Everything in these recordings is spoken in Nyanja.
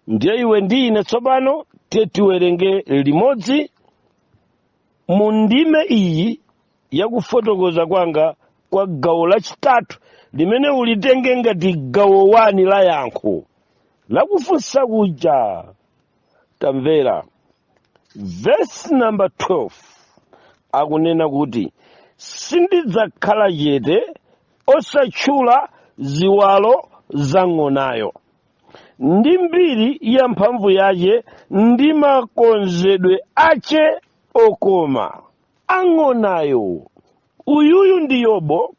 Ndiye iwe ndi ine tsopano tiye tiwerenge limodzi mu ndime iyi yakufotokoza kwanga kwa gawo lachitatu, limene ulitenge ngati gawo 1 la yankho lakufunsa kuja. Tamvera, verse number 12 akunena kuti, "Sindidzakhala chete osatchula ziwalo za ng'onayo, ndi mbiri ya mphamvu yace, ndi makonzedwe ace okoma." Ang'onayo uyuyu ndi Yobo.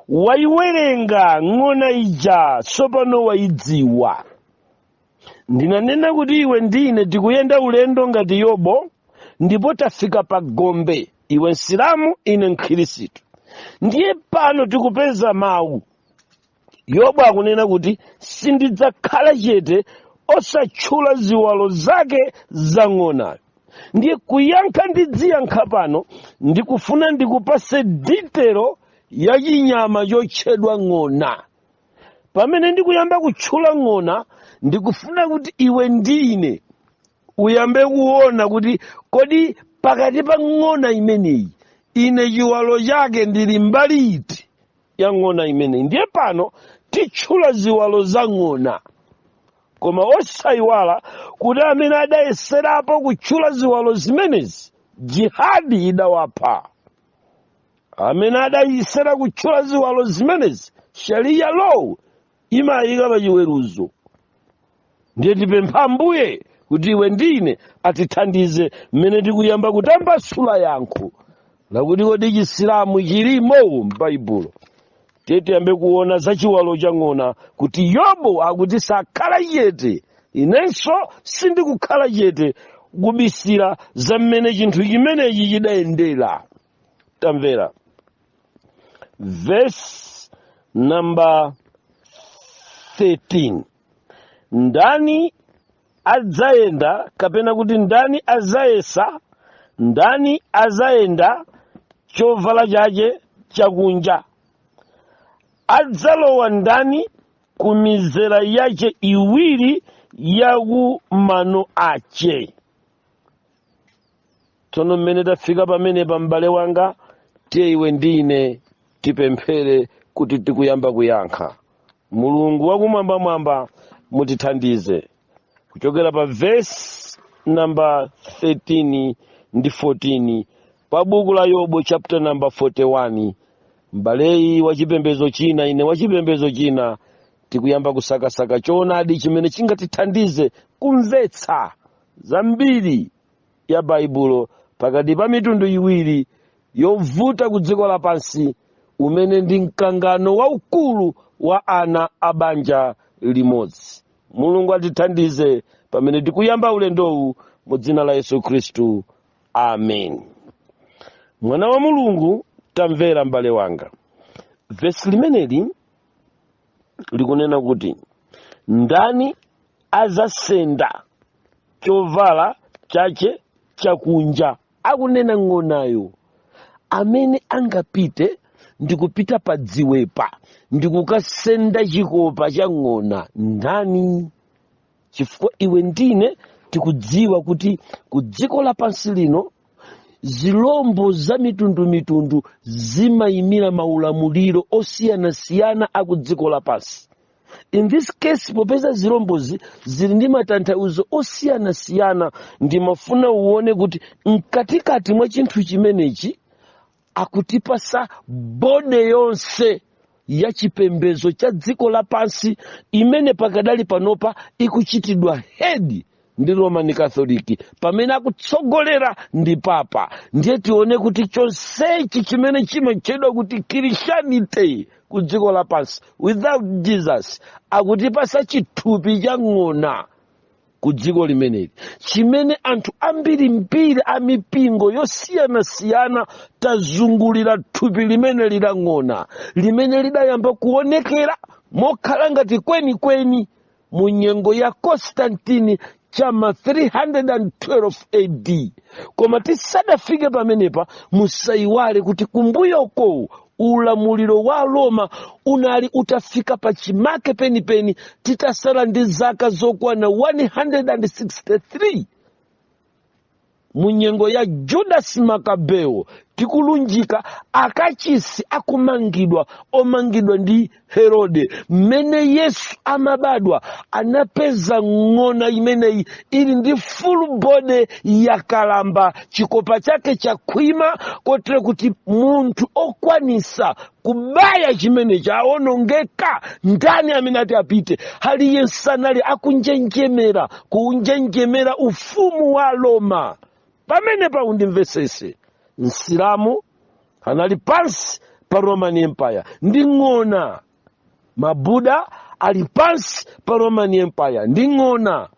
Wayiwerenga ng'ona ija, tsopano wayidziwa. Ndinanena kuti iwe ndine tikuyenda ulendo ngati Yobo, ndipo tafika pa gombe, iwe Msilamu, ine Mkhirisitu. Ndiye pano tikupeza mawu, Yobo akunena kuti, "Sindidzakhala chete osatchula ziwalo zake za ng'onayo." Ndiye kuyankha ndidziyankha pano, ndikufuna ndikupase detail ya chinyama chotchedwa ng'ona. Pamene ndikuyamba kutchula ng'ona, ndikufuna kuti iwe ndine uyambe kuona kuti kodi pakati pa ng'ona imeneyi, ine chiwalo chake ndili mbali iti ya ng'ona imeneyi? Ndiye pano titchula ziwalo za ng'ona, koma osayiwala kuti amene adayeserapo kutchula ziwalo zimenezi, jihadi idawapha. Amene adayesera kutchula ziwalo zimenezi, Sharia law imayika pa chiweruzo. Ndiye tipempha Ambuye kuti iwe ndine atithandize mmene tikuyamba kutambasula yankho lakuti kodi Chisilamu chilimo m'Baibulo. Tiye tiyambe kuona za chiwalo cha ng'ona, kuti Yobo akuti sakhala chete, inenso sindikukhala chete kubisira za mmene chinthu chimenechi chidayendera. Tamvera, verse number 13: "Ndani adzayenda, kapena kuti ndani azayesa, ndani azayenda chovala chache chakunja? Adzalowa ndani ku mizera yache iwiri ya ku mano ache?" Tsono mmene tafika pamene pa, m'bale wanga, tiye iwe ndine tipemphere kuti tikuyamba kuyankha. Mulungu wakumwambamwamba, mutithandize kuchokera pa verse number 13 ndi 14 pa buku la Yobo, chapter number 41. M'baleyi wachipembedzo china, ine wachipembedzo china, tikuyamba kusakasaka choonadi chimene chingatithandize kumvetsa zambiri ya Baibulo pakati pa mitundu iwiri yovuta ku dziko lapansi, umene ndi mkangano waukulu wa ana a banja limodzi. Mulungu atithandize pamene tikuyamba ulendowu, mu dzina la Yesu Khristu, amen. Mwana wa Mulungu, tamvera m'bale wanga, vesi limeneli likunena kuti, "Ndani azasenda chovala chache chakunja?" Akunena ng'onayo. Amene angapite ndikupita pa dziwepa ndikukasenda chikopa cha ng'ona ndani? Chifukwa iwe ndine tikudziwa kuti ku dziko lapansi lino zilombo za mitundumitundu zimayimira maulamuliro osiyanasiyana a ku dziko lapansi. In this case, popeza zilombozi zili ndi matanthauzo osiyanasiyana, ndimafuna uone kuti mkatikati mwa chinthu chimenechi akutipasa body yonse ya chipembedzo cha dziko lapansi, imene pakadali panopa ikuchitidwa head ndi Roman Catholic, pamene akutsogolera ndi papa. Ndiye tione kuti chonsechi chimene chimatchedwa kuti Christianity ku dziko lapansi without Jesus, akutipasa chithupi cha ng'ona ku dziko limeneli, chimene anthu ambirimbiri a mipingo yosiyanasiyana tazungulira thupi limene lidang'ona, limene lidayamba kuonekera mokhala ngati kwenikweni mu nyengo ya Constantine chama 312 AD. Koma tisadafike pamenepa, musayiwale kuti kumbuyoko Ulamuliro wa Roma unali utafika pa chimake penipeni, titasala ndi zaka zokwana 163 mu nyengo ya Judas Makabeo, tikulunjika akachisi akumangidwa, omangidwa ndi Herode. Mmene Yesu amabadwa, anapeza ng'ona imeneyi ili ndi full body yakalamba, chikopa chake chakhwima, kotero kuti munthu okwanisa kubaya chimenechi aonongeka. Ndani amene ati apite? Aliyense anali akunjenjemera, kuunjenjemera ufumu wa Roma. Pamene paundimvesese, Msilamu anali pansi pa Roman Empire ndi ng'ona, Mabuda ali pansi pa Roman Empire ndi ng'ona.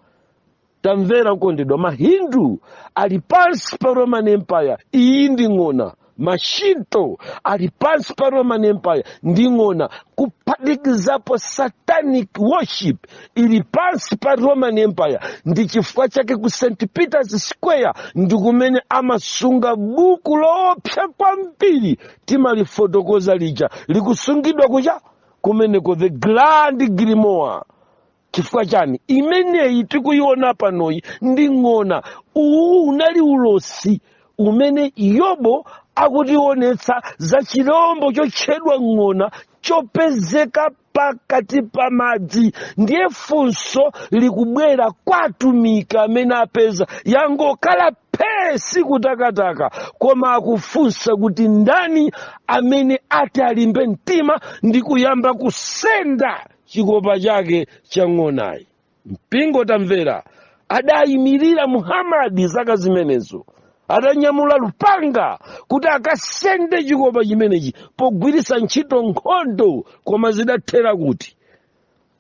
Tamvera kondedwa, Mahindu ali pansi pa Roman Empire, iyi ndi ng'ona. Mashinto ali pansi pa Roman Empire ndi ng'ona, kuphatikizapo satanic worship ili pansi pa Roman Empire. Ndi chifukwa chake ku St Peter's Square ndi kumene amasunga buku loopsa kwambiri, timalifotokoza lija, likusungidwa kucha kumeneko, the Grand Grimoire. Chifukwa chani? Imeneyi tikuiona panoyi ndi ng'ona. Uwu unali ulosi umene Yobo akutionetsa za chirombo chotchedwa ng'ona chopezeka pakati pa madzi. Ndiye funso likubwera kwa atumiki amene apeza yangokhala phesi kutakataka, koma akufunsa kuti ndani amene ati alimbe mtima ndi kuyamba kusenda chikopa chake cha ng'onayi? Mpingo tamvera, adayimirira Muhamadi zaka zimenezo atanyamula lupanga kuti akasende chikopa chimenechi pogwiritsa ntchito nkhondo, koma zidathera kuti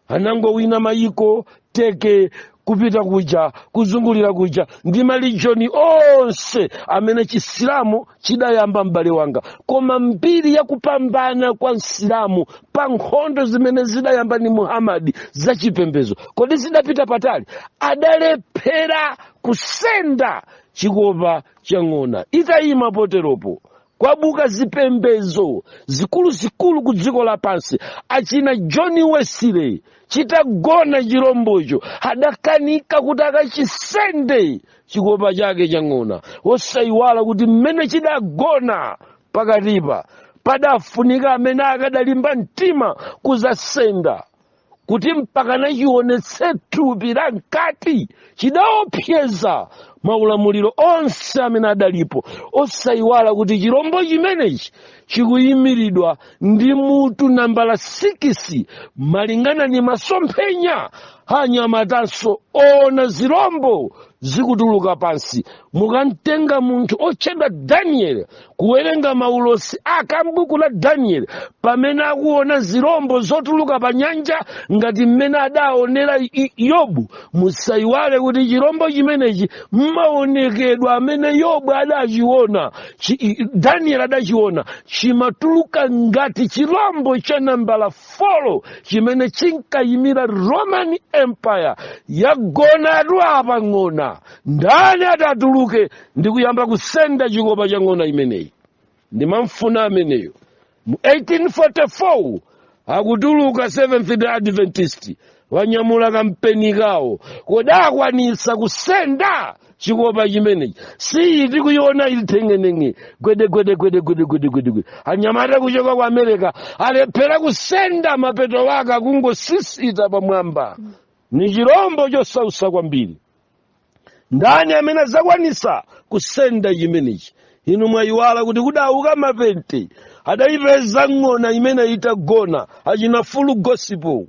anangowina mayiko teke kupita kuja, kuzungulira kuja ndi malijoni onse amene Chisilamu chidayamba, m'bale wanga. Koma mbiri yakupambana kwa Msilamu pa nkhondo zimene zidayamba ndi Muhamadi zachipembedzo, kodi zidapita patali? Adalephera kusenda chikopa cha ng'ona itayima poteropo. Kwabuka zipembedzo zikuluzikulu ku dziko lapansi, achina John Wesley, chitagona chirombocho adakanika kuti akachisende chikopa chake cha ng'ona. Osayiwala kuti mmene chidagona pakatipa padafunika amene akadalimba mtima kuzasenda kuti mpakana chionetse thupi la mkati. Chidaopseza maulamuliro onse amene adalipo. Osayiwala kuti chirombo chimenechi chikuyimiridwa ndi mutu nambala 6, malingana ndi masomphenya anyamatanso ona zirombo zikutuluka pansi. Mukamtenga munthu otchedwa Daniel, kuwerenga maulosi ake ambuku la Daniel, pamene akuona zirombo zotuluka pa nyanja ngati mmene adaonera Yobu, musayiwale kuti chirombo chimenechi mmaonekedwa amene Yobu adachiona, Daniel adachiona, chimatuluka ngati chirombo cha nambala 4 chimene chinkayimira Roman Empire. Yagonatu apa ng'ona. Ndani atatuluke ndi kuyamba kusenda chikopa cha ng'ona imeneyi? Ndimamfuna ameneyo. Mu 1844 akutuluka Seventh Day Adventist, wanyamula kampeni kawo. Kodi akwanisa kusenda chikopa chimenechi? Siyi tikuiona ili thengenenge, gwede gwede gwede gwede gwede gwede gwede. Anyamata kuchoka ku America alephera kusenda, mapeto wake akungosisita pamwamba. Ni chirombo chosausa kwambiri. Ndani amene azakwanisa kusenda chimenechi? Inu mwayiwala kuti kudauka mapente, adayipeza ng'ona imene itagona, achina Full Gospel,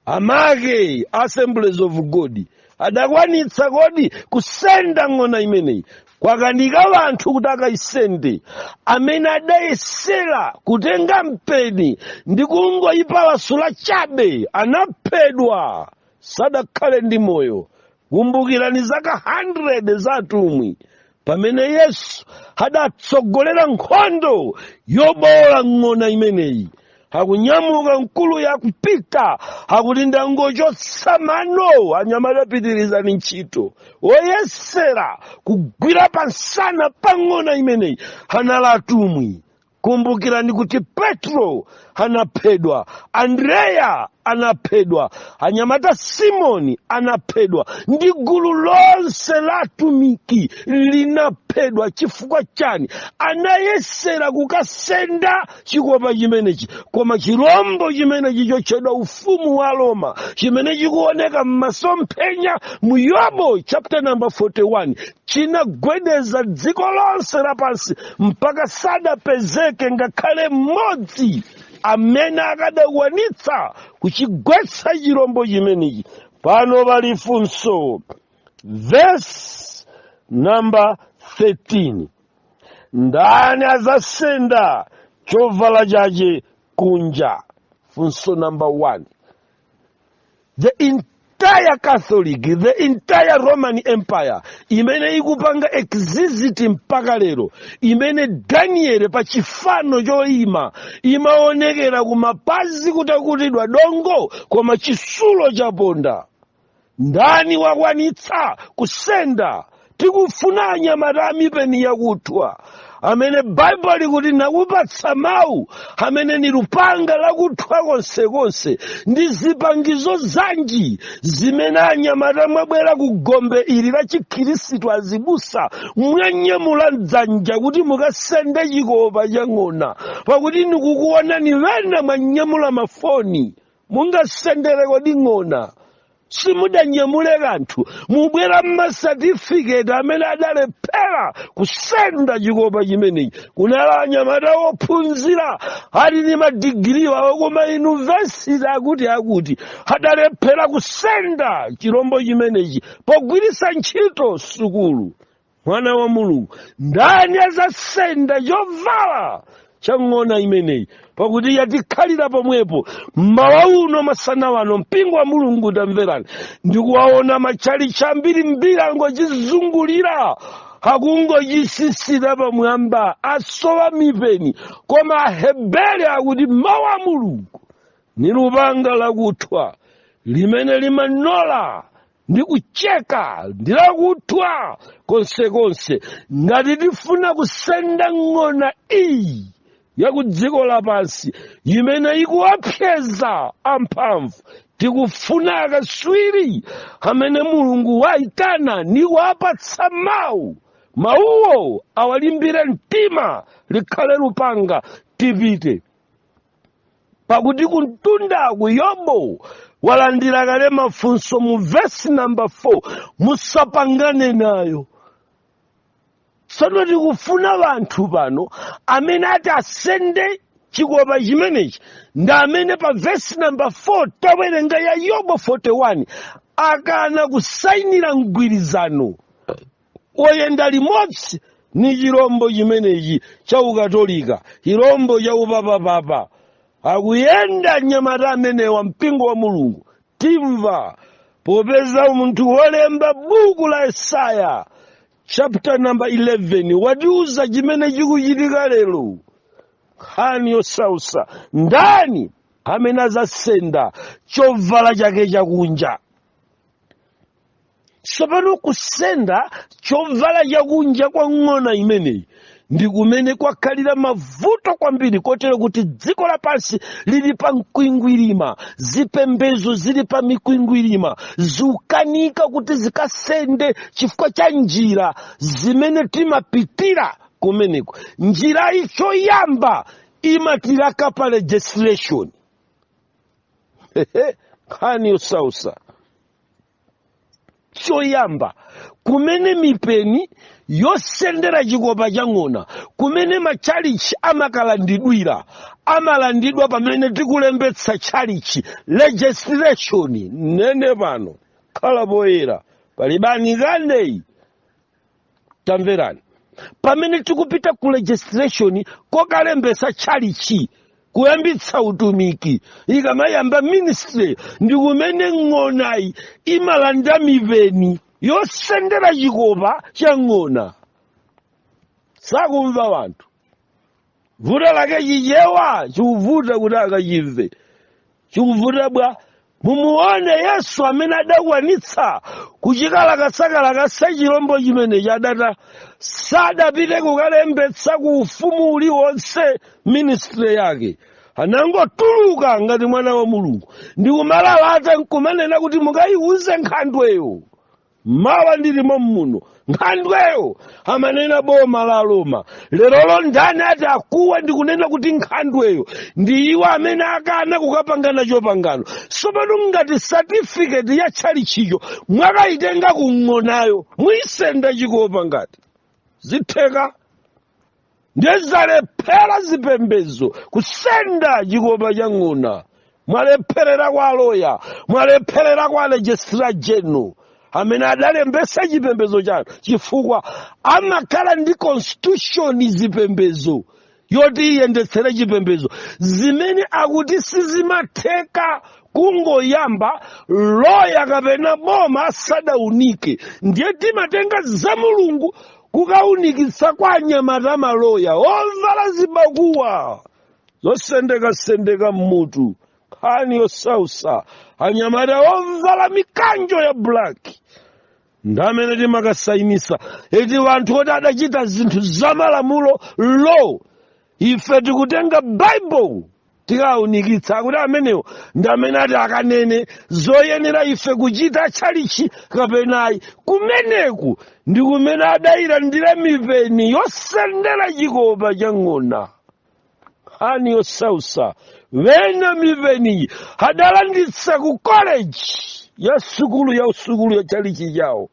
amake Assemblies of God, adakwanitsa kodi kusenda ng'ona imeneyi? Kwakanika wanthu kuti akayisende. Amene adayesera kutenga mpeni ndi kungoyipalasula chabe anaphedwa, sadakhale ndi moyo. Kumbukirani zaka 100 za atumwi, pamene Yesu adatsogolera nkhondo yobola ng'ona imeneyi, akunyamuka mkulu yakupita, akuti ndangochotsa mano, anyamata pitirizani ntchito. Woyesera kugwira pansana pa ng'ona imeneyi anali atumwi. Kumbukirani kuti Petro anaphedwa, Andreya anaphedwa, anyamata Simoni anaphedwa, ndi gulu lonse la atumiki linaphedwa. Chifukwa chani? Anayesera kukasenda chikopa chimenechi, koma chirombo chimenechi chotchedwa ufumu wa Roma, chimene chikuoneka m'masomphenya mu Yobo chapter number 41, chinagwedeza dziko lonse lapansi mpaka sadapezeke ngakhale mmodzi amene akadakwanitsa kuchigwetsa chirombo chimenechi. Pano pali funso, verse number 13: ndani azasenda chovala chache kunja? Funso number 1. The entire Catholic, the entire Roman Empire imene ikupanga exist mpaka lero, imene Daniel pa chifano choyima imaonekera kumapazi kutakutidwa dongo koma chisulo chaponda, ndani wakwanitsa kusenda? Tikufuna anyamata amipeni yakuthwa amene Baibulo likuti, "Nakupatsa mawu amene ni lupanga lakuthwa konsekonse." Ndi zipangizo zanji zimene anyamata mwabwera ku gombe ili la Chikhirisitu, azibusa, mwanyamula mdzanja kuti mukasende chikopa cha ng'ona? Pakuti ndikukuonani wena mwanyamula mafoni, mungasendere kodi ng'ona? Simudanyamule kanthu, mubwera mmasatifiketi amene adalephera kusenda chikopa chimenechi. Kunali anyamata ophunzira ali ndi madigiri awo koma yunivesiti akuti adalephera kusenda chirombo chimenechi pogwiritsa ntchito sukulu. Mwana wa Mulungu, ndani azasenda chovala cha ng'ona imeneyi? Pakuti yatikhalira pomwepo mmawa uno, masana wano. Mpingo wa Mulungu, tamverani, ndikuwaona matchalichi ambirimbiri angochizungulira, akungochisisira pamwamba, asowa mipeni. Koma Ahebere akuti mawu a Mulungu ni lupanga lakuthwa limene limanola ndi kucheka, ndi lakuthwa konsekonse. Ngati tifuna kusenda ng'ona iyi ya ku dziko lapansi imene ikuwapyeza amphamvu, tikufuna akaswiri amene Mulungu wayitana ni kuwapatsa mawu, mawuwo awalimbire mtima, likhale lupanga, tipite. Pakuti kumtundaku Yobo walandira kale mafunso mu vesi namba 4: musapangane nayo. Tsono tikufuna vanthu pano amene ati asende chikopa chimenechi ndi amene pa vesi namba 4 tawerenga ya Yobo 41 akana kusayinira mgwirizano oyenda limodzi ni chirombo chimenechi cha Ukatolika, chirombo cha upapapapa. Akuyenda nyamata amenewa. Mpingo wa Mulungu, timva popeza munthu wolemba buku la Yesaya chapter number 11 watiuza chimene chikuchitika lero. Nkhani yosausa: ndani amene azasenda chovala chake chakunja? Tsopano kusenda chovala chakunja kwa ng'ona imeneyi ndi kumene kwakhalira mavuto kwambiri, kotero kuti dziko lapansi lili pa mkwingwirima, zipembedzo zili pa mikwingwirima, zikukanika kuti zikasende chifukwa cha njira zimene timapitira kumeneko. Njira choyamba imatilaka pa registration. Nkhani yosausa. Choyamba kumene mipeni yosendera chikopa cha ng'ona, kumene matchalichi amakalandidwira, amalandidwa pamene tikulembetsa tchalichi, registration. Nene pano khala poyera, palibani kandeyi. Tamverani, pamene tikupita ku registration kokalembetsa tchalichi, kuyambitsa utumiki, ikamayamba ministry, ndi kumene ng'onayi imalanda mipeni yosendera chikopa cha ng'ona. Sakumva wanthu, vuto lake Chichewa chikuvuta kuti akachimve, chikuvuta bwa. Mumuone Yesu amene adakwanitsa kuchikalakasakalakasa chilombo chimenechi. Adata sadapite kukalembetsa ku ufumu uliwonse ministry yake, anangotuluka ngati mwana wa Mulungu ndi kumalalata nkumanena kuti mukayiuze nkhandweyo, mawa ndilimo muno. Nkhandweyo amanena boma la Roma. Lerolo ndani ati akuwa ndikunena kuti nkhandweyo ndi iwo amene akana kukapangana chopangano? Sopano ngati satifiketi ya tchalichicho mwakayitenga kung'onayo, muyisenda chikopa ngati zitheka? Ndezalephera zipembedzo kusenda chikopa cha ng'ona. Mwalepherera kwa aloya, mwalepherera kwa registrar general amene adalembesa chipembedzo chanu, chifukwa amakhala ndi constitution zipembedzo yoti iyendetsere chipembedzo, zimene akuti sizimatheka kungoyamba loya kapena boma asadaunike. Ndiye timatenga za Mulungu kukaunikitsa kwa anyamata maloya ovala zibakuwa zosendekasendeka mmutu. Nkhani yosausa, anyamata ovala mikanjo ya black ndamene timakasayinisa iti wanthu oti adachita zinthu zamalamulo law. Ife tikutenga Bible tikaunikitsa akuti amenewo ndi amene ati akanene zoyenera ife kuchita tchalichi kapenayi. Kumeneku ndi kumene adayilandira mipeni yosendera chikopa cha ng'ona. Nkhani yosausa, wena mipeniyi adalanditsa ku college ya sukulu ya sukulu ya tchalichi chawo,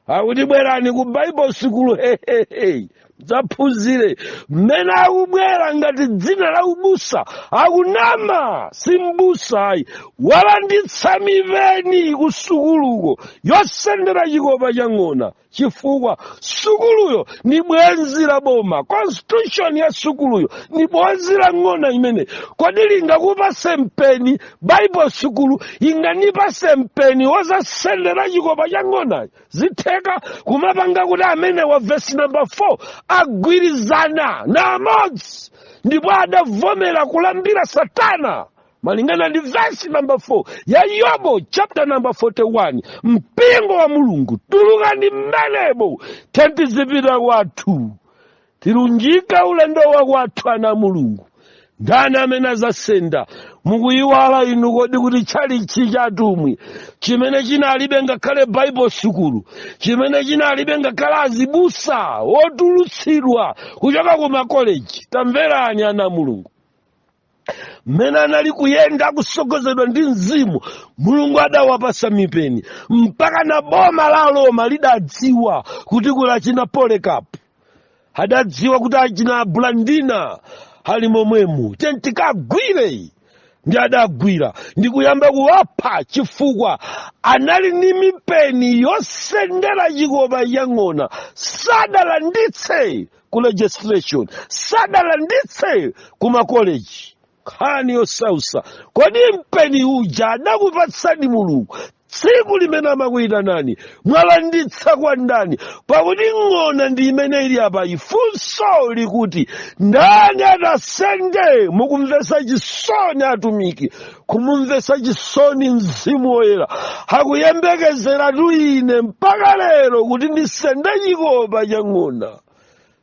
akuti bwerani ku Bible sukulu, hehehe, dzaphunzire. Mmene akubwera ngati dzina la ubusa, akunama, si mbusa ayi, walanditsa mipeni ku sukuluko yosendera chikopa cha ng'ona, chifukwa sukuluyo ni bwenzi la boma. Constitution ya sukuluyo ni bwenzi la ng'ona imene. Kodi lingakupase mpeni Bible sukulu? Inganipase mpeni wozasendera chikopa cha ng'ona? Zitheka kumapanga kuti amene wa verse number 4 agwirizana na amodzi ndipo adavomera kulambira Satana malingana ndi verse number 4 ya Yobo chapter number 41. Mpingo wa Mulungu, tulukani mmenemo, tentizipita kwathu, tilunjika ulendo wa kwathu. Ana Mulungu, ndani amene azasenda? Mukuyiwala inu kodi kuti tchalichi cha atumwi chimene chinalibe ngakhale Bible sukulu, chimene chinalibe ngakhale azibusa otulutsidwa kuchoka ku makoleji? Tamverani ana Mulungu, mmene anali kuyenda akusogozedwa ndi Mzimu, Mulungu adawapasa mipeni mpaka na boma la Roma lidadziwa kuti kuli achina Polycarp, adadziwa kuti achina Blandina ali momwemu, tentikagwire. Ndi adagwira ndi kuyamba kuwapha chifukwa anali ndi mipeni yosendera chikopa chang'ona. Sadalanditse ku registration, sadalanditse ku makoleji. Nkhani yosausa, kodi mpeni uja adakupatsani Mulungu tsiku limene amakuyitanani, mwalanditsa kwa ndani? Pakuti ng'ona ndi imene ili apa. Ifunso likuti ndani atasende? Mukumvesa chisoni atumiki, kumumvesa chisoni Mzimu Woyera. Akuyembekezeratu ine mpaka lero kuti ndisende chikopa cha ng'ona,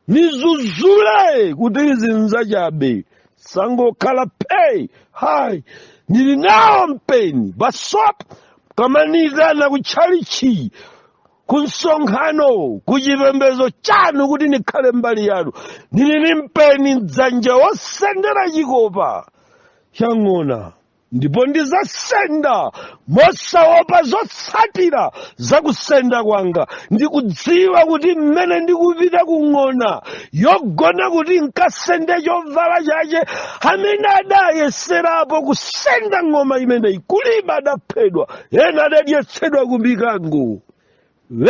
nizuzule kuti izi nzachabe, sangokhala pei hayi. Ndili nawo mpeni basop kamanitana kutchalichi, ku msonkhano, ku chipembedzo chanu, kuti ndikhale mbali yanu. Ndili ndi mpeni mdzanja wosendera chikopa chang'ona, ndipo ndizasenda mosaopa zotsatira zakusenda kwanga. Ndikudziwa kuti mmene ndikupita kung'ona yogona kuti nkasende chovala chache, amene adayeserapo kusenda ng'oma imeneyi kulibe, adaphedwa, ena adadyetsedwa ku mikango,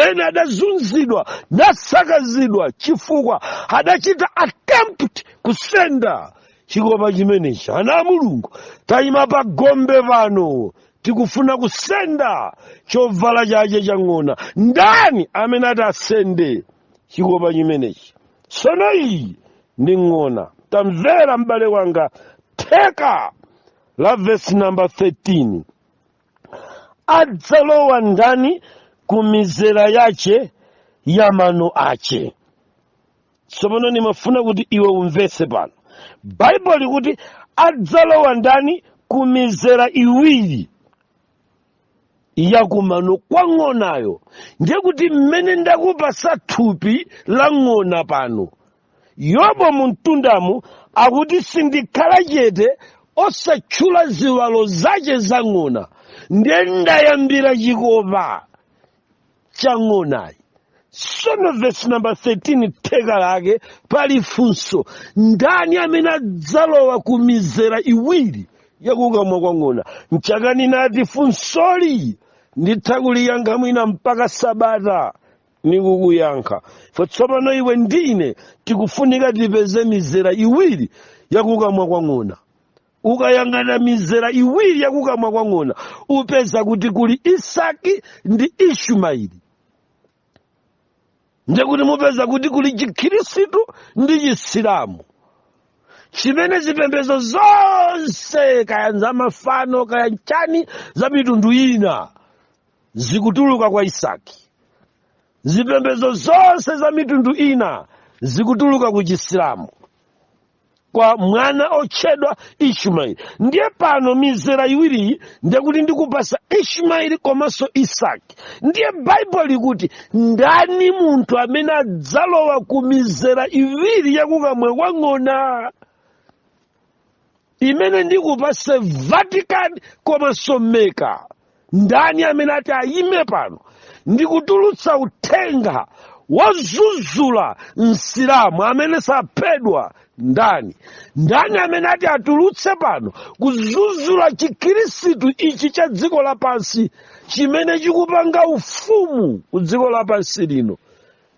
ena adazunzidwa nasakazidwa chifukwa adachita attempt kusenda chikopa chimenechi. Ana a Mulungu, tayima pa gombe pano, tikufuna kusenda chovala chache chang'ona. Ndani amene ati asende chikopa chimenechi? Sono iyi ndi ng'ona. Tamvera m'bale wanga, theka la verse number 13. Adzalowa ndani ku mizera yache ya mano ache? Tsopano ndimafuna kuti iwe umvetse pano. Baibulo likuti adzalowa ndani ku mizera iwiri yakumano kwa ng'onayo. Ndiye kuti mmene ndakupasa thupi la ng'ona pano, Yobo mumtundamu akuti sindikhala chete osatchula ziwalo zache za ng'ona. Ndiye ndayambira chikopa cha ng'onayi. Sono verse number 13, theka lake, pali funso: ndani amene adzalowa ku mizera iwiri yakukamwa kwa ng'ona? Nchaka ninati funsoli nditha kuliyankha mwina mpaka sabata nikukuyankha. Fo tsopano iwe ndine tikufunika tipeze mizera iwiri yakukamwa kwa ng'ona. Ukayang'ana mizera iwiri yakukamwa kwa ng'ona, upeza kuti kuli Isaki ndi Ishumaeli. Ndekuti mupeza kuti kuli Chikhirisitu ndi Chisilamu, chimene zipembedzo zonse, kaya za mafano kaya nchani za mitundu ina, zikutuluka kwa Isaki. Zipembedzo zonse za mitundu ina zikutuluka ku Chisilamu kwa mwana otchedwa Ishumaeli. Ndiye pano mizera iwiriyi, ndiye kuti ndikupasa Ishumaeli komanso Isaki. Ndiye Baibulo likuti ndani munthu amene adzalowa ku mizera iwiri yakukamwa kwa ng'ona imene ndikupase Vatican komanso Mecca? Ndani amene ati ayime pano ndikutulutsa uthenga wozuzula Msilamu amene saphedwa? Ndani? Ndani amene ati atulutse pano kuzuzula Chikhirisitu ichi cha dziko lapansi chimene chikupanga ufumu ku dziko lapansi lino,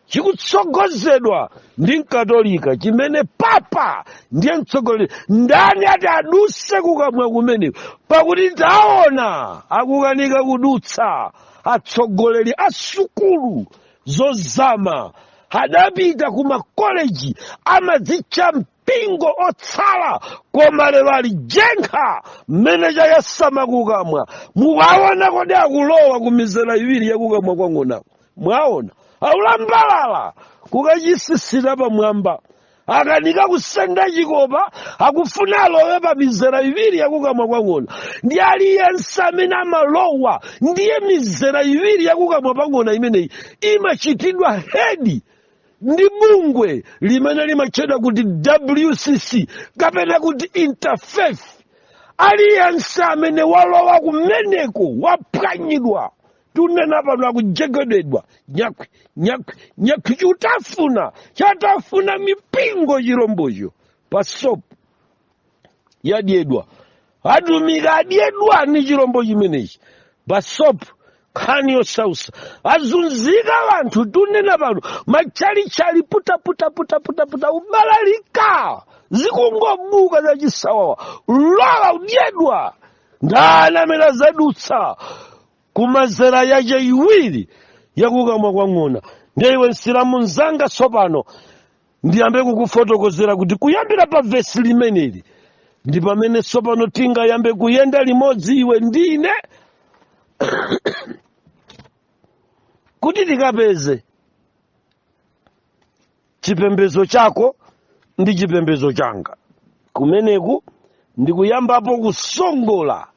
chikutsogozedwa ndi Mkatolika, chimene papa ndiye mtsogoleri? Ndani ati aduse kukamwa kumeneko? Pakuti taona akukanika kudutsa. Atsogoleri a sukulu zozama adapita ku makoleji, amadzitcha mpingo otsala, koma lero ali jenkha mmene chayasama kukamwa. Mukaona kodi akulowa ku mizera iwiri yakukamwa kwa ng'onako? Mwaona aulambalala kukachisisira pamwamba, akanika kusenda chikopa, akufuna alowe pa mizera iwiri yakukamwa kwa ng'ona. Ndi aliyense amene amalowa, ndiye mizera iwiri yakukamwa pa ng'ona imeneyi imachitidwa head ndi bungwe limene limatchedwa kuti WCC kapena kuti Interfaith. Aliyense amene walowa kumeneko waphwanyidwa. Tunena pano akujegededwa nyakwi nyakwi nyakwi, chutafuna chatafuna mipingo chirombocho pasopo yadyedwa. Atumika adyedwa ni chirombo chimenechi pasopo. Nkhani yosausa, azunzika anthu. Tunena pano matchalichali puta puta puta puta puta, ubalalika, zikungobuka zachisawawa, lowa udyedwa. Ndani amene azadutsa kumazera yache iwiri yakukamwa kwa ng'ona? Ndiye iwe Msilamu mzanga, tsopano ndiyambe kukufotokozera kuti kuyambira pa vesi limeneli ndi pamene tsopano tingayambe kuyenda limodzi iwe ndine kuti tikapeze chipembedzo chako ndi chipembedzo changa. Kumeneku ndikuyambapo kusongola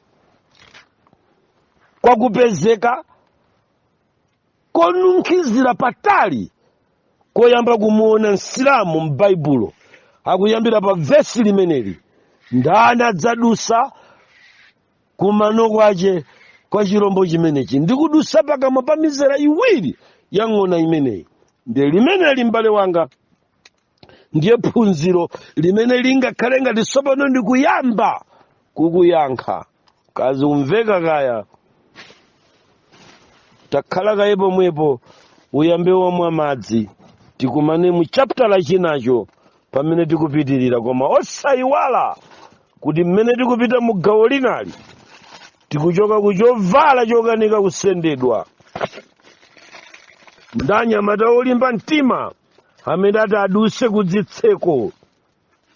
kwakupezeka konunkhizira patali koyamba kumuona Msilamu m'Baibulo, akuyambira pa vesi limeneli: ndani adzadusa kumano kwache kwa chirombo chimenechi ndi kudusa pakamwa pa mizera iwiri ya ng'ona imeneyi? Ndiye limeneli, m'bale wanga, ndiye phunziro limene lingakhale ngati tsopano ndikuyamba kukuyankha. Kazi umveka kaya, takhala kaye pomwepo, uyambe wamwa madzi, tikumane mu chapitala chinacho pamene tikupitirira. Koma osayiwala kuti mmene tikupita mu gawo linali, tikuchoka ku chovala chokanika kusendedwa ndi anyamata olimba mtima amene ati aduse kudzitseko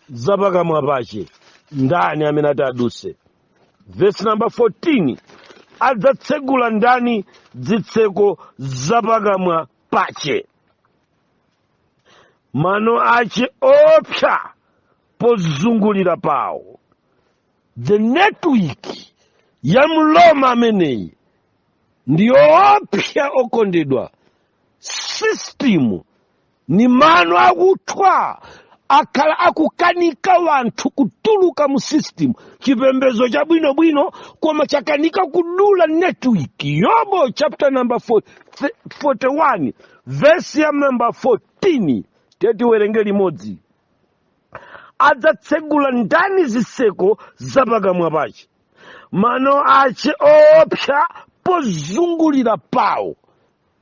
zapakamwa pache. Ndani amene ati aduse? Verse number 14. Adzatsegula ndani zitseko zapakamwa pache? Mano ache opsa pozungulira pawo. The network ya mloma ameneyi ndiyoopsa, okondedwa. System ni mano akuthwa, akhala akukanika wanthu kutuluka mu system. Chipembedzo chabwinobwino, koma chakanika kudula network. Yobo chapter number 4, 41 verse ya number 14, tetiwerenge limodzi. Adzatsegula ndani zitseko zapakamwa pache? Mano ache opsa pozungulira pawo.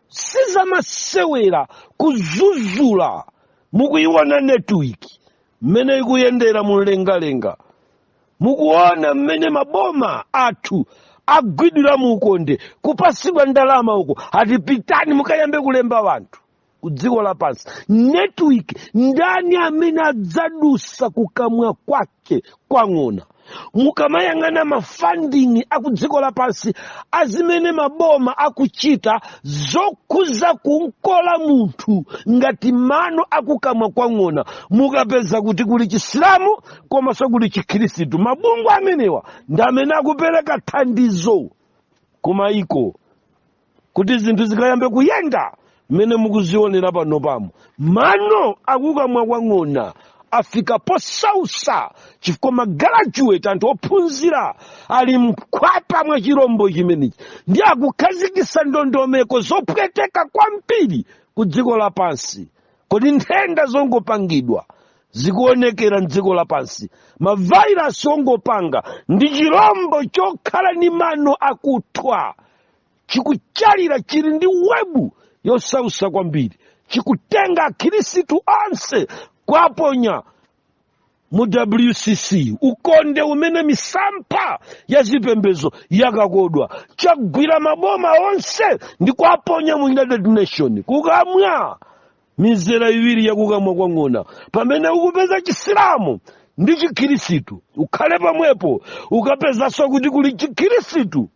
Sizamasewera kuzuzula. Mukuiona network mmene ikuyendera mumlengalenga, mukuona mmene maboma athu agwidwira muukonde, kupasidwa ndalama uko, ati pitani mukayambe kulemba wanthu ku dziko lapansi. Network, ndani amene adzadusa kukamwa kwake kwang'ona? Mukamayang'ana mafunding aku dziko lapansi azimene maboma akuchita zokhuza kunkola munthu ngati mano akukamwa kwang'ona, mukapeza kuti kuli Chisilamu komanso kuli Chikhristu. Mabungwe amenewa ndi amene akupereka thandizo kumayiko kuti zinthu zikayambe kuyenda mmene mukuzionera pano pamo. Mano akukamwa kwang'ona afika posausa chifukwa magraduate, anthu ophunzira, ali mkhwapa mwa chirombo chimenechi, ndi akukhazikitsa ndondomeko zopweteka kwambiri ku dziko lapansi. Kodi nthenda zongopangidwa zikuonekera mdziko lapansi, mavairasi ongopanga ndi chirombo chokhala ni mano akuthwa, chikuchalira, chili ndi webu yosausa kwambiri, chikutenga akhirisitu onse kwaponya mu WCC, ukonde umene misampha ya zipembedzo yakakodwa. Chagwira maboma onse ndi kuaponya mu United Nation. Kukamwa, mizera iwiri yakukamwa kwang'ona, pamene ukupeza Chisilamu ndi Chikhirisitu, ukhale pamwepo, ukapezanso kuti kuli Chikhirisitu,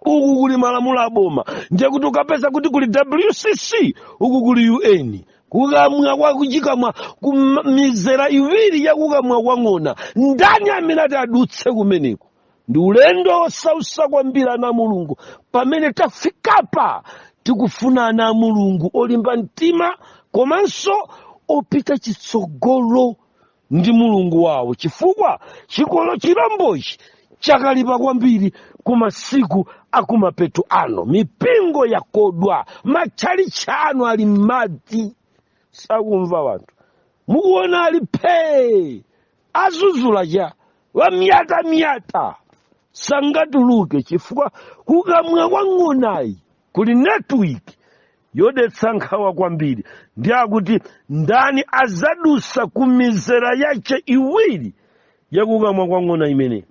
uku kuli malamulo aboma, ndiye kuti ukapeza kuti kuli WCC, uku kuli UN. Kukamwa kwakuchikamwa, mizera iwiri yakukamwa kwang'ona, ndani amene ati adutse kumeneko? Ndi ulendo osausa kwambiri, ana Mulungu. Pamene tafikapa, tikufuna ana a Mulungu olimba mtima komanso opita chitsogolo ndi Mulungu wawo, chifukwa chikolo chirombochi chakalipa kwambiri. Ku masiku akumapeto ano, mipingo yakodwa, matchalitchi anu ali m'madzi, sakumva wanthu. Mukuona ali phee, azuzula cha wamyatamyata, sangatuluke chifukwa kukamwa kwa ng'onayi kuli network yodetsa nkhawa kwambiri. Ndi akuti ndani azadusa ku mizera yace iwiri yakukamwa kwa ng'ona imene?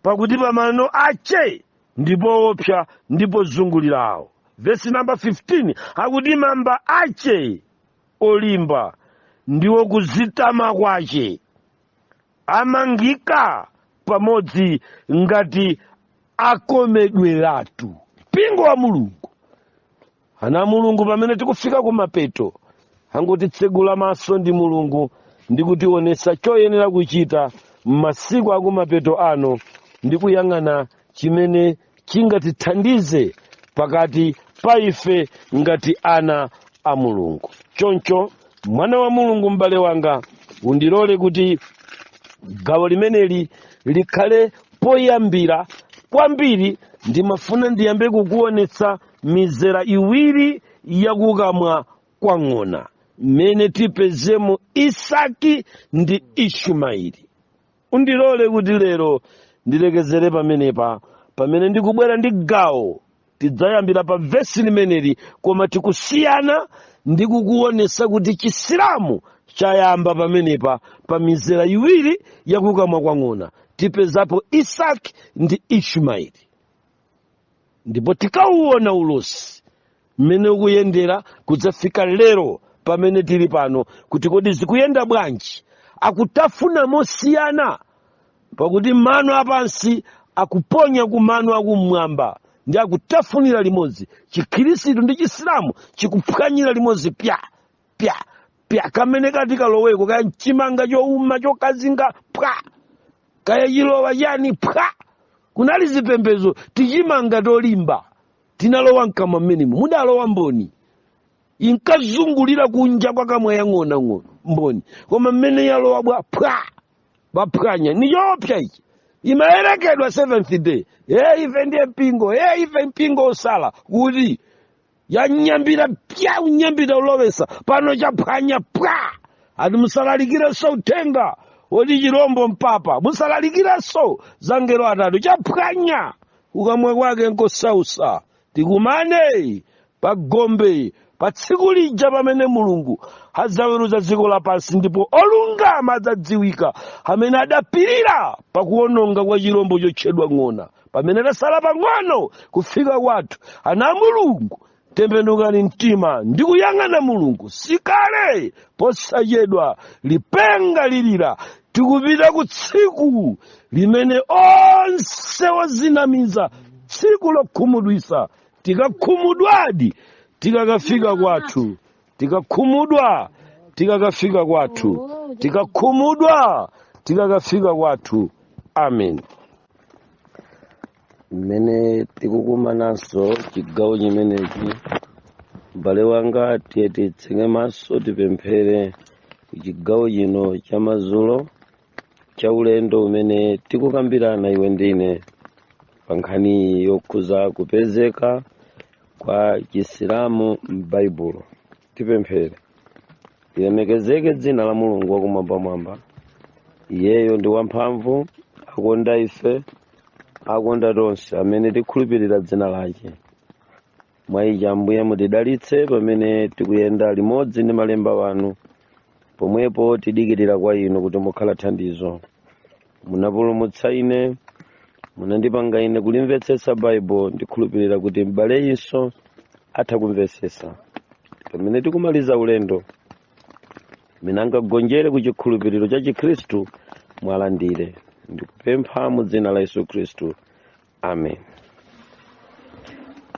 Pakuti pamano ace ndipo opsa ndipo zungulirawo. Vesi namba 15 akuti mamba ace olimba ndiwo kuzitama kwace, amangika pamodzi ngati akomedweratu. Mpingo wa Mulungu, ana Mulungu, pamene tikufika kumapeto, angotitsegula maso ndi Mulungu ndi kutionetsa choyenera kuchita m'masiku akumapeto ano, ndi kuyang'ana chimene chingatithandize pakati pa ife ngati ana a Mulungu. Choncho, mwana wa Mulungu, m'bale wanga, undilole kuti gawo limeneli likhale poyambira kwambiri. Ndimafuna ndiyambe kukuonetsa mizera iwiri yakukamwa kwa ng'ona, mmene tipezemo Isaki ndi Ishumaeli. Undilole kuti lero ndilekezere pamenepa. Pamene ndikubwera ndi gawo, tidzayambira pa vesi limeneli, koma tikusiyana ndi kukuonetsa kuti Chisilamu chayamba pamenepa pa mizera iwiri yakukamwa kwa ng'ona, tipezapo Isaki ndi Ishumaeli, ndipo tikauona ulosi mmene ukuyendera kudzafika lero pamene tili pano, kuti kodi zikuyenda bwanji, akutafuna mosiyana, pakuti mano apansi Akuponya kumano akumwamba ndi akutafunira limodzi. Chikhirisitu ndi Chisilamu chikuphwanyira limodzi, pya pya pya. Kamene kati kaloweko, kaya mchimanga chouma chokazinga, pwa, kaya chilowa chani, pwa. Kunali zipembezo, tichimanga tolimba tinalowa mkamwa mmenemo. Mudalowa mboni, inkazungulira kunja kwa kamwa yang'onoang'ono mboni, koma mmene yalowa bwa, pwa, baphwanya. Ni choopsa ichi. Imayerekedwa Seventh Day. E, ife ndiye mpingo. E, ife mpingo osala kuti yanyambira pya, unyambira ulowesa pano, chaphwanya pwa. Ati musalalikirenso uthenga woti chirombo mpapa, musalalikirenso za ngelo atatu. Chaphwanya kukamwa kwake nkosausa. Tikumane pagombe pa tsiku lija pamene Mulungu adzaweruza dziko lapansi, ndipo olungama adzadziwika, amene adapirira pakuwononga kwa chirombo chotchedwa ng'ona, pamene tasala pang'ono kufika kwathu. Ana a Mulungu, tembenukani mtima ndi kuyang'ana Mulungu. Sikale, posachedwa lipenga lilira. Tikupita ku tsiku limene onse wazinamiza, tsiku lokhumudwisa. Tikakhumudwadi tikakafika kwathu, tikakhumudwa tikakafika kwathu, tikakhumudwa tikakafika kwathu. Amen. Mmene tikukumananso chigawo chimenechi, m'bale wanga, tiye titseke maso, tipemphere ku chigawo chino cha madzulo cha ulendo umene tikukambirana iwe ndine pa nkhani yokhuza kupezeka kwa Chisilamu m'Baibulo. Tipemphere. Lilemekezeke dzina la Mulungu wakumwambamwamba. Iyeyo ndi wamphamvu, akonda ife, akonda tonse amene tikhulupirira dzina lake. Mwa ichi, Ambuye, mutidalitse pamene tikuyenda limodzi ndi malemba wanu. Pomwepo tidikirira kwa inu kuti mukhala thandizo. Munapulumutsa ine, munandipanga ine kulimvetsetsa Baibulo. Ndikhulupirira kuti m'baleyinso atha kumvetsetsa. Pamene tikumaliza ulendo, mene angagonjere ku chikhulupiriro cha Chikhristu, mwalandire. Ndikupempha mu dzina la Yesu Khristu, amen.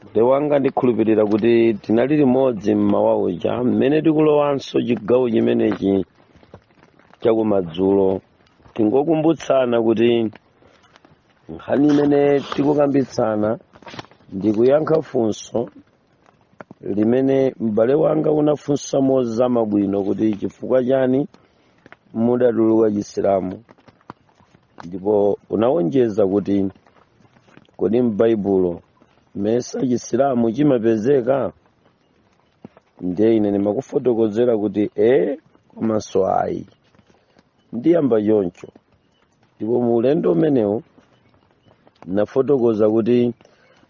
M'bale wanga, ndikhulupirira kuti tinali limodzi mmawa uja. Mmene tikulowanso chigawo chimenechi chakumadzulo, tingokumbutsana kuti nkhani imene tikukambitsana ndikuyankha funso limene m'bale wanga unafunsa mozama bwino kuti chifukwa chani mudatuluka Chisilamu, ndipo unawonjeza kuti kodi m'Baibulo mesa Chisilamu chimapezeka? Ndiye ine ndimakufotokozera kuti e komanso ayi. Ndiyamba choncho, ndipo mu ulendo umenewu nafotokoza kuti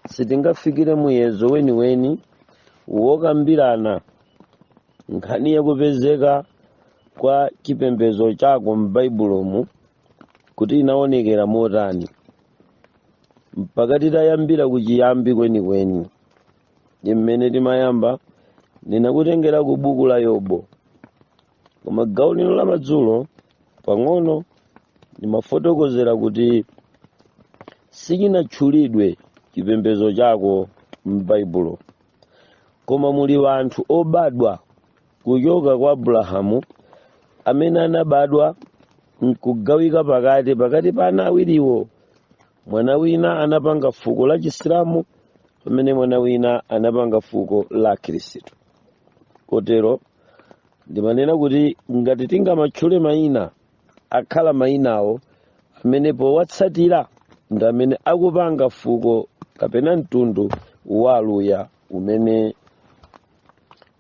sitingafikire muyezo weniweni wokambirana nkhani yakupezeka kwa chipembedzo chako m'Baibulomu kuti inaonekera motani, mpaka titayambira kuchiyambi kwenikweni. Ndi mmene timayamba, ndinakutengera ku buku la Yobo. Koma gawo lino la madzulo pang'ono ndimafotokozera kuti sichinatchulidwe chipembedzo chako m'Baibulo, koma muli anthu obadwa kuchoka kwa Abrahamu amene anabadwa nkugawika pakati pakati pa ana awiriwo. Mwana wina anapanga fuko la Chisilamu, pamene mwana wina anapanga fuko la Khristu. Kotero ndimanena kuti ngati tingamatchule mayina, akhala mayinawo amene powatsatira ndi amene akupanga fuko kapena mtundu wa Aluya, umene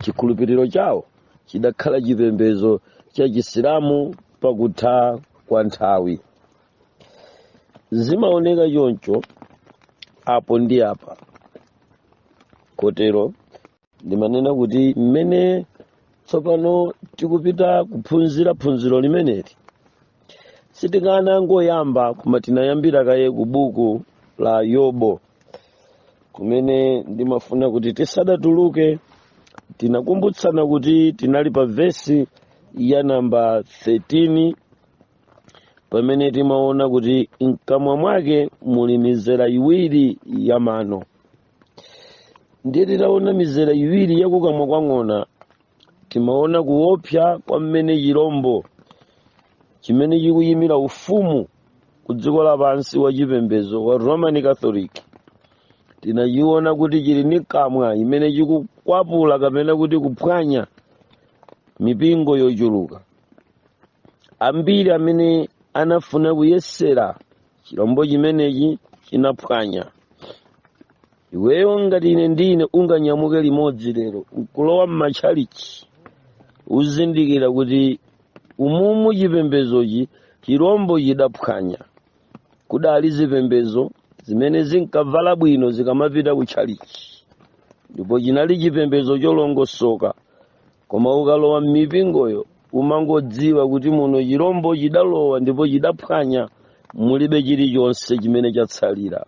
chikhulupiriro chawo chidakhala chipembedzo cha Chisilamu pakutha kwa nthawi. Zimaoneka choncho apo ndi apa. Kotero ndimanena kuti mmene tsopano tikupita kuphunzira phunziro limeneli, sitikanangoyamba, koma tinayambira kaye ku buku la Yobo, kumene ndimafuna kuti tisadatuluke tinakumbutsana kuti tinali pa vesi ya namba 13. Pamene timaona kuti mkamwa mwake muli mizera iwiri ya mano, ndiye titaona mizera iwiri yakukamwa kwa ng'ona, timaona kuopsa kwa mmene chirombo chimene chikuyimira ufumu ku dziko lapansi wa chipembedzo wa Roman Catholic, tinachiona kuti chili ndi kamwa imene chikukwapula kapena kuti kuphwanya mipingo yochuluka. Ambiri amene anafuna kuyesera chirombo chimenechi chinaphwanya. Iweyo ngati ine ndine unganyamuke limodzi lero nkulowa m'matchalichi, uzindikira kuti umumu chipembezochi chirombo chidaphwanya. Kudali zipembezo zimene zinkavala bwino zikamapita ku tchalichi, ndipo chinali chipembezo cholongosoka, koma ukalowa m'mipingoyo umangodziwa kuti muno chirombo chidalowa ndipo chidaphwanya, mulibe chilichonse chimene chatsalira.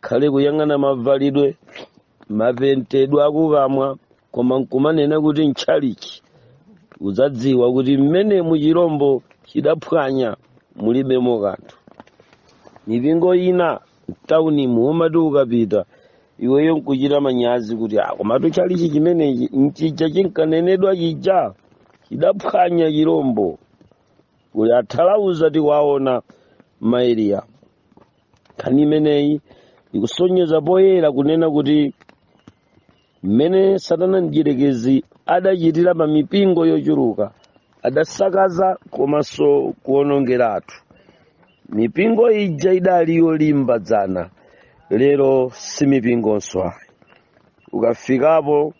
Khale kuyang'ana mavalidwe, mapentedwe akukamwa, koma nkumanena kuti ntchalichi, udzadziwa kuti mmenemu chirombo chidaphwanya, mulibemo kanthu. Mipingo ina mtaunimu umati ukapita iweyo nkuchita manyazi kuti, "Ah, komatu tchalichi chimenechi nchija chinkanenedwa chija chidaphwanya chirombo." Kuli athalauza tikuwaona maeriya. Nkhani imeneyi ikusonyeza poyera kunena kuti mmene Satana mdierekezi adachitira pa mipingo yochuluka, adasakaza komanso kuwonongeratu mipingo ija idali yolimba dzana, lero si mipingonso ayi. Ukafikapo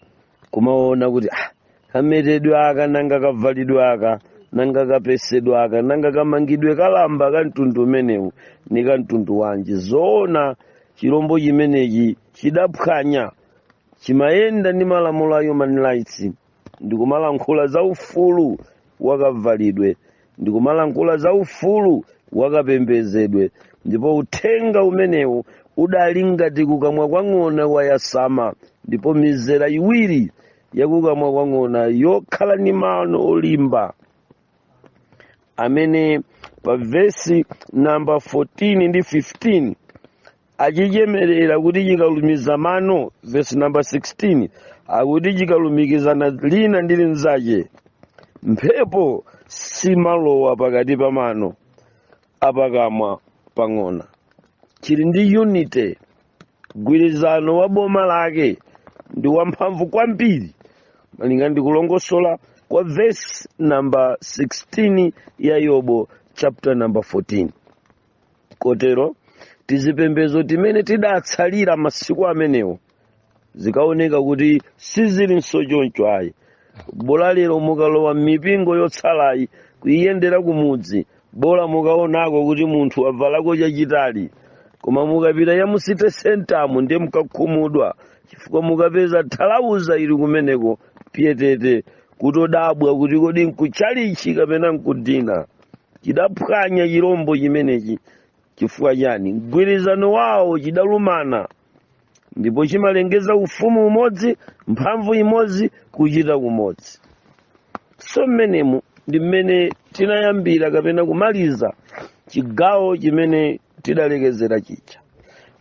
kumaona kuti, ah, kametedwe aka, nanga kavalidwe aka, nanga kapesedwe aka, nanga kamangidwe kalamba ka mtundu umenewu ni ka mtundu wanji? Zoona, chirombo chimenechi chidaphwanya, chimayenda ndi malamulo a human rights, ndikumalankhula za ufulu wakavalidwe, ndikumalankhula za ufulu wakapembedzedwe, ndipo uthenga umenewu udali ngati kukamwa kwa ng'ona wayasama, ndipo mizera iwiri yakukamwa kwa ng'ona yokhala ndi mano olimba, amene pa vesi namba 14 ndi 15 achichemerera kuti chikalumiza mano. Vesi namba 16 akuti chikalumikizana lina ndi linzache, mphepo simalowa pakati pa mano apakamwa pang'ona. Chili ndi unity, mgwirizano wa boma lake ndi wamphamvu kwambiri, malinga ndi kulongosola kwa vesi namba 16 ya Yobo chapter number 14. Kotero tizipembezo timene tidatsalira masiku amenewo zikaoneka kuti sizilinso choncho ayi. Bola lero mukalowa m'mipingo yotsalayi kuyiyendera kumudzi, bola mukaonako kuti munthu avalako chachitali, koma mukapita ya mu city center mu ndiye mukakhumudwa, chifukwa mukapeza thalauza ili kumeneko pyetete, kutodabwa kuti kodi nkuchalichi kapena nkudina? Chidaphwanya chirombo chimenechi chifukwa chani? Mgwirizano wawo chidalumana, ndipo chimalengeza ufumu umodzi, mphamvu imodzi, kuchita kumodzi. So mmenemu ndi mmene tinayambira kapena kumaliza chigawo chimene tidalekezera chija.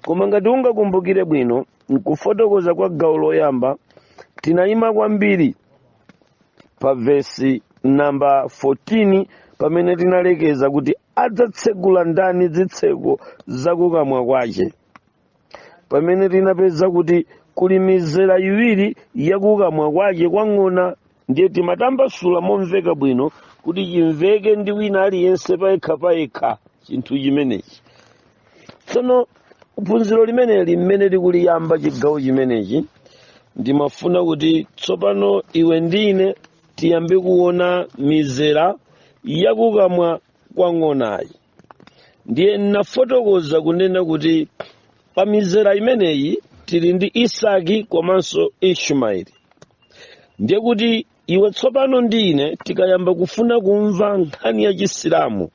Koma ngati ungakumbukire bwino, nkufotokoza kwa gawo loyamba tinayima kwambiri pa vesi namba 14, pamene tinalekeza kuti adzatsegula ndani zitseko zakukamwa kwace, pamene tinapeza kuti kuli mizera iwiri yakukamwa kwace kwang'ona. Ndiye timatambasula momveka bwino kuti chimveke ndi wina aliyense payekha payekha chinthu chimenechi. Tsono phunziro limeneli mmene tikuliyamba chigawo chimenechi, ndimafuna kuti tsopano iwe ndine tiyambe kuona mizera yakukamwa kwa ng'onayi. Ndiye nafotokoza kunena kuti pa mizera imeneyi tili ndi Isaki komanso Ishmaeli. Ndiye kuti iwe tsopano ndi ine tikayamba kufuna kumva nkhani ya Chisilamu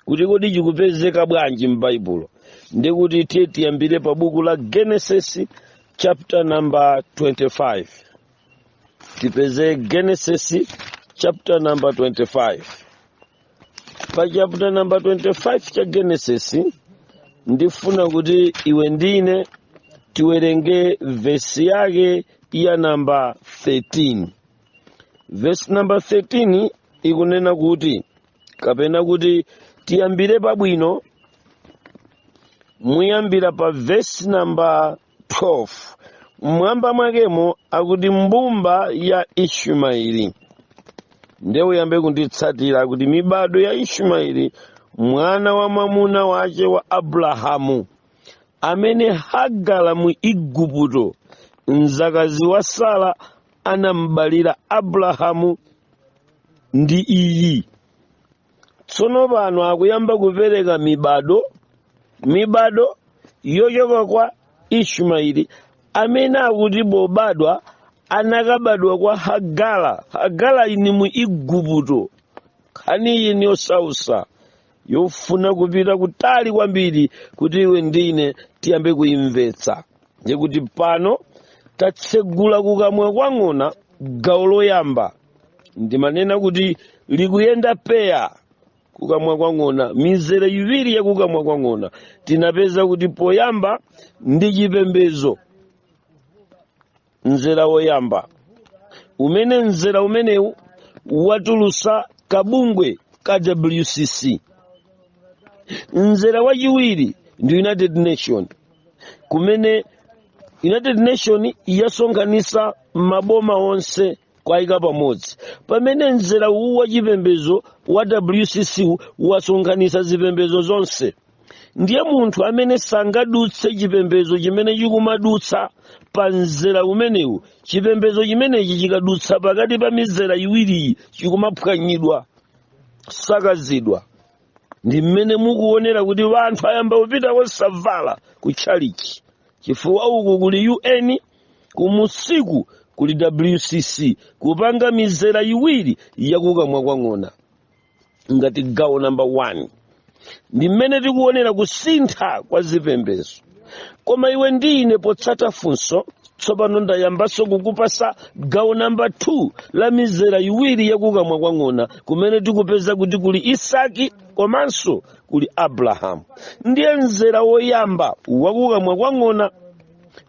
kuti kodi chikupezeka bwanji m'Baibulo, ndiye kuti tiye tiyambire pa buku la Genesis chapter number 25. Tipeze Genesis chapter number 25. Pa chapter number 25 cha Genesis, ndifuna kuti iwe ndine tiwerenge vesi yake ya namba 13. Vesi namba 13 ikunena kuti, kapena kuti tiyambire pabwino, muyambira pa vesi namba 12 mmwamba mwakemo, akuti mbumba ya Ishumaeli. Ndiye uyambe kunditsatira. Akuti mibado ya Ishumaeli mwana wa mwamuna wace wa Abrahamu, amene Hagara mu Igupto mzakazi wa Sara anambalira Abrahamu, ndi iyi. Tsono pano akuyamba kupereka mibado yochoka kwa Ishumaeli, amene akuti pobadwa anakabadwa kwa Hagara. Hagara ini mu Igupto. Nkhani iyi ni yosausa, yofuna kupita kutali kwambiri kuti iwe ndine tiyambe kuimvetsa. Ndikuti pano tatsegula kukamwa kwa ng'ona gawo loyamba. Ndimanena kuti likuyenda peya kukamwa kwa ng'ona, mizere iwiri ya kukamwa kwa ng'ona. Tinapeza kuti poyamba ndi chipembedzo, mzera woyamba umene mzera umenewu watulusa kabungwe ka WCC. Mzera wachiwiri ndi United Nation, kumene United Nation yasonkhanitsa maboma onse kwayika pamodzi, pamene mzera uwu wachipembedzo wa WCC wasonkhanitsa zipembedzo zonse. Ndiye munthu amene sangadutse chipembedzo chimene chikumadutsa pa mzera umenewu, chipembedzo chimenechi chikadutsa pakati pa mizera iwiriyi, chikumaphwanyidwa, sakazidwa. Ndi mmene mukuonera kuti anthu ayamba kupita kosavala ku tchalichi, chifukwa uku kuli UN, kumusiku kuli WCC, kupanga mizera iwiri yakukamwa kwa ng'ona ngati gawo namba 1. Ndi mmene tikuonera kusintha kwa zipembedzo. Koma iwe ndi ine potsata funso, tsopano ndayambanso kukupasa gawo namba 2 la mizera iwiri yakukamwa kwa ng'ona, kumene tikupeza kuti kuli Isaki komanso kuli Abrahamu. Ndiye mzera woyamba wakukamwa kwa ng'ona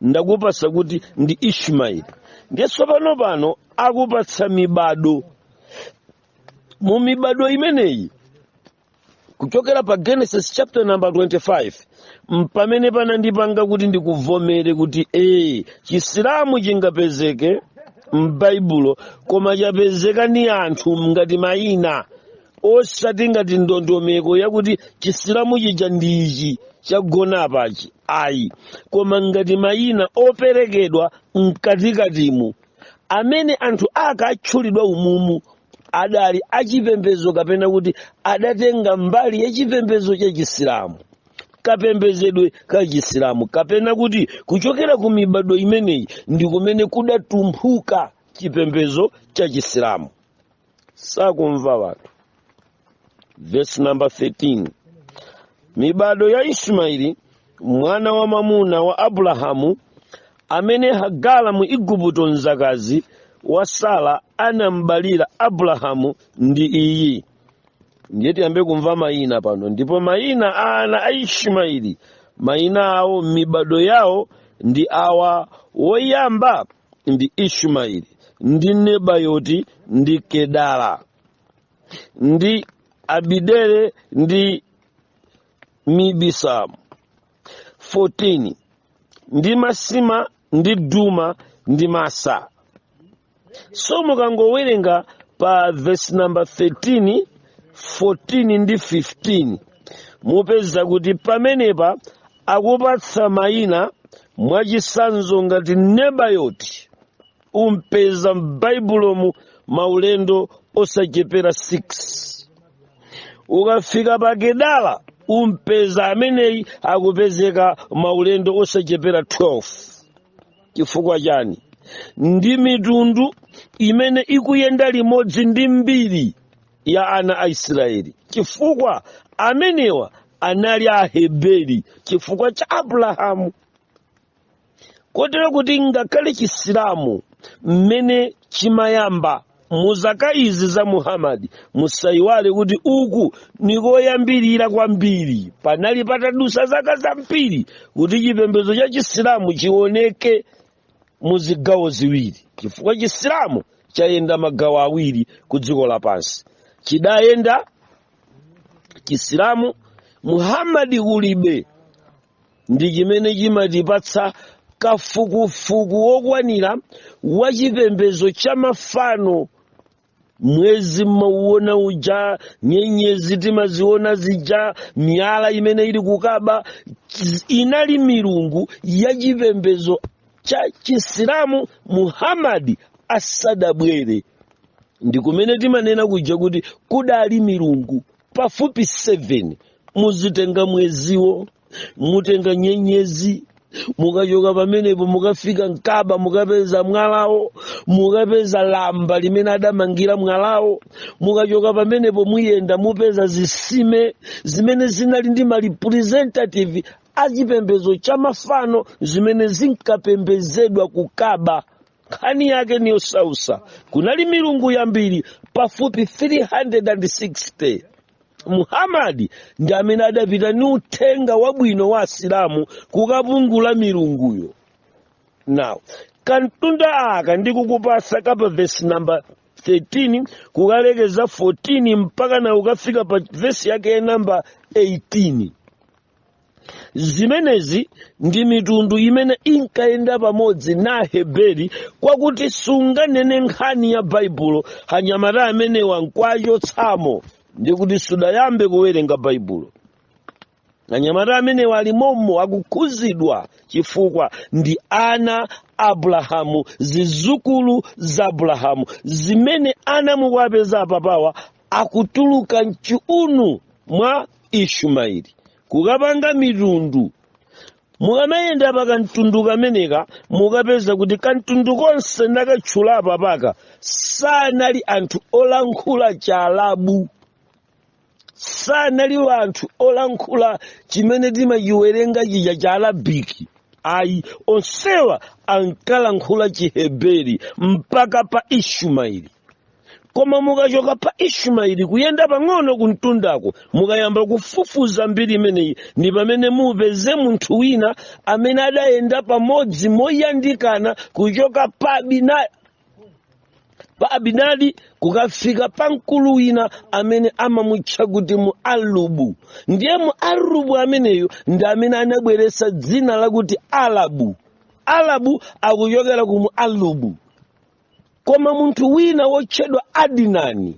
ndakupasa kuti ndi Ishmaeli. Ndiye tsopano pano akupatsa mibado. Mu mibado imeneyi, kuchokera pa Genesis chapter number 25, mpamene panandipanga kuti ndikuvomere kuti ee, Chisilamu chingapezeke m'Baibulo, koma chapezeka ni anthu ngati mayina, osati ngati ndondomeko yakuti Chisilamu chija ndi ichi chagona apachi, ayi, koma ngati mayina operekedwa mkatikatimu, amene anthu akatchulidwa umumu adali achipembedzo, kapena kuti adatenga mbali ya chipembedzo cha Chisilamu, kapembedzedwe ka Chisilamu, kapena kuti kuchokera ku mibado imeneyi ndi kumene kudatumphuka chipembedzo cha Chisilamu. Sakumva wanthu. Verse number 13: mibado ya Ismaili mwana wa mwamuna wa Abrahamu, amene Hagara mu Igupto mzakazi wa Sara anambalira Abrahamu, ndi iyi. Ndiye tiyambe kumva mayina pano. Ndipo mayina a ana a Ismaili, mayina awo m'mibado yawo ndi awa: woyamba ndi Ismaili, ndi Nebayoti, ndi Kedara, ndi Abidele, ndi Mibisamu. 14 ndi Misima, ndi Duma, ndi Masa. So mukangowerenga pa verse number 13, 14 ndi 15, mupeza kuti pamenepa akupatsa mayina. Mwachisanzo, ngati Nebayoti umpeza m'Baibulomu maulendo osachepera 6. Ukafika pa Kedala, umpeza ameneyi akupezeka maulendo osachepera 12. Chifukwa chani? Ndi mitundu imene ikuyenda limodzi ndi mbiri ya ana a Israeli, chifukwa amenewa anali Aheberi chifukwa cha Abrahamu, kotero kuti ngakhale Chisilamu mmene chimayamba Mu zaka izi za Muhammadi, musayiwale kuti uku nikoyambirira kwambiri, panali patadusa zaka zambiri kuti chipembedzo cha Chisilamu chioneke mu zigawo ziwiri, chifukwa Chisilamu chayenda magawo awiri ku dziko lapansi. Chidayenda Chisilamu Muhammadi kulibe, ndi chimene chimatipatsa kafukufuku wokwanira wa chipembedzo cha mafano. Mwezi mmauona uja, nyenyezi timaziona zija, miyala imene ili kukaba inali milungu ya chipembedzo cha Chisilamu Muhammadi asadabwere. Ndi kumene timanena kuja kuti kudali milungu pafupi 7. Muzitenga mweziwo, mutenga nyenyezi, mukachoka pamenepo mukafika mkaba, mukapeza mwalawo, mukapeza lamba limene adamangira mwalawo. Mukachoka pamenepo muyenda, mupeza zisime zimene zinali ndi ma representative achipembedzo cha mafano zimene zinkapembedzedwa kukaba. Nkhani yake ni yosausa. Kunali milungu yambiri pafupi 360. Muhammadi ndi amene adapita ni uthenga wabwino wa Asilamu kukapungula milunguyo. Now, kantunda aka ndikukupasa kapa verse number 13 kukalekeza 14 mpaka na ukafika pa verse yake ya namba 18. Zimenezi ndi mitundu imene inkayenda pamodzi na Aheberi, kwakuti sunganene nkhani ya Baibulo anyamata amenewa nkwachotsamo, ndikuti sudayambe kuwerenga Baibulo. Anyamata amenewa ali mommo, akukhuzidwa chifukwa ndi ana Abrahamu, zizukulu za Abrahamu zimene ana mukuwapeza apapawa akutuluka mchiuno mwa Ishumaeli kukapanga mitundu. Mukamayenda pa kamtundu kameneka, mukapeza kuti kamtundu konse ndakatchula apapaka sanali anthu olankhula Chaalabu, sanali anthu olankhula chimene timachiwerenga chija cha Arabiki, ayi. Onsewa ankalankhula Chiheberi mpaka pa Ishumaeli. Koma mukachoka pa Ishumaeli kuyenda pang'ono kumtundako, mukayamba kufufuza mbiri imeneyi, ndi pamene mupeze munthu wina amene adayenda pamodzi moyandikana kuchoka pa Abinadi kukafika pa mkulu wina amene amamutcha kuti mu Alubu. Ndiye mu Alubu ameneyo ndi amene anabweretsa dzina lakuti Alabu. Alabu akuchokera ku mu Alubu. Koma munthu wina wotchedwa Adinani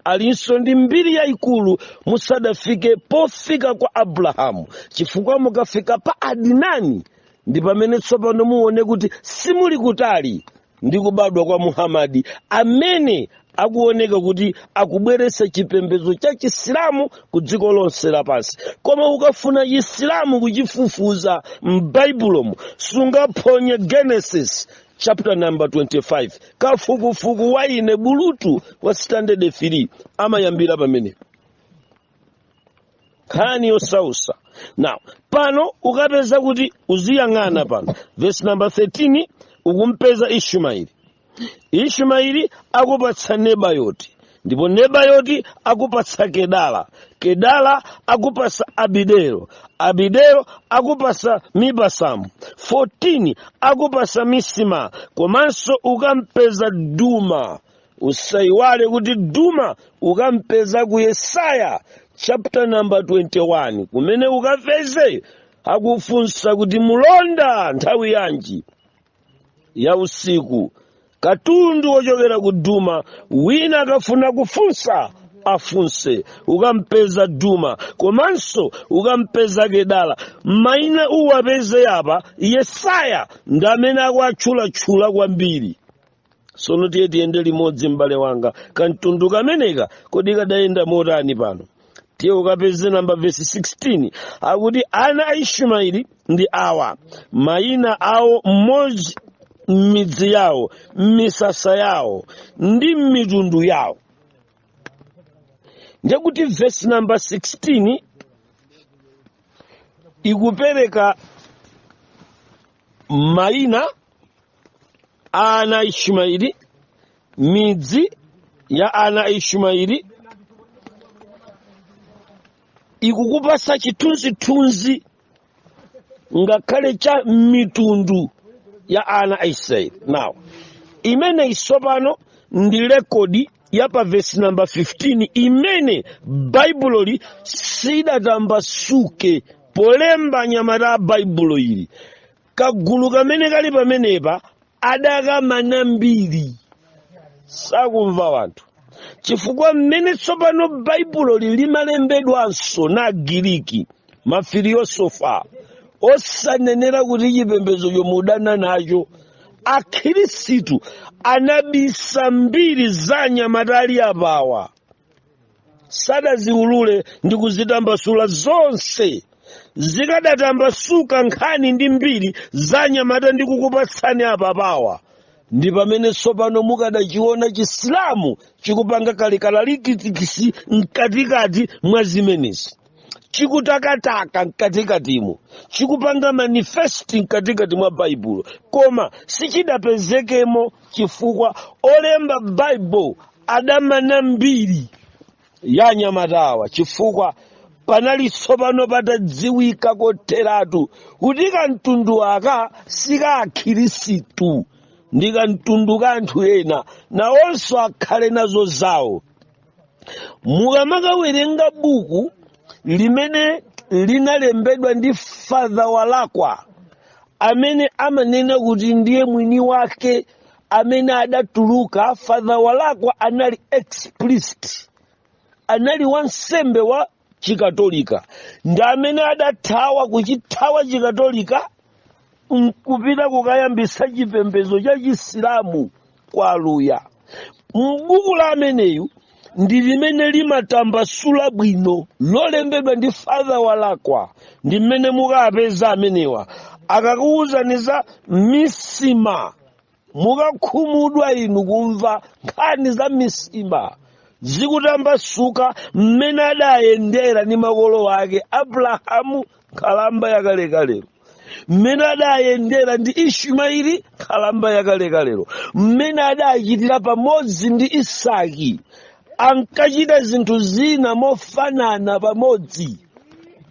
alinso ndi mbiri yayikulu musadafike pofika kwa Abrahamu, chifukwa mukafika pa Adinani ndi pamene tsopano muone kuti simuli kutali ndi kubadwa kwa Muhammadi, amene akuoneka kuti akubweretsa chipembedzo cha Chisilamu ku dziko lonse lapansi. Koma ukafuna Chisilamu kuchifufuza m'Baibulomu, sungaphonye Genesis chapter number 25. Kafukufuku wa ine bulutu wa standard 3 amayambira pamenepo. Nkhani yosausa. Now, pano ukapeza kuti uziyang'ana pano verse number 13, ukumpeza Ishumaeli. Ishumaeli akupatsa Nebayoti, ndipo Nebayoti akupatsa Kedala, Kedala akupatsa Abidelo, Abidelo akupatsa Mibasamu, 14 akupatsa Misima, komanso ukampeza Duma. Usayiwale kuti Duma ukampeza ku Yesaya chapter number 21, kumene ukapeze akufunsa kuti mulonda nthawi yanji ya usiku katundu wochokera ku Duma. Wina akafuna kufunsa afunse, ukampeza Duma, komanso ukampeza Kedala. Maina uwapeze apa, Yesaya ndi amene akuatchulatchula kwambiri. Sono tiye tiyende limodzi, m'bale wanga. Kamtundu kameneka kodi kadayenda motani? Pano tiye ukapeze namba vesi 16, akuti ana a Ishumaeli ndi awa, mayina awo mmodzi, m'midzi yawo, m'misasa yawo ndi m'mitundu yawo. Ndekuti vesi namba 16 ikupereka mayina a ana a Ishumaeli. Midzi ya ana a Ishumaeli ikukupasa chithunzithunzi ngakhale cha mitundu ya ana a Israeli. Now, imene tsopano ndi rekodi ya pa vesi namba 15 imene Baibuloli sidatambasuke polemba anyamata a Baibulo ili. Kagulu kamene kali pamenepa adakamana mbiri, sakumva wanthu, chifukwa mmene tsopano Baibuloli limalembedwanso na Agiriki, mafilosofa osanenera kuti chipembedzo chomudana nacho, Akhirisitu anabisa mbiri za anyamata ali apawa, sadaziulule ndi kuzitambasula zonse. Zikadatambasuka nkhani ndi mbiri za anyamata ndi kukupatsani apapawa, ndi pamene tsopano mukadachiona Chisilamu chikupanga kalikalalikitisi mkatikati mwa zimenezi, chikutakataka mkatikatimo, chikupanga manifest mkatikati mwa Baibulo. Koma sichidapezekemo chifukwa olemba Baibulo adamana mbiri ya anyamatawa, chifukwa panali tsopano patadziwika kotheratu kuti kamtundu aka sika Akhirisitu, ndi kamtundu ka anthu ena, nawonso akhale nazo zawo. Mukamakawerenga buku limene linalembedwa ndi Father Walakwa, amene amanena kuti ndiye mwini wake amene adatuluka, Father Walakwa anali ex-priest, anali wansembe wa Chikatolika, ndi amene adathawa kuchithawa Chikatolika nkupita kukayambisa chipembedzo cha Chisilamu kwa Aluya. M'buku la ameneyu ndi limene limatambasula bwino, lolembedwa ndi Father Walakwa, ndi mmene mukapeza amenewa akakuwuzani za misima. Mukakhumudwa inu kumva nkhani za misima zikutambasuka, mmene adayendera ndi makolo ake Abrahamu, nkhalamba yakalekalero, mmene adayendera ndi Ismaili, nkhalamba yakalekalero, mmene adachitira pamodzi ndi Isaki, ankachita zinthu zina mofanana pamodzi,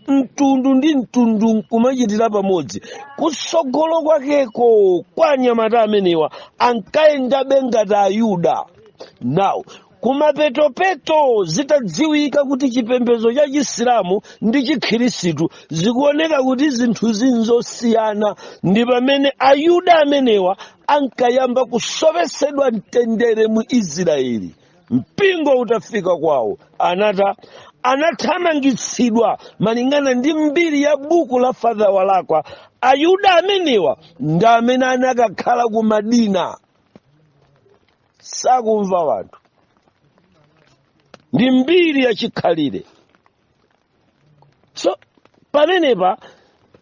mtundu ndi mtundu nkumachitira pamodzi. Kutsogolo kwakeko kwa anyamata amenewa ankayendabe ngati Ayuda. Now, kumapetopeto zitadziwika kuti chipembedzo cha Chisilamu ndi Chikhirisitu zikuoneka kuti zinthu zinzosiyana, ndi pamene Ayuda amenewa ankayamba kusowesedwa mtendere mu Israeli. Mpingo utafika kwawo anata anathamangitsidwa, malingana ndi mbiri ya buku la Father Walakwa. Ayuda amenewa ndi amene anakakhala ku Madina. Sakumva wanthu, ndi mbiri yachikhalire. So pamenepa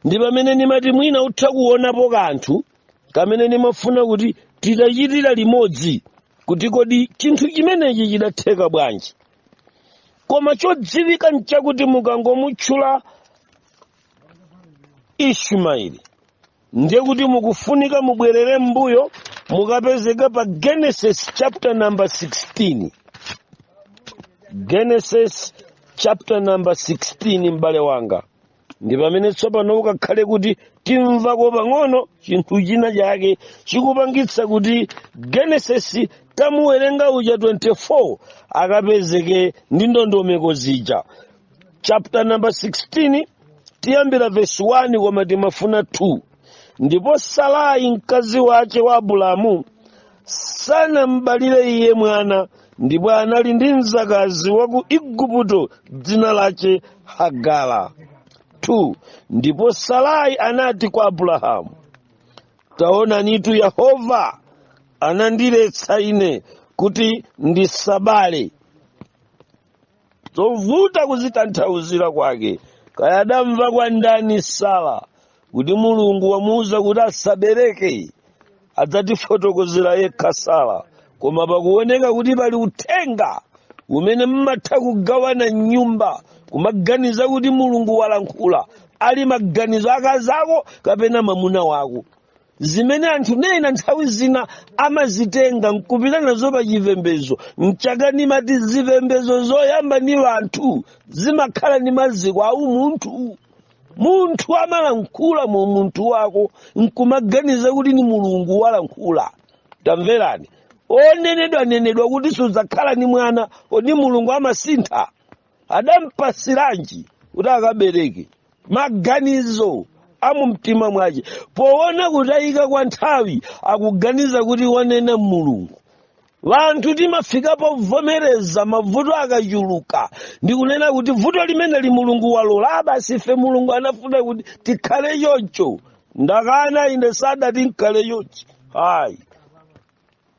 ndi pamene ndimati mwina utha kuonapo kanthu kamene ndimafuna kuti titachitira limodzi, kuti kodi chinthu chimenechi chidatheka bwanji? Koma chodziwika nchakuti mukangomutchula Ismaili, ndiye kuti mukufunika mubwerere mbuyo, mukapezeka pa Genesis chapter number 16. Genesis chapter number 16, m'bale wanga, ndi pamene tsopano ukakhale kuti timvako pang'ono chinthu china chake chikupangitsa kuti Genesis tamuwerenga uja 24 akapezeke ndi ndondomeko zija. Chapter number 16, tiyambira verse 1, koma timafuna 2. Ndipo Sarai mkazi wace wa Abulamu sanambalire iye mwana, ndipo anali ndi mzakazi wa ku Igupto dzina lace Hagara. 2 Ndipo Sarai anati kwa Abrahamu, "Taonanitu, Yehova anandiletsa ine kuti ndisabale." Zovuta kuzitanthauzira kwake. Kaya adamva kwa ndani Sara kuti Mulungu wamuwuza kuti asabereke, adzatifotokozera yekha Sara. Koma pakuoneka kuti pali uthenga umene mmatha kugawana nyumba, kumaganiza kuti Mulungu walankhula, ali maganizo akazako kapena mamuna wako. Zimene anthu nena nthawi zina amazitenga nkupita nazo pa chipembedzo. Mchaka nimati zipembedzo zoyamba ni anthu zimakhala ndi maziko a umunthu. Munthu amalankhula mu munthu wako nkumaganiza kuti ni Mulungu walankhula. Tamverani, onenedwa-nenedwa kuti sudzakhala ni mwana, kodi Mulungu amasintha? Adampasiranji kuti akabereke? Maganizo amumtima mwache poona kutayika kwa nthawi akuganiza kuti wanena Mulungu. Vanthu timafika povomereza mavuto akachuluka ndikunena kuti vuto limeneli Mulungu walola, basi ife Mulungu anafuna kuti tikhale choncho. Ndakana ine, sadati nkhale chonchi. Hayi,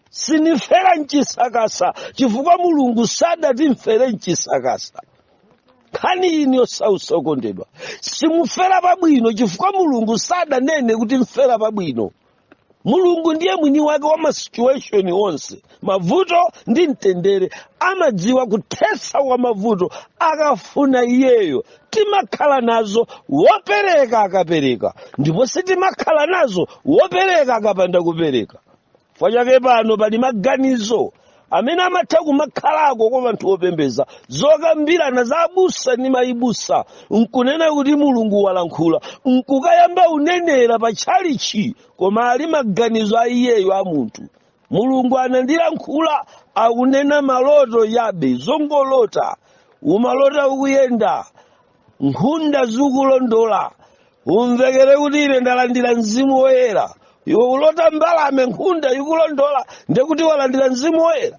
sinifera mchisakasa chifukwa Mulungu sadati mfere mchisakasa. Nkhani ini yosautsa, okondedwa, simufera pabwino chifukwa Mulungu sadanene kuti mfera pabwino. Mulungu ndiye mwini wake wa masituation onse, mavuto ndi mtendere. Amadziwa kuthetsa kwa mavuto akafuna iyeyo. Timakhala nazo wopereka akapereka, ndipo sitimakhala nazo wopereka akapanda kupereka. Chifukwa chake pano pali maganizo amene amatha kumakhalako kwa anthu opembeza, zokambirana za abusa ndi mayibusa, nkunena kuti Mulungu walankhula, nkukayamba unenera pa tchalichi, koma ali maganizo a iyeyo a munthu. Mulungu anandilankhula, akunena maloto yabe, zongolota. Umalota ukuyenda, nkhunda zikulondola, umvekere kuti ine ndalandira Mzimu Woyera. Iwe ulota mbalame, nkhunda ikulondola, ndekuti walandira Mzimu Woyera?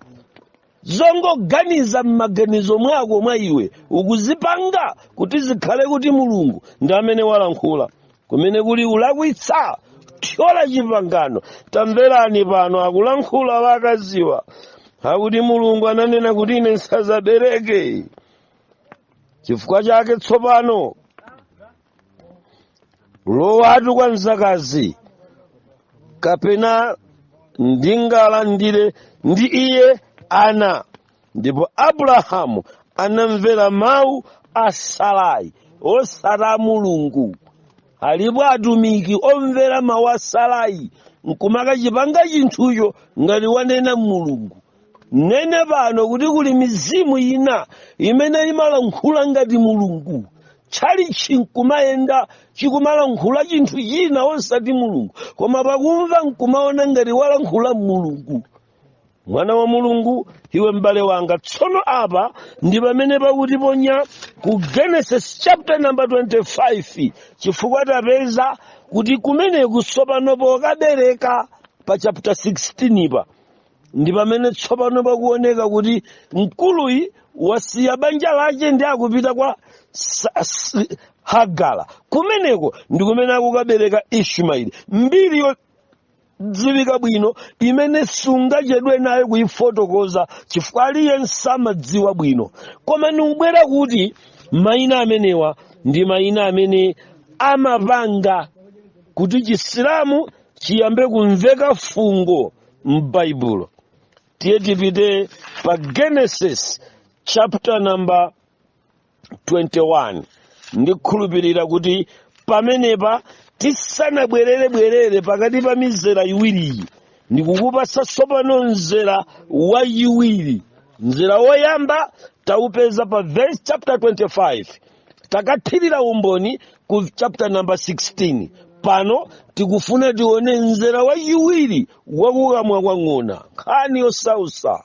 Zongoganiza m'maganizo mwako mwa iwe ukuzipanga kuti zikhale kuti Mulungu ndi amene walankhula, kumene kuli ulakwitsa, thyola chipangano. Tamverani, pano akulankhula wakaziwa akuti Mulungu ananena kuti ine nsazabereke. Chifukwa chake tsopano lowatu kwa mzakazi, kapena ndingalandire ndi iye ana. Ndipo Abrahamu anamvera mawu a Sarai, osati a Mulungu. Alipo atumiki omvera mawu a Sarai nkumakachipanga chinthucho ngati wanena Mulungu. Nene pano kuti kuli mizimu ina imene imalankhula ngati Mulungu. Tchalichi nkumayenda chikumalankhula chinthu china osati Mulungu, koma pakumva nkumaona ngati walankhula Mulungu. Mwana wa Mulungu, iwe m'bale wanga, tsono apa ndi pamene pakuti ponya ku Genesis chapter number 25, chifukwa tapeza kuti kumeneku tsopano pokabereka pa chapter 16 pa ndi pamene tsopano pakuoneka kuti mkuluyi wasiya banja lake ndi akupita kwa Hagara. Kumeneko ndi kumene akukabereka Ishmaeli, mbiri yodziwika bwino imene sungachedwe nayo kuyifotokoza chifukwa aliyense amadziwa bwino. Koma nikubwera kuti mayina amenewa ndi mayina amene amapanga kuti Chisilamu chiyambe kumveka fungo m'Baibulo. Tiye tipite pa Genesis chapter number 21. Ndikhulupirira kuti pamenepa tisanabwerere-bwerere pakati pa mizera iwiriyi, ndikukupasa tsopano mzera wachiwiri. Mzera woyamba taupeza pa verse chapter 25, takathirira umboni ku chapter number 16. Pano tikufuna tione mzera wachiwiri wakukamwa kwa ng'ona. Nkhani yosausa,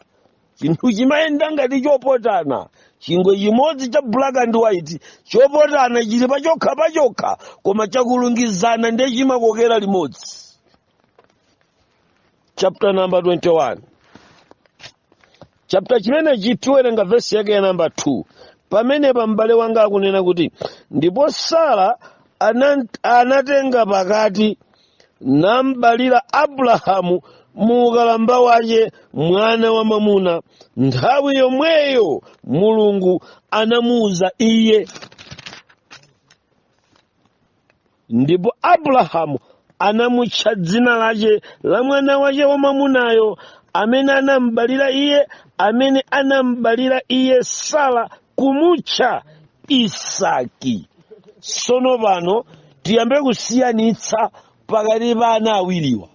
chinthu chimayenda ngati chopotana, chingwe chimodzi cha black and white chopotana, chili pachokha pachokha, koma chakulungizana ndiye chimakokera limodzi. Chapter number 21, chapter chimenechi tiwerenga vesi yake ya namba 2. Pamenepa m'bale wanga akunena kuti, ndipo Sara anatenga pakati, nambalira Abrahamu mu ukalamba wace mwana wa mwamuna nthawi yomweyo Mulungu anamuuza iye. Ndipo Abrahamu anamutcha dzina lace la mwana wace wamwamunayo amene anambalira iye, amene anambalira iye Sara, kumutcha Isaki. Tsono pano tiyambe kusiyanitsa Pakati pa ana awiriwa,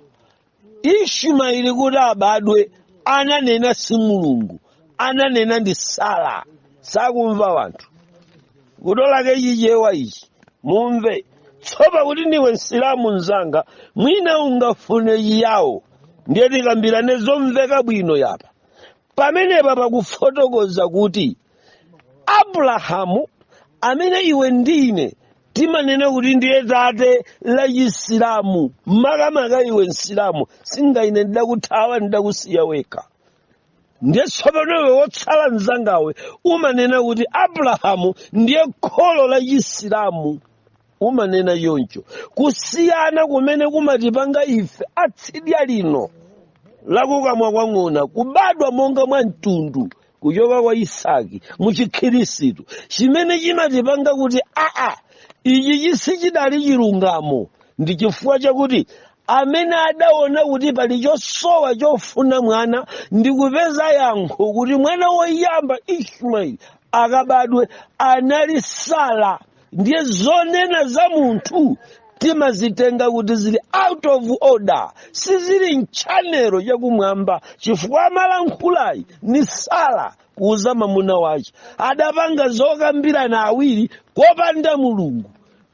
Ishumaeli kuti abadwe ananena si Mulungu, ananena ndi Sara. Sakumva wanthu kutolake Chichewa ichi mumve. Tsopa kuti ndiwe Msilamu mzanga, mwina ungafune Chiyawo, ndiye tikambirane zomveka bwino yapa. Pamenepa pakufotokoza kuti Abrahamu amene iwe ndine timanena kuti ndiye tate la Chisilamu, makamaka iwe Msilamu, singa ine ndidakuthawa, ndidakusiya wekha. Ndiye tsopano iwe wotsala mzangawe umanena kuti Abrahamu ndiye kholo la Chisilamu, umanena choncho. Kusiyana kumene kumatipanga ife atsidya lino lakukamwa kwa ng'ona kubadwa monga mwa mtundu kuchoka kwa Isaki mu Chikhirisitu, chimene chimatipanga kuti aa ichi sichidali chilungamo, ndi chifukwa chakuti amene adaona kuti pali chosowa chofuna mwana ndi kupeza yankho kuti mwana woyamba Ishmaeli akabadwe anali Sara. Ndiye zonena za munthu timazitenga kuti zili out of order, sizili mchanelo chakumwamba, chifukwa amalankhulayi ni Sara kuuza mamuna wace. Adapanga zokambirana awiri kopanda Mulungu.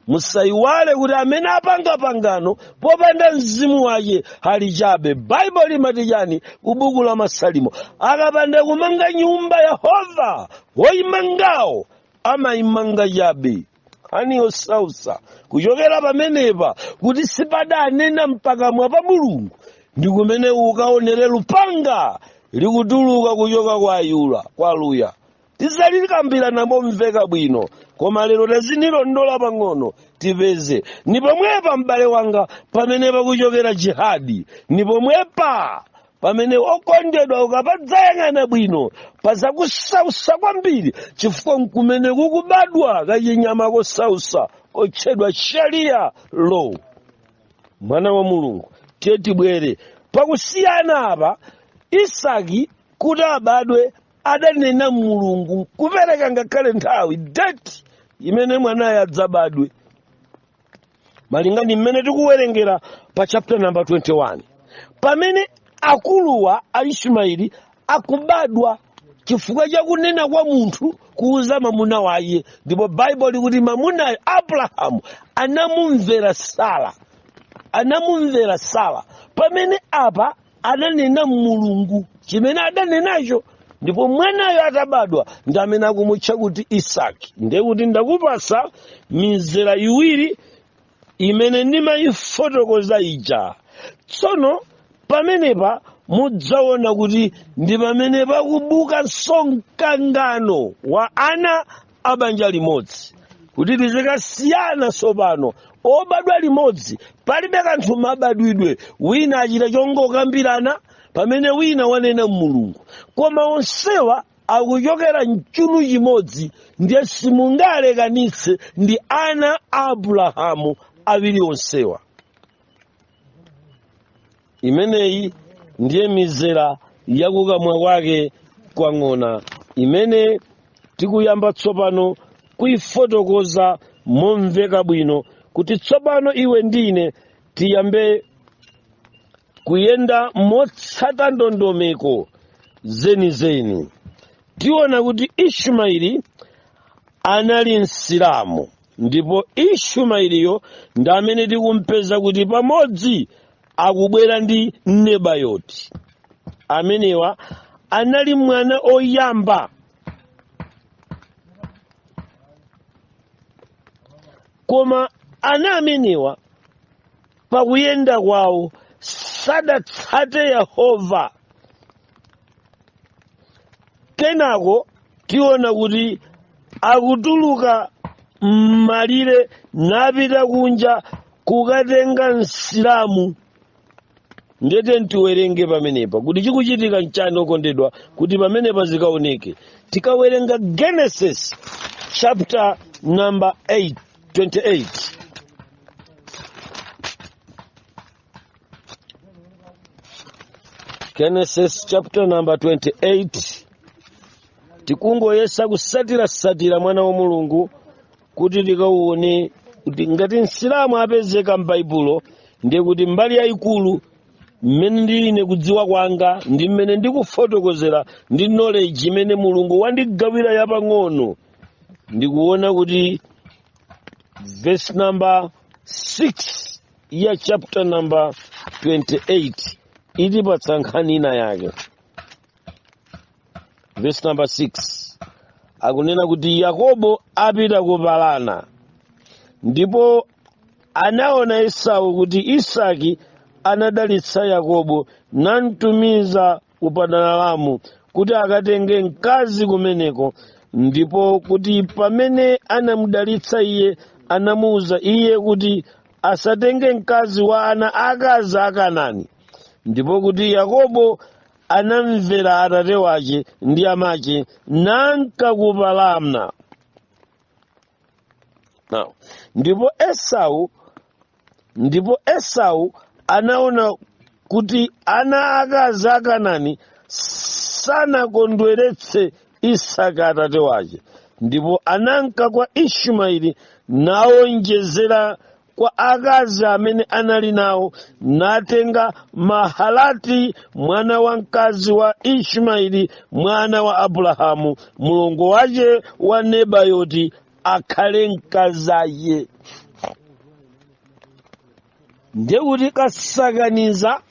Musayiwale kuti amene apanga pangano popanda mzimu wace ali chabe. Baibulo limati chani ku buku la Masalimo? Akapanda kumanga nyumba Yehova, woyimangawo amayimanga chabe. Nkhani yosausa kuchokera pamenepa kuti sipadanena mpakamwa pa Mulungu, ndi kumene ukaonere lupanga likutuluka kuchoka kwa Ayula kwa Luya. Tizalikambirana momveka bwino, koma lero tazinilondola pang'ono tipeze. Ni pomwepa m'bale wanga pamene pakuchokera jihadi, ni pomwepa pamene okondedwa ukapadzayang'ana bwino pazakusausa kwambiri, chifukwa nkumene kukubadwa kachinyama kosausa kotchedwa Sharia law. Mwana wa Mulungu, tiye tibwere pakusiyana apa. Isaki kuti abadwe adanena Mulungu, kupereka ngakhale nthawi, date imene mwanayo adzabadwe, malinga ndi mmene tikuwerengera pa chapter number 21, pamene akuluwa a Ismaili akubadwa chifukwa chakunena kwa munthu kuuza mamuna waye. Ndipo Baibulo likuti mamunayo Abrahamu anamumvera Sara, anamumvera Sara, pamene apa adanena Mulungu chimene adanenacho. Ndipo mwanayo atabadwa ndi amene akumutcha kuti Isaki. Ndiye kuti ndakupasa mizera iwiri imene ndimayifotokoza ija. Tsono pamenepa mudzaona kuti ndi pamene pakubuka mkangano wa ana a banja limodzi, kuti tizikasiyana tsopano obadwa limodzi, palibe kanthu mabadwidwe. Wina achita chongokambirana pamene wina wanena Mulungu, koma onsewa akuchokera mchunu chimodzi, ndiye simungalekanitse, ndi ana a Abrahamu awiri onsewa. Imeneyi ndiye mizera yakukamwa kwake kwa ng'ona imene tikuyamba tsopano kuifotokoza momveka bwino, kuti tsopano iwe ndine tiyambe kuyenda motsata ndondomeko zenizeni. Tiona kuti Ismaili anali Msilamu, ndipo Ismailiyo ndi amene tikumpeza kuti pamodzi akubwera ndi Nebayoti. Amenewa anali mwana oyamba, koma ana amenewa pakuyenda kwawo sadatsate Yehova. Kenako tiona kuti akutuluka m'malire napita kunja kukatenga Msilamu. Ndete ntiwerenge pamenepa kuti chikuchitika nchani, okondedwa, kuti pamenepa zikaoneke. Tikawerenga Genesis chapter number 8, 28, Genesis chapter number 28, tikungoyesa kusatira-satira, mwana wa Mulungu, kuti tikauone kuti ngati Msilamu apezeka m'Baibulo. Ndiye kuti mbali yayikulu mmene ndili ine, kudziwa kwanga ndi mmene ndikufotokozera ndi knowledge imene Mulungu wandigawira yapang'ono, ndikuona kuti verse number 6 ya chapter number 28 itipatsa nkhani ina yake. Verse number 6 akunena kuti Yakobo apita ku Parana, ndipo anaona Esau kuti Isaki anadalitsa Yakobo namtumiza ku Padanaramu kuti akatenge mkazi kumeneko, ndipo kuti pamene anamudalitsa iye anamuwuza iye kuti asatenge mkazi wa ana akazi a Kanaani, ndipo kuti Yakobo anamvera atate wace ndi amace nanka ku Parana. Now, ndipo Esau anaona kuti ana akazi a Kanaani sanakondweretse Isaka atate wace, ndipo ananka kwa Ismaeli nawonjezera kwa akazi amene anali nawo, natenga Mahalati mwana wa mkazi wa Ismaeli mwana wa Abrahamu, mlongo wace wa Nebayoti, akhale mkazaye. Ndiye kuti kasakaniza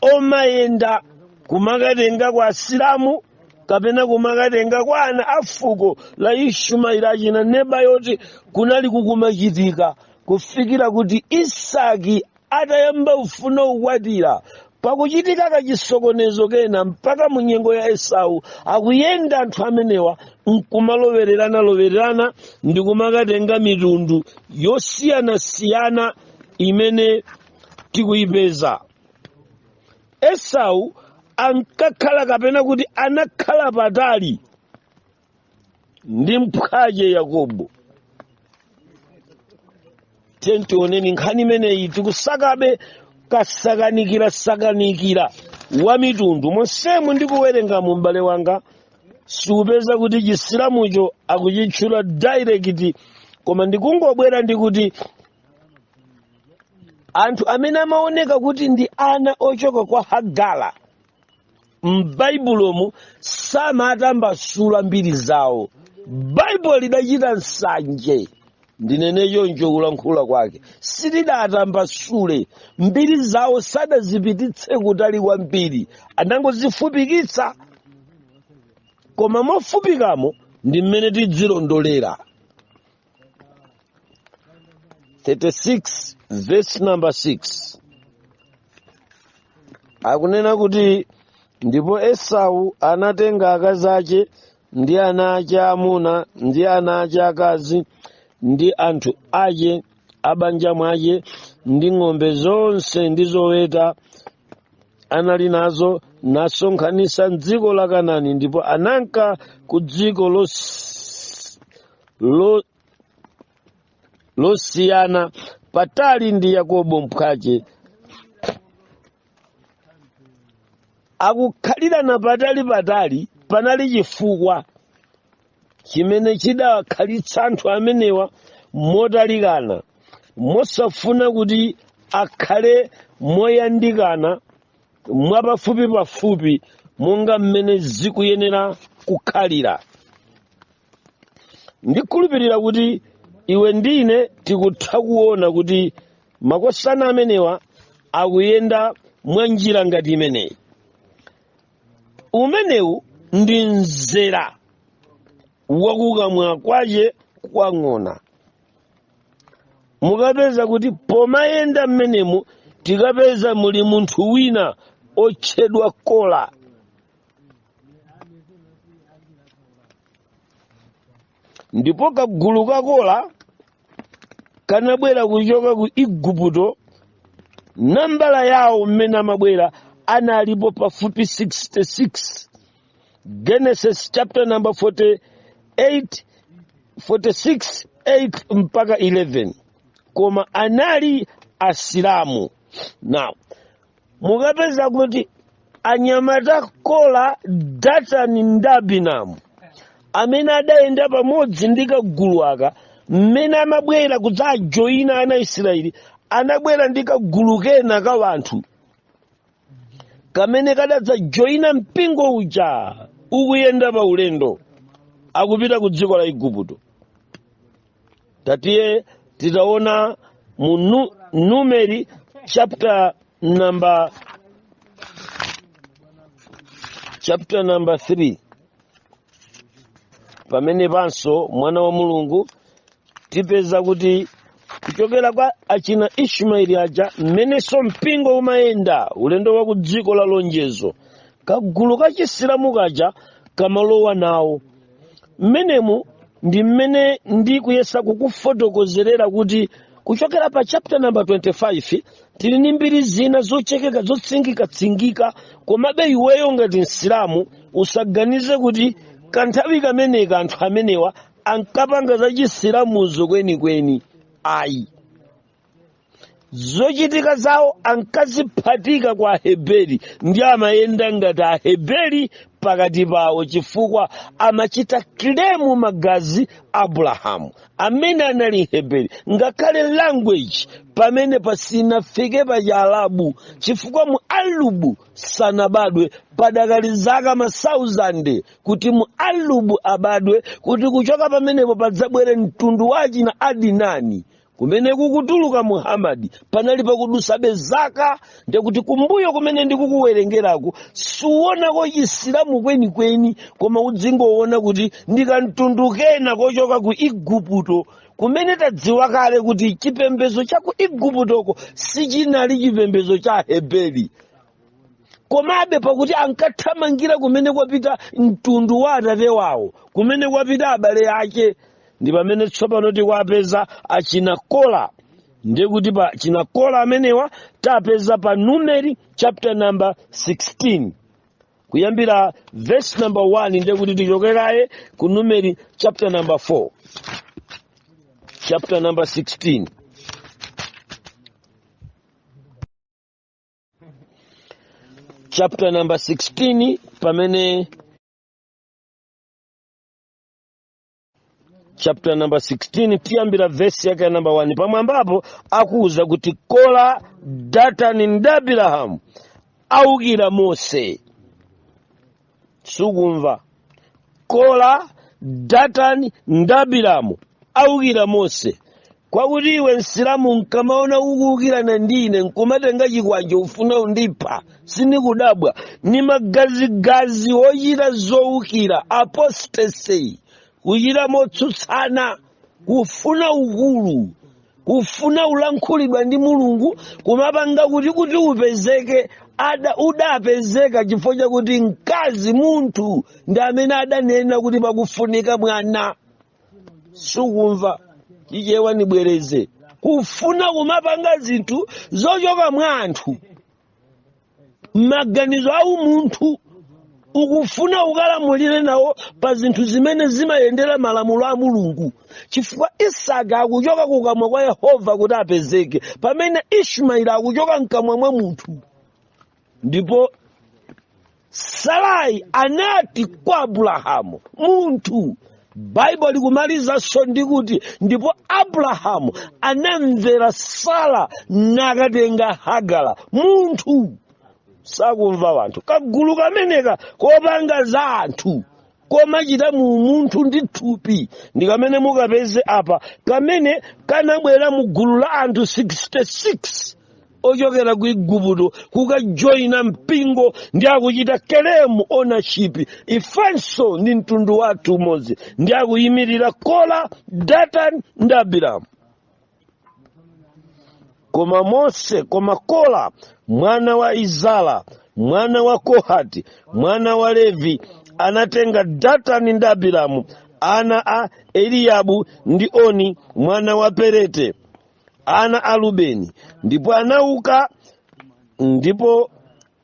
omayenda kumakatenga kwa Asilamu kapena kumakatenga kwa ana a fuko la Ismaeli achina Nebayoti kunali kukumachitika kufikira kuti Isaki atayamba ufuna ukwatira, pakuchitika kachisokonezo kena mpaka mu nyengo ya Esau akuyenda anthu amenewa nkumalowererana lowererana ndi kumakatenga mitundu yosiyanasiyana imene tikuyipeza. Esau ankakhala kapena kuti anakhala patali ndi mphwache Yakobo. Tioneni nkhani imeneyi, tikusakabe kasakanikira sakanikira wa mitundu monsemu. Ndikuwerenga mu, m'bale wanga, siupeza kuti Chisilamucho akuchitchula direct, koma ndikungobwera ndikuti anthu amene amaoneka kuti ndi ana ochoka kwa Hagara m'Baibulomu samatambasula mbiri zawo. Baibulo lidachita nsanje, ndinene choncho, kulankhula kwake silidatambasule mbiri zawo, sadazipititse kutali kwambiri, anangozifupikitsa. Koma mofupikamo ndi mmene tidzilondolera. 36 verse number 6 akunena kuti, "Ndipo Esau anatenga akazi ace ndi ana ace amuna ndi ana ace akazi ndi anthu ace abanja mwace ndi ng'ombe zonse ndi zoweta anali nazo, nasonkhanitsa mdziko la Kanaani, ndipo ananka ku dziko losiyana patali ndi Yakobo mphwache." Akukhalirana patali patali, panali chifukwa chimene chidakhalitsa anthu amenewa motalikana, mosafuna kuti akhale moyandikana mwapafupi pafupi monga mmene zikuyenera kukhalira. Ndikhulupirira kuti iwe ndine tikutha kuona kuti makosana amenewa akuyenda mwa njira ngati imeneyi. Umenewu ndi mzera wakukamwa kwace kwa ng'ona. Mukapeza kuti pomayenda mmenemu tikapeza muli munthu wina otchedwa Kola. Ndipo kagulu ka Kola kanabwera kuchoka ku Igupto. Nambala yawo mmene amabwera analipo pafupi 66. Genesis chapter number 48, 46, 8 mpaka 11. Koma anali Asilamu. Now mukapeza kuti anyamata Kola, Datani ndi Abinamu amene adayenda pamodzi ndi kagulu aka mmene amabwera kudzajoyina ana Israeli. Anabwera ndi kagulu kena ka wanthu kamene kadadzajoyina mpingo uja ukuyenda pa ulendo akupita ku dziko la Igupto. Tatiye titaona mu Numeri chapter number 3, pamene panso mwana wa Mulungu tipeza kuti kuchokera kwa achina Ishmaeli aja, mmenenso mpingo umayenda ulendo wa ku dziko la lonjezo, kagulu ka Chisilamu kaja kamalowa nawo mmenemu. Ndi mmene ndikuyesa kukufotokozerera kuti kuchokera pa chapter number 25 tili ndi mbiri zina zochekeka, zotsingikatsingika. Komabe iweyo ngati Msilamu usaganize kuti kanthawi kameneka anthu amenewa ankapanga za Chisilamuzo kwenikweni, ayi. Zochitika zawo ankaziphatika kwa Aheberi, ndi amayenda ngati Aheberi pakati pawo, chifukwa amachita claim magazi Abrahamu amene anali Heberi, ngakhale language pamene pasinafike pa Chiarabu, chifukwa mu Alubu sanabadwe. Padakali zaka masauzande kuti mu Alubu abadwe, kuti kuchoka pamenepo padzabwere mtundu wachina Adinani kumene kukutuluka Muhammadi. Panali pakudusabe zaka. Ndekuti kumbuyo kumene ndikukuwerengeraku suonako Chisilamu kwenikweni, koma udzingoona kuti ndikamtundu kena kochoka ku Igupto, kumene tadziwa kale kuti chipembedzo cha ku Iguptoko sichinali chipembedzo cha Heberi. Komabe pakuti ankathamangira kumene kwapita mtundu wa atate wawo, kumene kwapita abale ake, ndi pamene tsopano tikuapeza achina Kola. Ndiye kuti pa chinakola amenewa tapeza pa Numeri chapter number 16 kuyambira verse number 1. Ndiye kuti tichokeraye ku Numeri chapter number 4, chapter number 16, chapter number 16, pamene chapter number 16 tiyambira vesi yake ya number 1. Pamwambapo akuwuza kuti Kola, Datani ndi Abirahamu awukira Mose. Sukumva? Kola, Datani ndi Abiramu awukira Mose. Kwakuti iwe Msilamu nkamaona ukuwukirana ndi ine, nkumatenga chikwanje ufuna undipha, sindikudabwa. Ni magazigazi ochita zowukira, apostasy, kuchita motsutsana, kufuna ukulu, kufuna ulankhulidwa ndi Mulungu, kumapanga kuti upezeke. Ada udapezeka chifukwa chakuti mkazi, munthu, ndi amene adanena kuti pakufunika mwana. Sukumva Chichewa? Nibwereze: kufuna kumapanga zinthu zochoka mwa anthu, maganizo a umunthu, ukufuna ukalamulire nawo pa zinthu zimene zimayendera malamulo a Mulungu, chifukwa Isaka akuchoka kukamwa kwa Yehova kuti apezeke, pamene Ishmaeli akuchoka mkamwa mwa munthu. Ndipo Sarai anati kwa Abrahamu, munthu. Baibulo likumalizanso ndi kuti ndipo Abrahamu anamvera Sara nakatenga Hagara, munthu. Sakumva wanthu. Kagulu kameneka kopanga za anthu, komachita mu munthu ndi thupi, ndi kamene mukapeze apa, kamene kanabwera mu gulu la anthu 66 ochokera ku Igupto kukajoyina mpingo, ndi akuchita claim ownership, ifenso ndi mtundu wathu umodzi, ndi akuyimirira Kola, Datan ndi Abiramu. Koma Mose, koma Kola mwana wa Izala, mwana wa Kohati, mwana wa Levi, anatenga Datani ndi Abiramu, ana a Eliyabu, ndi Oni mwana wa Perete, ana a Rubeni, ndipo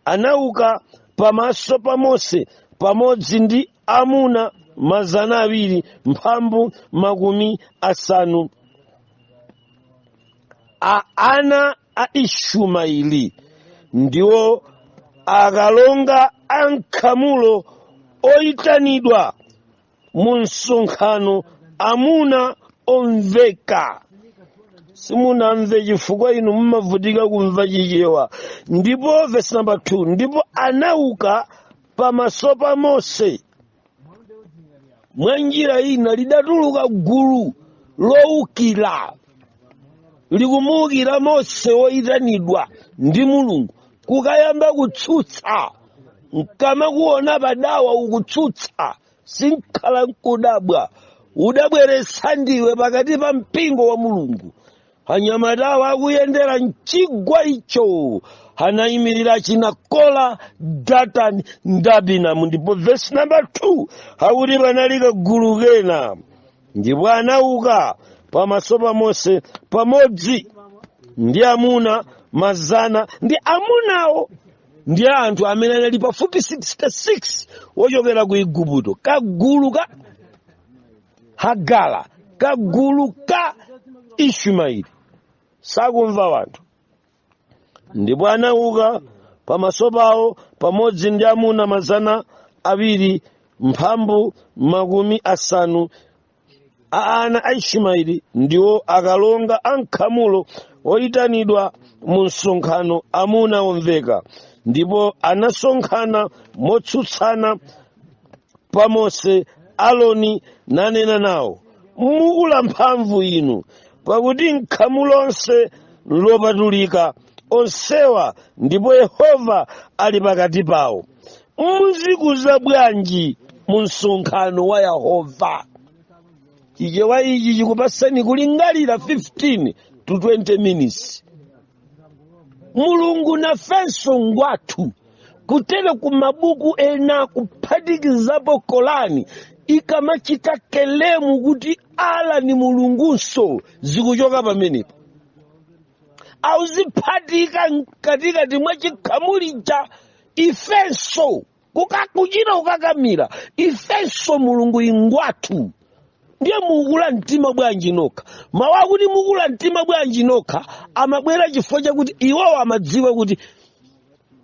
anauka pamaso pa Mose pamodzi ndi amuna 250 a ana a Ishumaeli, ndiwo akalonga a nkhamulo oyitanidwa mu msonkhano, amuna omveka. Simunamve chifukwa inu mumavutika kumva Chichewa. Ndipo verse number 2, ndipo anauka pamaso pa Mose. Mwa njira ina lidatuluka gulu lowukira, likumuwukira Mose woyitanidwa ndi Mulungu, kukayamba kutsutsa. Nkamakuona padawa ukutsutsa, sinkhala nkudabwa udabweretsa ndiwe pakati pa mpingo wa Mulungu. Anyamatawa akuyendera mchigwa icho, anayimirira china Kola, Datani ndi Abinamu. Ndipo verse number 2 akuti panali kagulu kena, ndipo anauka pamaso pa Mose pamodzi ndi amuna mazana, ndi amunawo ndi anthu amene anali pafupi 66 wochokera ku Igupto, kagulu ka Hagala, kagulu ka Ishumaeli. Sakumva wanthu. Ndipo anauka pamaso pawo pamodzi ndi amuna 250 a ana a Ishumaeli, ndiwo akalonga ankhamulo oyitanidwa mu msonkhano, amuna omveka. Ndipo anasonkhana motsutsana pa Mose, Aloni, nanena nawo: Mukula mphamvu inu, pakuti nkhamu lonse lopatulika onsewa, ndipo Yehova ali pakati pawo. Muzikuza bwanji mu msonkhano wa Yehova? Chichewa ichi chikupasani kulingalira 15 to 20 minutes. Mulungu nafenso ngwathu. Kutere ku mabuku ena, kuphatikizapo Kolani, ikamachita claim kuti Ala ni Mulungunso, zikuchoka pamenepo. Auziphatika mkatikati mwa chikhamulija, ifenso kuchita kukakamira, ifenso Mulungu ingwathu. Ndiye mukula mtima bwanji nokha? Mawu akuti mukula mtima bwanji nokha amabwera chifukwa chakuti iwowo amadziwa kuti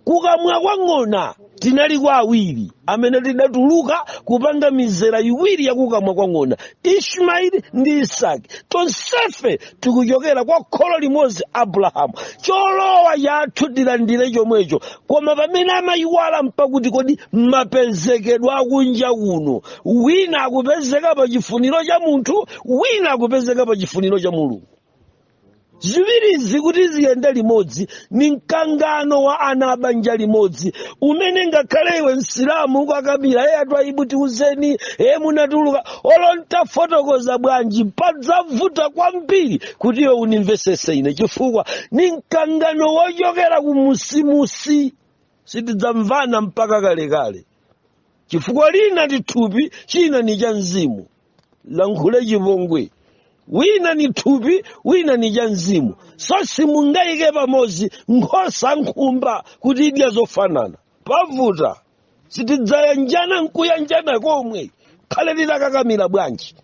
kukamwa kwa ng'ona tinali kwa awiri amene tidatuluka kupanga mizera iwiri ya kukamwa kwa ng'ona, Ishmaeli ndi Isaki. Tonsefe tikuchokera kwa kholo limodzi, Abrahamu. Cholowa chathu tilandire chomwecho. Koma pamene amayiwala mpakuti kodi mapezekedwe akunja kuno, wina akupezeka pa chifuniro cha munthu, wina akupezeka pa chifuniro cha Mulungu. Ziwirizi kuti ziyende limodzi ni mkangano wa ana abanja limodzi, umene ngakhale iwe Msilamu ukakamira, "Eye, atwaibu, tiuzeni, eye, munatuluka," olo ntafotokoza bwanji, padzavuta kwambiri kuti iwe unimvesese ine, chifukwa ni mkangano wochokera ku musimusi. Sitidzamvana mpaka kalekale, chifukwa lina ndi thupi, china ni cha mzimu. Lankhule chipongwe, wina ni thupi, wina ni cha mzimu. So simungayike pamodzi nkhosa nkhumba kuti idya zofanana, pavuta. Sitidzayanjana nkuyanjana komwe, khale litakakamira bwanji.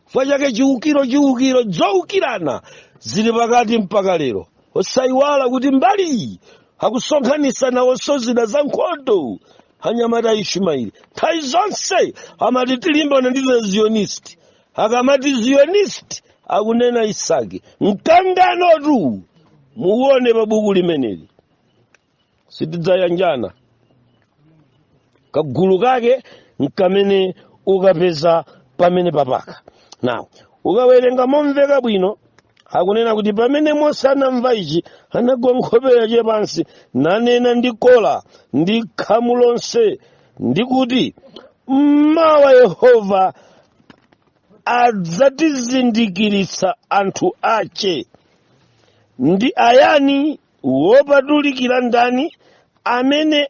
Chifukwa chake chiukiro, chiukiro zowukirana zili pakati mpaka lero. Osayiwala kuti mbali iyi akusonkhanitsa nawonso zida za nkhondo, anyamata a Ishumaeli. Nthawi zonse amati tilimbana ndi the Zionist. Akamati Zionist akunena Isaki. Mkanganotu muone pa buku limeneli, sitidzayanjana. Kagulu kake nkamene ukapeza pamene papaka. Now ukawerenga momveka bwino, akunena kuti pamene Mose anamva ichi, anagwa nkhope yake pansi, nanena ndi Kola ndi khamu lonse ndi kuti, "Mmawa Yehova adzatizindikiritsa anthu ache ndi ayani, wopatulikira ndani amene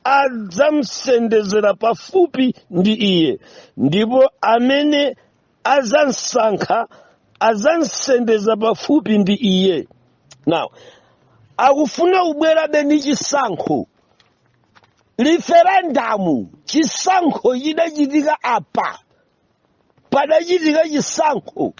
adzamsendezera pafupi ndi iye, ndipo amene azamsankha azamsendeza pafupi ndi iye." Now akufuna ubwerabe ndi chisankho, referendum. Chisankho chidachitika apa, padachitika chisankho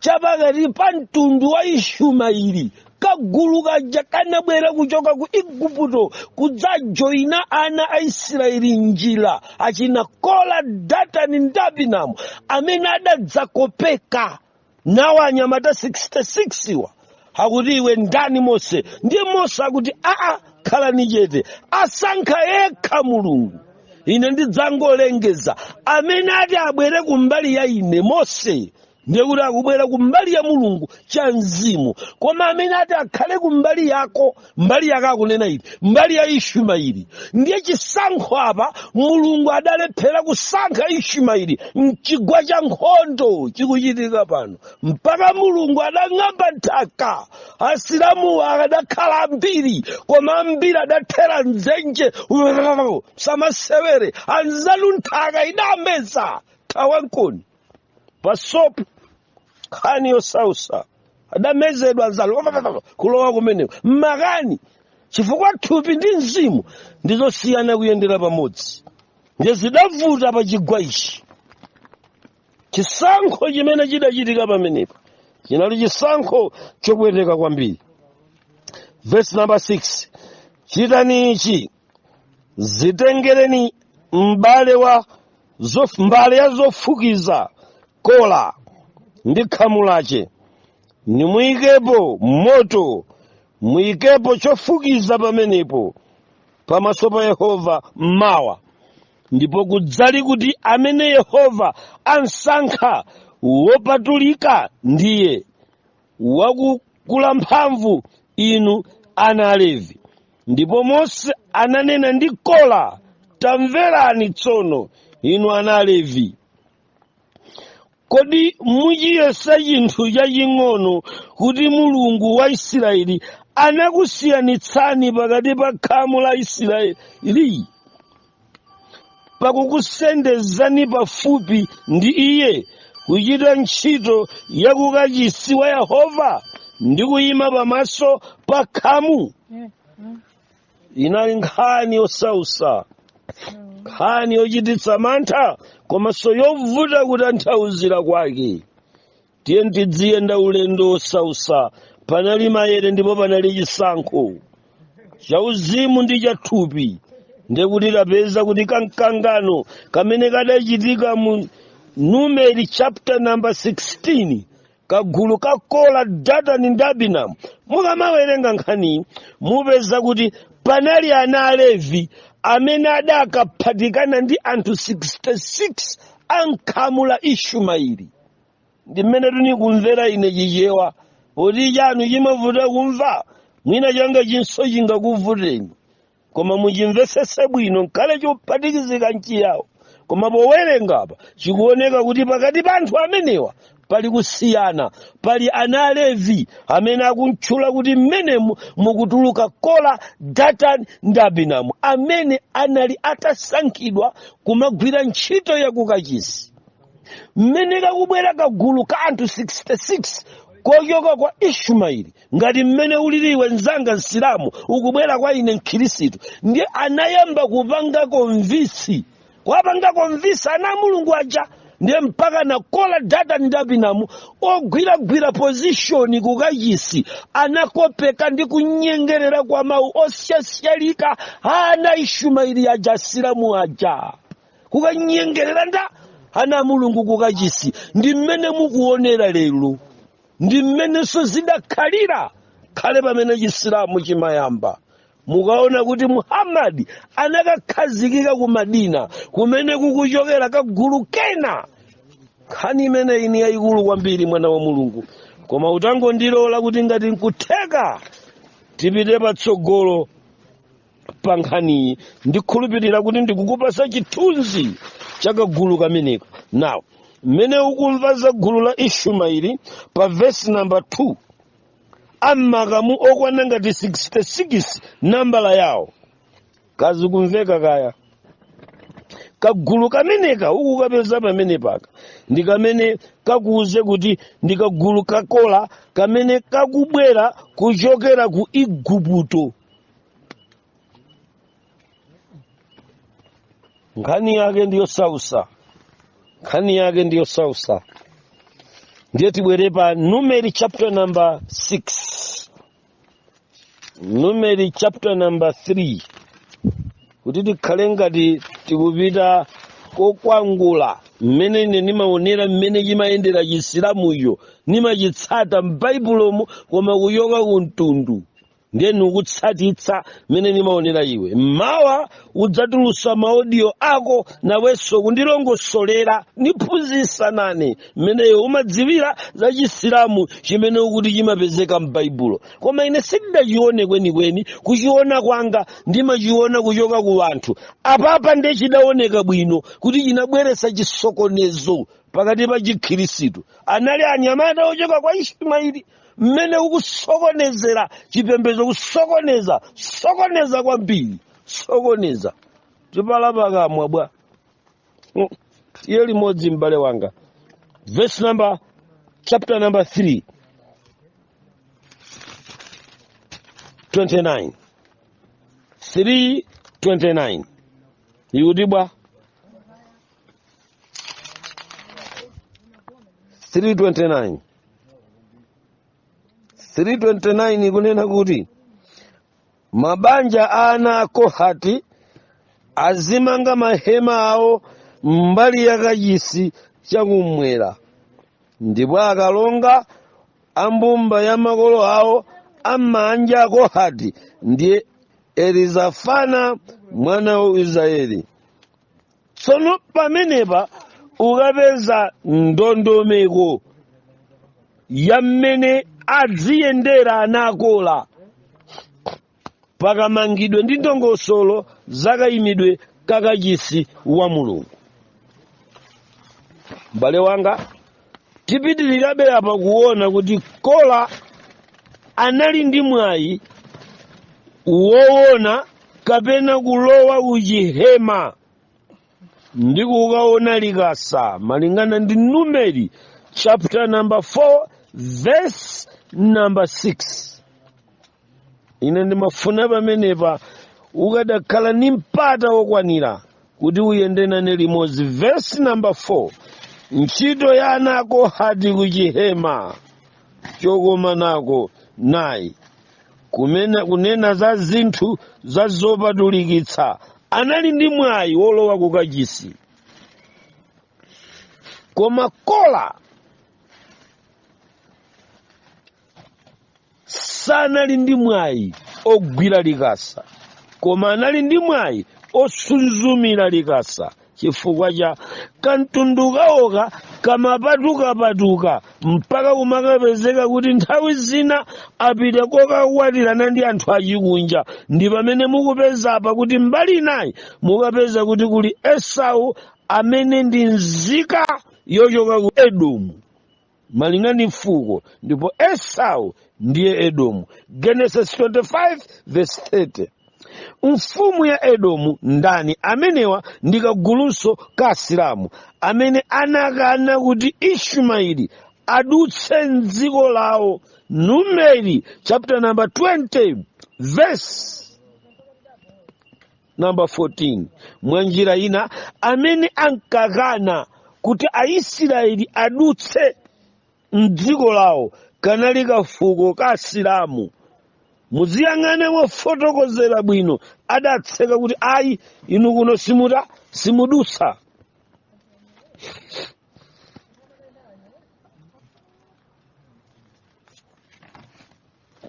chapakati pa mtundu wa Ishumaeli, kagulu kaja kanabwera kuchoka ku Igupto kudzajoyina ana a Israeli njira, achina Kola, Datani ndi Abinamu, amene adadzakopeka. Nawo anyamata 66 wa akuti, "Iwe ndani, Mose?" Ndiye Mose akuti, "Aa, khalani chete, asankha yekha Mulungu. Ine ndidzangolengeza amene ati abwere kumbali ya ine Mose, ndiye kuti akubwera kumbali ya Mulungu cha mzimu. Koma amene ati akhale kumbali yako, mbali yake akunena ili mbali ya Ishumaeli." Ndiye chisankho apa, Mulungu adalephera kusankha Ishumaeli mchigwa cha nkhondo chikuchitika pano, mpaka Mulungu adang'amba nthaka. Asilamu adakhala ambiri, koma ambiri adathera mdzenje. Samasewere anzanu, nthaka idameza thawankoni pasopo. Nkhani yosausa, adamezedwa anzanu kulowa kumeneko mmakani, chifukwa thupi ndi mzimu ndizosiyana kuyendera pamodzi. Ndiye zidavuta pa chigwa ichi. Chisankho chimene chidachitika pamenepa chinali chisankho chopweteka kwambiri. Verse number 6: "Chitani ichi, zitengereni mbale wa mbale ya zofukiza, Kola ndi khamu lache, nimuyikepo moto, muyikepo chofukiza pamenepo pamaso pa Yehova mmawa. Ndipo kudzali kuti amene Yehova ansankha wopatulika ndiye wakukula mphamvu, inu ana Alevi." Ndipo Mose ananena ndi Kola, "Tamverani tsono, inu ana Alevi, kodi muchiyesa chinthu chaching'ono kuti Mulungu wa Israeli anakusiyanitsani pakati pa khamu la Israeli pakukusendezani pafupi ndi iye kuchita ntchito ya kukachisi wa Yehova ndi kuyima pamaso pa khamu?" Inali nkhani yosausa, nkhani yochititsa mantha, komanso yovuta kutanthauzira kwake. Tiye tidziyenda ulendo wosausa. Panali mayere ndipo panali chisankho chauzimu ndi chathupi. Ndekuti tapeza kuti kamkangano kamene kadachitika mu Numeri chapter number 16, kagulu ka Kola, Datani ndi Abinamu. Mukamawerenga nkhaniyi mupeza kuti panali ana Alevi amene adakaphatikana ndi anthu 66 ankhamu la Ishumaeli. Ndi mmene tunikumvera ine Chichewa, poti chanu chimavuta kumva, mwina changa chinso chingakuvuteni, koma muchimvesese bwino, nkhale chophatikizika mchiyawo. Koma powerengapa chikuoneka kuti pakati pa anthu amenewa pali kusiyana. Pali ana Alevi amene akuntchula kuti mmenemu mukutuluka Kola, Datani ndi Abinamu, amene anali atasankhidwa kumagwira ntchito ya kukachisi. Mmene kakubwera kagulu ka anthu 66 kochoka kwa Ishumaeli, ngati mmene uliliwe mzanga Msilamu ukubwera kwa ine Mkhirisitu, ndiye anayamba kupanga convince, kwapanga convince ana a Mulungu aja. Ndiye mpaka na Kola, Datani ndi Abinamu ogwiragwira position kukachisi anakopeka ndi kunyengerera kwa mawu osyasyalika ana Ishumaeli aja, Asilamu aja, kukanyengerera nda ana a Mulungu kukachisi. Ndi mmene mukuonera lero, ndi mmenenso zidakhalira khale pamene Chisilamu chimayamba. Mukaona kuti Muhammadi anakakhazikika ku Madina, kumene kukuchokera kagulu kena. Nkhani imeneyi ni yayikulu kwambiri, mwana wa Mulungu, koma utangondilola kuti ngati nkutheka tipite patsogolo pa nkhaniyi, ndikhulupirira kuti ndikukupasa chithunzi cha kagulu kameneka. Now, mmene ukumva za gulu la Ishumaeli pa vesi namba 2, amakamu okwana ngati 66 nambala yawo, kazi kumveka kaya kagulu kameneka ukukapeza pamene paka ndi kamene kakuuze kuti ndi kagulu kakola kamene kakubwera kuchokera ku Igupto. Nkhani yake ndiyo sausa, nkhani yake ndiyo sausa. Ndiye tibwere pa Numeri chapter number 6, Numeri chapter number 3, kuti tikhale ngati tikupita kokwangula. Mmene ine nimaonera mmene chimayendera Chisilamucho, nimachitsata m'Baibulomo, koma kuchoka ku mtundu ndiye nikutsatitsa mmene nimaonera iwe. Mmawa udzatulusa maaudio ako nawenso kundilongosolera, niphunzitsa nane mmeneyo umadziwira za Chisilamu chimene ukuti chimapezeka m'Baibulo, koma ine sindidachione kwenikweni. Kuchiona kwanga ndimachiona kuchoka ku anthu apapa, ndiye chidaoneka bwino kuti chinabweretsa chisokonezo pakati pa Chikhirisitu. Anali anyamata ochoka kwa Ismaili mmene ukusokonezera chipembedzo, kusokoneza sokoneza kwambiri, sokoneza tipala pakamwa bwa. Tiye limodzi, m'bale wanga. Verse number, chapter number 3 29, 3 29 ikuti bwa? 329, 329 ikunena kuti mabanja a ana a Kohati azimanga mahema awo mbali ya kachisi chakummwera, ndipo akalonga a mbumba ya makolo awo a m'manja a Kohati ndiye Elizafana mwana wa Uzieli. Tsono pamenepa ukapeza ndondomeko ya mmene adziyendera ana a Kora pakamangidwe ndi ndongosolo zakayimidwe kakachisi wa Mulungu. M'bale wanga, tipitirirabe apa kuona kuti Kora anali ndi mwayi woona kapena kulowa kuchihema ndi kukaona likasa, malingana ndi Numeri chapter number 4 verse number 6. Ine ndimafuna pamenepa ukadakhala ndi mpata wokwanira kuti uyende nane limodzi. Verse number 4, ntchito ya ana a Kohati kuchihema chokomanako nayi, kumene kunena za zinthu za zopatulikitsa. Anali ndi mwayi wolowa kukachisi, koma Kola sanali ndi mwayi ogwira likasa, koma anali ndi mwayi osunzumira likasa, chifukwa cha kamtundu kawoka kamapatukapatuka mpaka kumakapezeka kuti nthawi zina apita kokakwatirana ndi anthu achikunja. Ndi pamene mukupeza apa kuti mbali inayi mukapeza kuti kuli Esau amene ndi nzika yochoka ku Edomu malinga ndi fuko, ndipo Esau ndiye Edomu. Genesis 25 verse 30. Mfumu ya Edomu ndani? Amenewa ndi kagulunso ka Asilamu amene anakana kuti Ishumaeli adutse mdziko lawo. Numeri chapter number 20 verse number 14. Mwa njira ina, amene ankakana kuti Aisraeli adutse mdziko lawo kanali kafuko ka Asilamu. Muziyang'ana mofotokozera bwino, adatseka kuti ayi, inu kuno simuta simudutsa.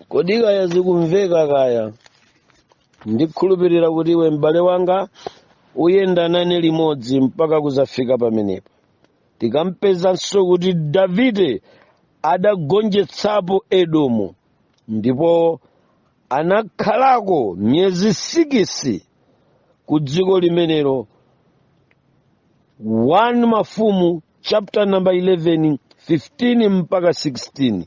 Kodi kaya zikumveka kaya? Ndikhulupirira kuti iwe m'bale wanga uyenda nane limodzi mpaka kuzafika pamenepo. Tikampezanso kuti Davide adagonjetsapo Edomu ndipo anakhalako miyezi 6 ku dziko limenelo. 1 Mafumu chapter number 11 15 mpaka 16.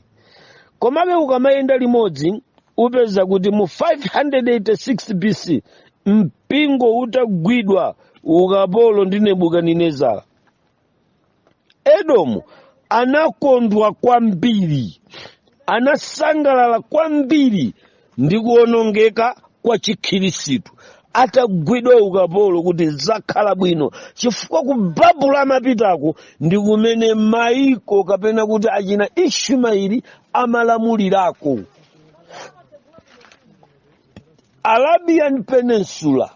Komabe ukamayenda limodzi upeza kuti mu 586 BC mpingo utagwidwa ukapolo ndi Nebukadinezara, Edomu anakondwa kwambiri, anasangalala kwambiri ndi kuonongeka kwa Chikhirisitu atagwidwa ukapolo, kuti zakhala bwino, chifukwa ku Babulo amapitako ndi kumene maiko kapena kuti achina Ishumaeli amalamulirako. Arabian Peninsula.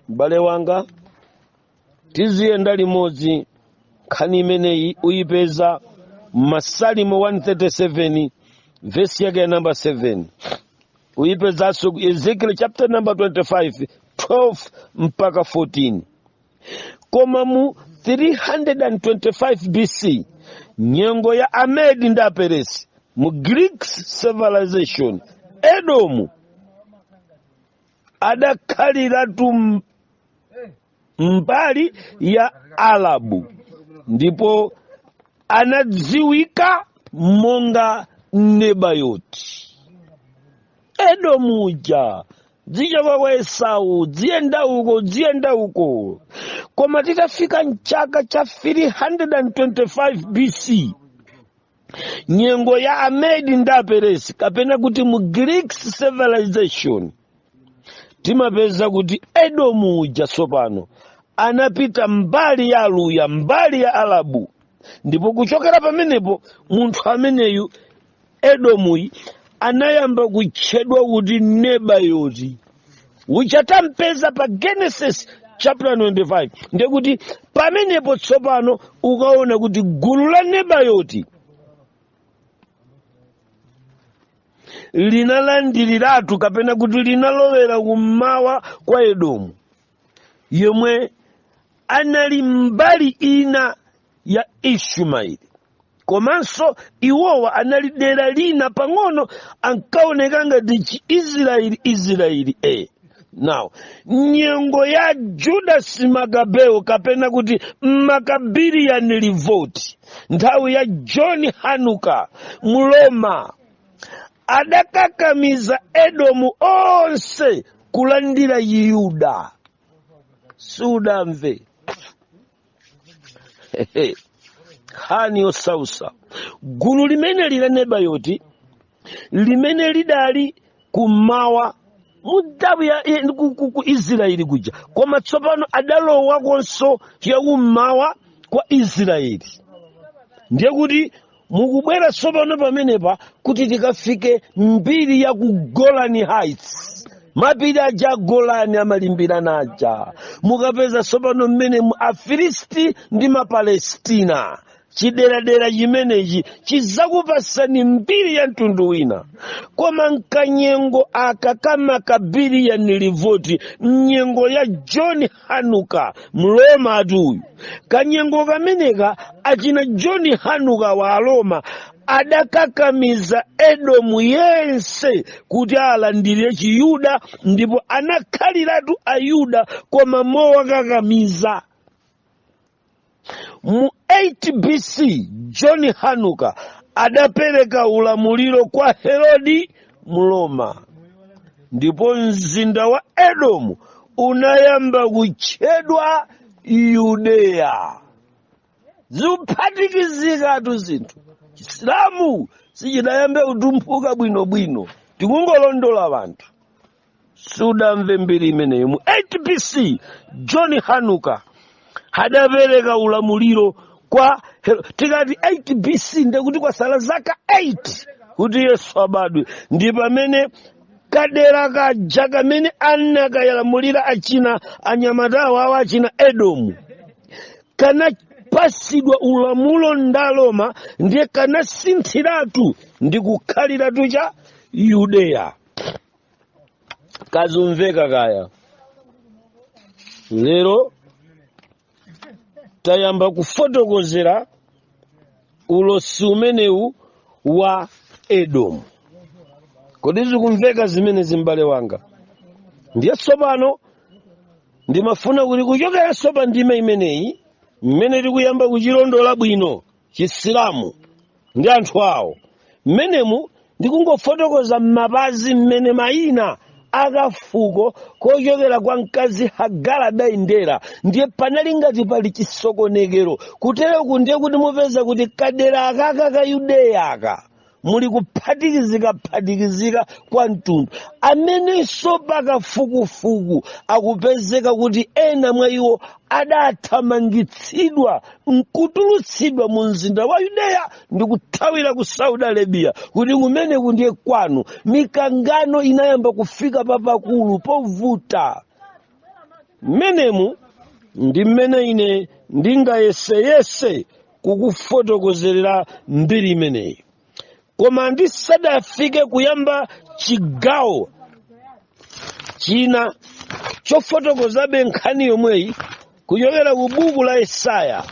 M'bale wanga, Tiziyenda limodzi. Nkhani imeneyi uyipeza Masalimo 137 vesi yake ya namba 7, uyipezanso ku Ezekiel chapter number 25, 12 mpaka 14. Koma mu 325 BC, nyengo ya Amedi ndi Aperesi, mu Greek civilization, Edomu adakhaliratu mbali ya Arabu ndipo anadziwika monga Nebayoti. Edomu uja dzichoka kwa Esau, dziyenda uko, dziyenda uko. Koma titafika mchaka cha 325 BC, nyengo ya Amedi ndi Aperesi, kapena kuti mu Greek civilization, timapeza kuti Edomu uja tsopano anapita mbali ya Aluya, mbali ya Arabu. Ndipo kuchokera pamenepo munthu ameneyu Edomuyi anayamba kutchedwa kuti Nebayoti, uja tampeza pa Genesis chapter 25. Ndekuti pamenepo tsopano ukaona kuti gulu la Nebayoti linalandiriratu, kapena kuti linalowera kummawa kwa Edomu, yemwe anali mbali ina ya Ishumaeli. Komanso iwowa anali dera lina pang'ono, ankaoneka ngati Chiisraeli, Israeli. Now, nyengo ya Judas Makabeo, kapena kuti Maccabean Revolt, nthawi ya John Hanuka Mroma, adakakamiza Edomu onse kulandira Chiyuda. Sudamve nkhani yosausa. Gulu limene la Nebayoti limene lidali kummawa mu nthawi ya ku Israeli kuja, koma tsopano adalowakonso chakummawa kwa Israeli. Ndiye kuti mukubwera tsopano pamenepa kuti tikafike mbiri ya ku Golani Heights, mapiri aja a Golani amalimbirana aja. Mukapeza tsopano mmene mu Afilisti ndi Mapalestina, chideradera chimenechi chizakupasani mbiri ya mtundu wina. Koma mkanyengo aka ka Maccabean Revolt, mnyengo ya John Hanuka Mroma atuyu, kanyengo kameneka achina John Hanuka wa Aroma adakakamiza Edomu yense kuti alandire Chiyuda, ndipo anakhaliratu Ayuda koma mowakakamiza. Mu 8 BC John Hanuka adapereka ulamuliro kwa Herodi Mroma, ndipo mzinda wa Edomu unayamba kutchedwa Yudeya. Zikuphatikizikatu zinthu. Chisilamu sichidayambe kutumphuka bwinobwino, tikungolondola wanthu. Sudamve mbiri imeneyo. Mu 8 BC John Hanuka adapereka ulamuliro kwa tikati 8 BC ndekuti kwasala zaka 8 kuti Yesu abadwe. Ndi pamene kadera kaja kamene anakalamulira achina anyamatawo awo achina Edomu kanapasidwa ulamulo ndi Aroma, ndiye kanasinthiratu ndi kukhaliratu cha Yudeya. Kazumveka kaya. Lero tayamba kufotokozera ulosi umenewu wa Edomu. Kodi zikumveka zimenezi, m'bale wanga? Ndiye tsopano ndimafuna kuti kuchokeranso pa ndime imeneyi, mmene tikuyamba kuchilondola bwino Chisilamu ndi anthu awo mmenemu, ndikungofotokoza m'mapazi mmene mayina akafuko kochokera kwa mkazi Hagara adayendera. Ndiye panali ngati pali chisokonekero kutereku. Ndiye kuti mupeza kuti kadera akaka ka Yudeya aka muli kuphatikizikaphatikizika kwa mtundu, amenenso pakafukufuku akupezeka kuti ena mwa iwo adathamangitsidwa nkutulutsidwa mu mzinda wa Yudeya ndi kuthawira ku Saudi Arabia, kuti kumeneku ndiye kwanu. Mikangano inayamba kufika papakulu povuta mmenemu. Ndi mmene ine ndingayeseyese kukufotokozerera mbiri imeneyi. Koma ndisadafike kuyamba chigawo china chofotokozabe nkhani yomweyi kuchokera ku buku la Yesaya,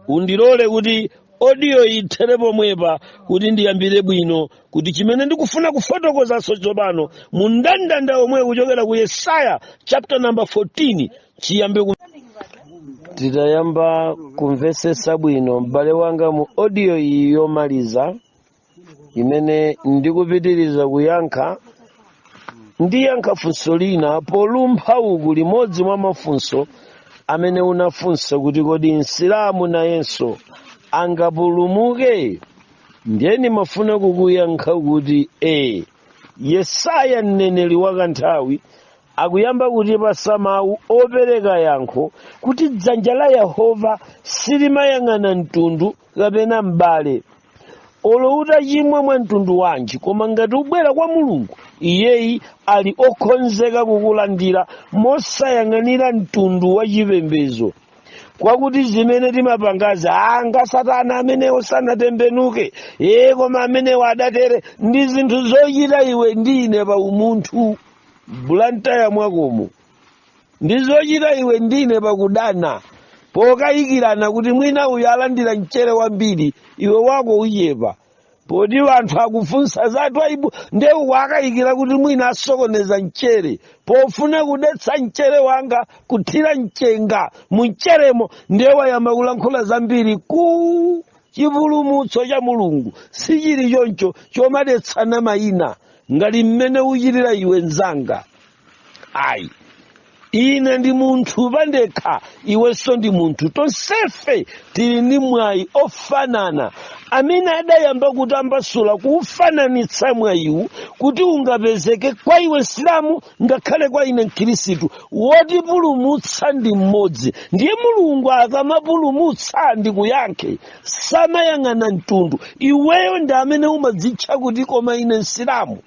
undilole kuti audio ithere pomwepa kuti ndiyambire bwino kuti chimene ndikufuna kufotokozanso tsopano mu mndandanda omwe kuchokera ku Yesaya chapter number 14 chiyambe ku titayamba kumvetsetsa bwino, m'bale wanga, mu audio iyi yomaliza imene ndikupitiriza kuyankha, ndiyankha funso lina polumpha uku, limodzi mwa mafunso amene unafunsa kuti kodi Msilamu nayenso angapulumuke? Ndiye ndimafuna kukuyankha kuti Yesaya mneneri wakanthawi akuyamba kutipasa mawu opereka yankho kuti dzanja la Yehova silimayang'ana mtundu kapena m'bale. Olo utachimwa mwa mtundu wanji, koma ngati ubwera kwa Mulungu, iyeyi ali okonzeka kukulandira mosayang'anira mtundu wa chipembedzo. Kwakuti zimene timapangazi, anga satana amenewo sanatembenuke, koma amenewo adatere, ndi zinthu zochita iwe ndi ine pa umunthu Blantyre mwakomo, ndi zochita iwe ndine pakudana, pokayikirana kuti mwina uyu alandira mchere wambiri, iwe wako uchepa, poti anthu akufunsa za Twaibu, nde wakayikira kuti mwina asokoneza mchere pofuna kudetsa mchere wanga, kuthira mchenga mu mcheremo, ndiye wayamba kulankhula zambiri. Ku chipulumutso cha Mulungu sichili choncho chomadetsana mayina ngati mmene uchitira iwe mzanga, ayi. Ine ndi munthu pandekha, iwenso ndi munthu, tonsefe tili ndi mwayi ofanana amene adayamba kutambasula kuufananitsa mwayiwu kuti ungapezeke kwa iwe Msilamu ngakhale kwa ine Mkhirisitu. Wotipulumutsa ndi mmodzi. Ndiye Mulungu akamapulumutsa, ndikuyankhe, samayang'ana mtundu. Iweyo ndi amene umadzitcha kuti koma ine Msilamu,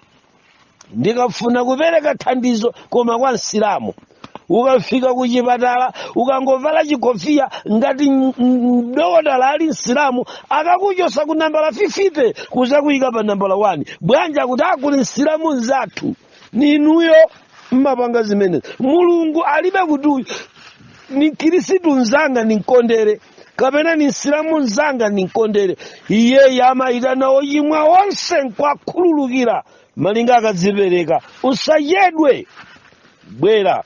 ndikafuna kupereka thandizo koma kwa Msilamu. Ukafika ku chipatala, ukangovala chikofiya, ngati dokotala ali Msilamu, akakuchosa ku nambala 50 kuzakuyika pa nambala 1. Bwanja kuti akuli Msilamu mzathu? Ninuyo mmapanga zimene. Mulungu alibe kuti uyu ni Mkhirisitu mzanga ninkondere, kapena ni Msilamu mzanga ninkondere. Iyeyi amayitana ochimwa onse nkwakhululukira malinga akadzipereka. Usachedwe, bwera,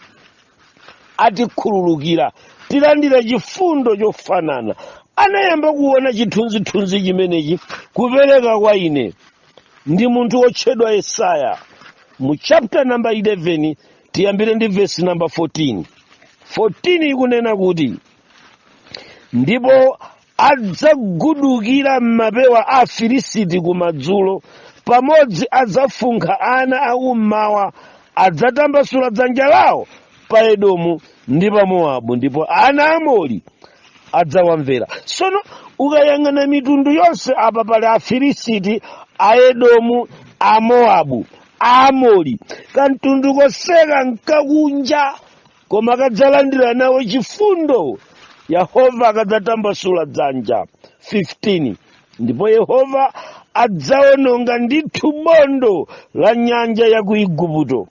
atikhululukira, tilandira chifundo chofanana. Anayamba kuona chithunzithunzi chimenechi kupereka kwa ine ndi munthu wotchedwa Yesaya mu chapter number 11, tiyambire ndi verse number 14. 14 ikunena kuti, "Ndipo adzagudukira m'mapewa a Afilisiti kumadzulo, pamodzi adzafunkha ana akummawa, adzatambasula dzanja lawo pa Edomu ndi pa Mowabu, ndipo ana Amori adzawamvera." Sono ukayang'ana mitundu yonse apa, pali Afilisiti, Aedomu, Amowabu, Aamori, kamtundu koseka nkakunja, koma kadzalandira nawo chifundo Yehova akadzatambasula dzanja. 15 "Ndipo Yehova adzawononga ndithu bondo la nyanja ya ku Igupto,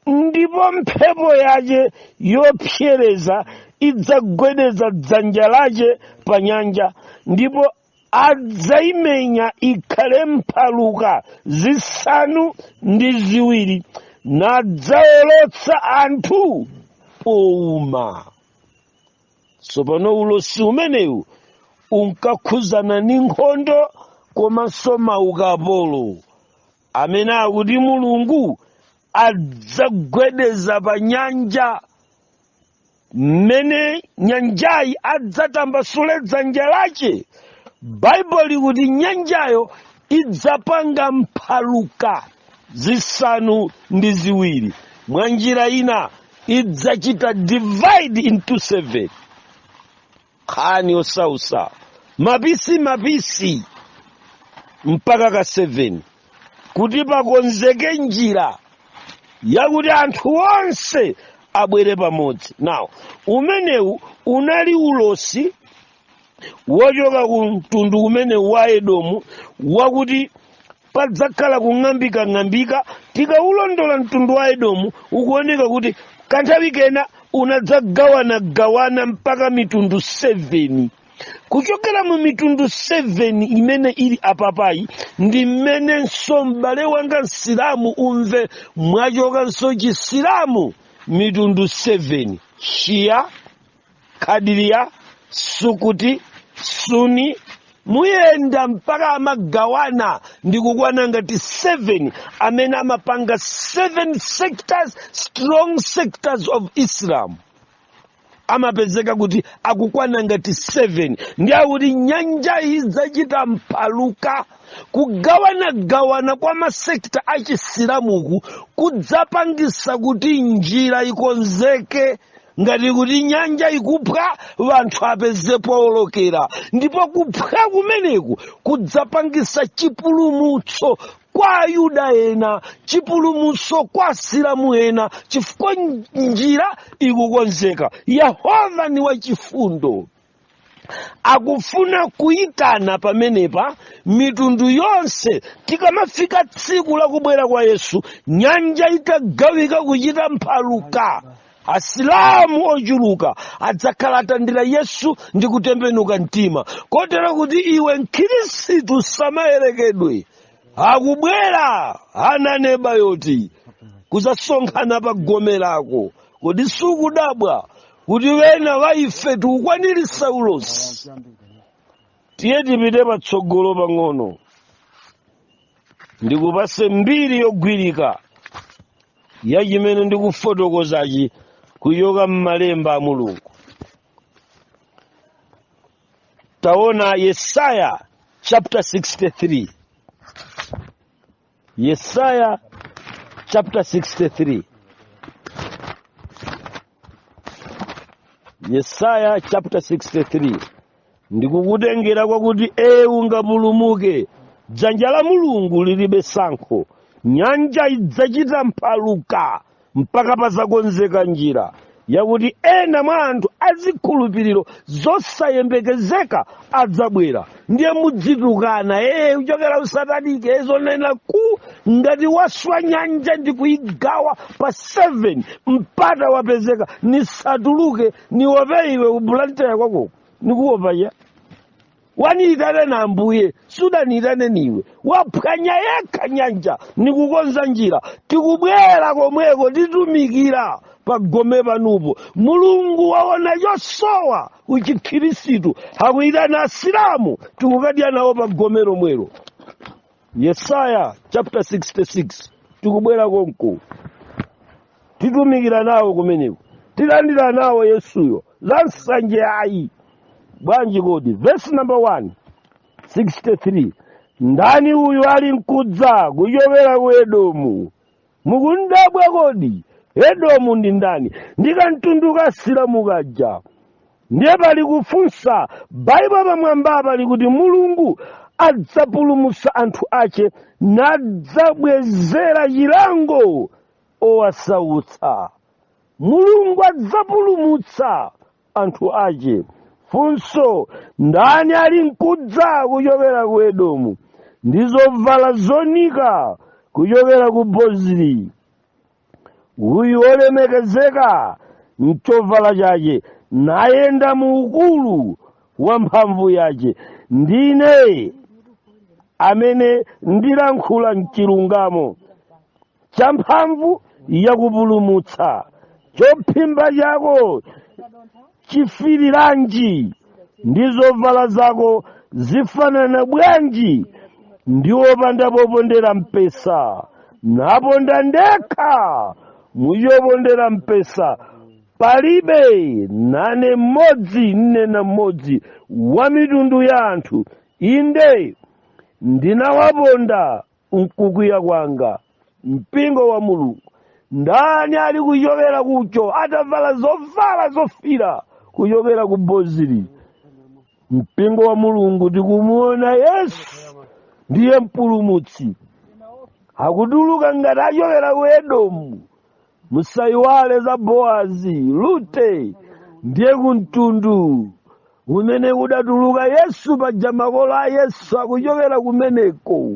ndipo mphepo yace yopsereza idzagwedeza dzanja lace pa nyanja, ndipo adzayimenya ikhale mphaluka zisanu ndi ziwiri, nadzawolotsa anthu powuma." Tsopano ulosi umenewu unkakhuzana ndi nkhondo komanso maukapolo amene akuti Mulungu adzagwedeza pa nyanja, mmene nyanjayi adzatambasule dzanja lace. Baibulo likuti nyanjayo idzapanga mphaluka zisanu ndi ziwiri, mwa njira ina idzachita divide into seven. Nkhani yosausa, mapisi mapisi mpaka ka 7, kuti pakonzeke njira yakuti anthu onse Abwere pamodzi. Now, umenewu unali ulosi wochoka ku mtundu umene wa Edomu, wakuti padzakhala kung'ambikang'ambika. Tikawulondola mtundu wa Edomu, ukuoneka kuti kanthawi kena unadzagawanagawana mpaka mitundu 7. Kuchokera mu mitundu 7 imene ili apapayi ndi mmenenso, m'bale wanga Msilamu, umve, mwachokanso Chisilamu mitundu 7: Shia, Kadiriya, Sukuti, Suni, muyenda mpaka amagawana ndi kukwana ngati 7, amene amapanga 7 sectors, strong sectors of Islam, amapezeka kuti akukwana ngati 7. Ndi akuti nyanja idzachita mphaluka. Kugawanagawana kwa ma sector achisilamuku kudzapangisa kuti njira ikonzeke, ngati kuti nyanja ikuphwa, vanthu apeze powolokera. Ndipo kuphwa kumeneku kudzapangisa chipulumutso kwa Ayuda ena, chipulumutso kwa Asilamu ena, chifukwa njira ikukonzeka. Yehova ni wachifundo, akufuna kuyitana pamenepa mitundu yonse. Tikamafika tsiku lakubwera kwa Yesu, nyanja itagawika kuchita mphaluka, Asilamu ochuluka adzakhala atandira Yesu ndi kutembenuka mtima, kotero kuti iwe Mkhristu samayerekedwe. Akubwera ananeba yoti kuzasonkhana pa gome lako. Kodi sukudabwa kuti wena wa ife tikukwanirisa ulosi? Tiye tipite patsogolo pang'ono, ndikupase mbiri yogwirika ya chimene ndikufotokozachi kuchoka m'malemba a Mulungu. Taona Yesaya chapter 63, Yesaya chapter 63, Yesaya chapter 63. Ndikukutengera kwakuti e ungapulumuke. Dzanja la Mulungu lilibe sankho. Nyanja idzachita mphaluka mpaka pazakonzeka njira yakuti ena mwa anthu azikhulupiriro zosayembekezeka adzabwera. Ndiye mudzitukana, kuchokera usatanike, zonena ku ngati waswa nyanja ndi kuyigawa pa 7, mpata wapezeka, nisatuluke niope iwe kuBlantyre kwakoko? Nikuopa ya waniyitane na Ambuye, sudaniyitane niwe. Waphwanya yekha nyanja nikukonza njira. Tikubwera komweko, titumikira pagome panupo. Mulungu waona chosowa kuchikhirisitu, akuyitana Asilamu, tikukadya nawo pagome lomwelo. Yesaya chapter 66, tikubwera konko, titumikira nawo kumeneko, tilandira nawo Yesuyo. Za nsanje ayi, bwanji kodi? Verse number 1, 63: Ndani uyu ali mkudza kuchokera ku Edomu? Mukundabwa kodi? Edomu ndi ndani? Ndi kamtundu ka Asilamu kaja. Ndiye pali kufunsa Baibo pamwamba, pali kuti Mulungu adzapulumutsa anthu ache nadzabwezera chilango owasautsa. Mulungu adzapulumutsa anthu ache. Funso: ndani ali mkudza kuchokera ku Edomu ndi zovala zonika kuchokera ku Boziri? Uyu olemekezeka mchovala chache, nayenda mu ukulu wa mphamvu yache. Ndine amene ndilankhula mchilungamo cha mphamvu yakupulumutsa. Chophimba chako chifiriranji, ndi zovala zako zifanana bwanji ndi wopanda popondera mpesa? Naponda ndekha muchopondera mpesa, palibe nane mmodzi, nnena mmodzi wa mitundu ya anthu. Inde, ndinawaponda mkukwiya kwanga. Mpingo wa Mulungu, ndani ali kuchokera kucho atavala zovala zofira kuchokera ku Boziri? Mpingo wa Mulungu, tikumuona Yesu ndiye mpulumutsi, akutuluka ngati achokera ku Edomu. Musayiwale za Boazi, Rute ndiye kumtundu umene udatuluka Yesu. Paja makolo a Yesu akuchokera kumeneko.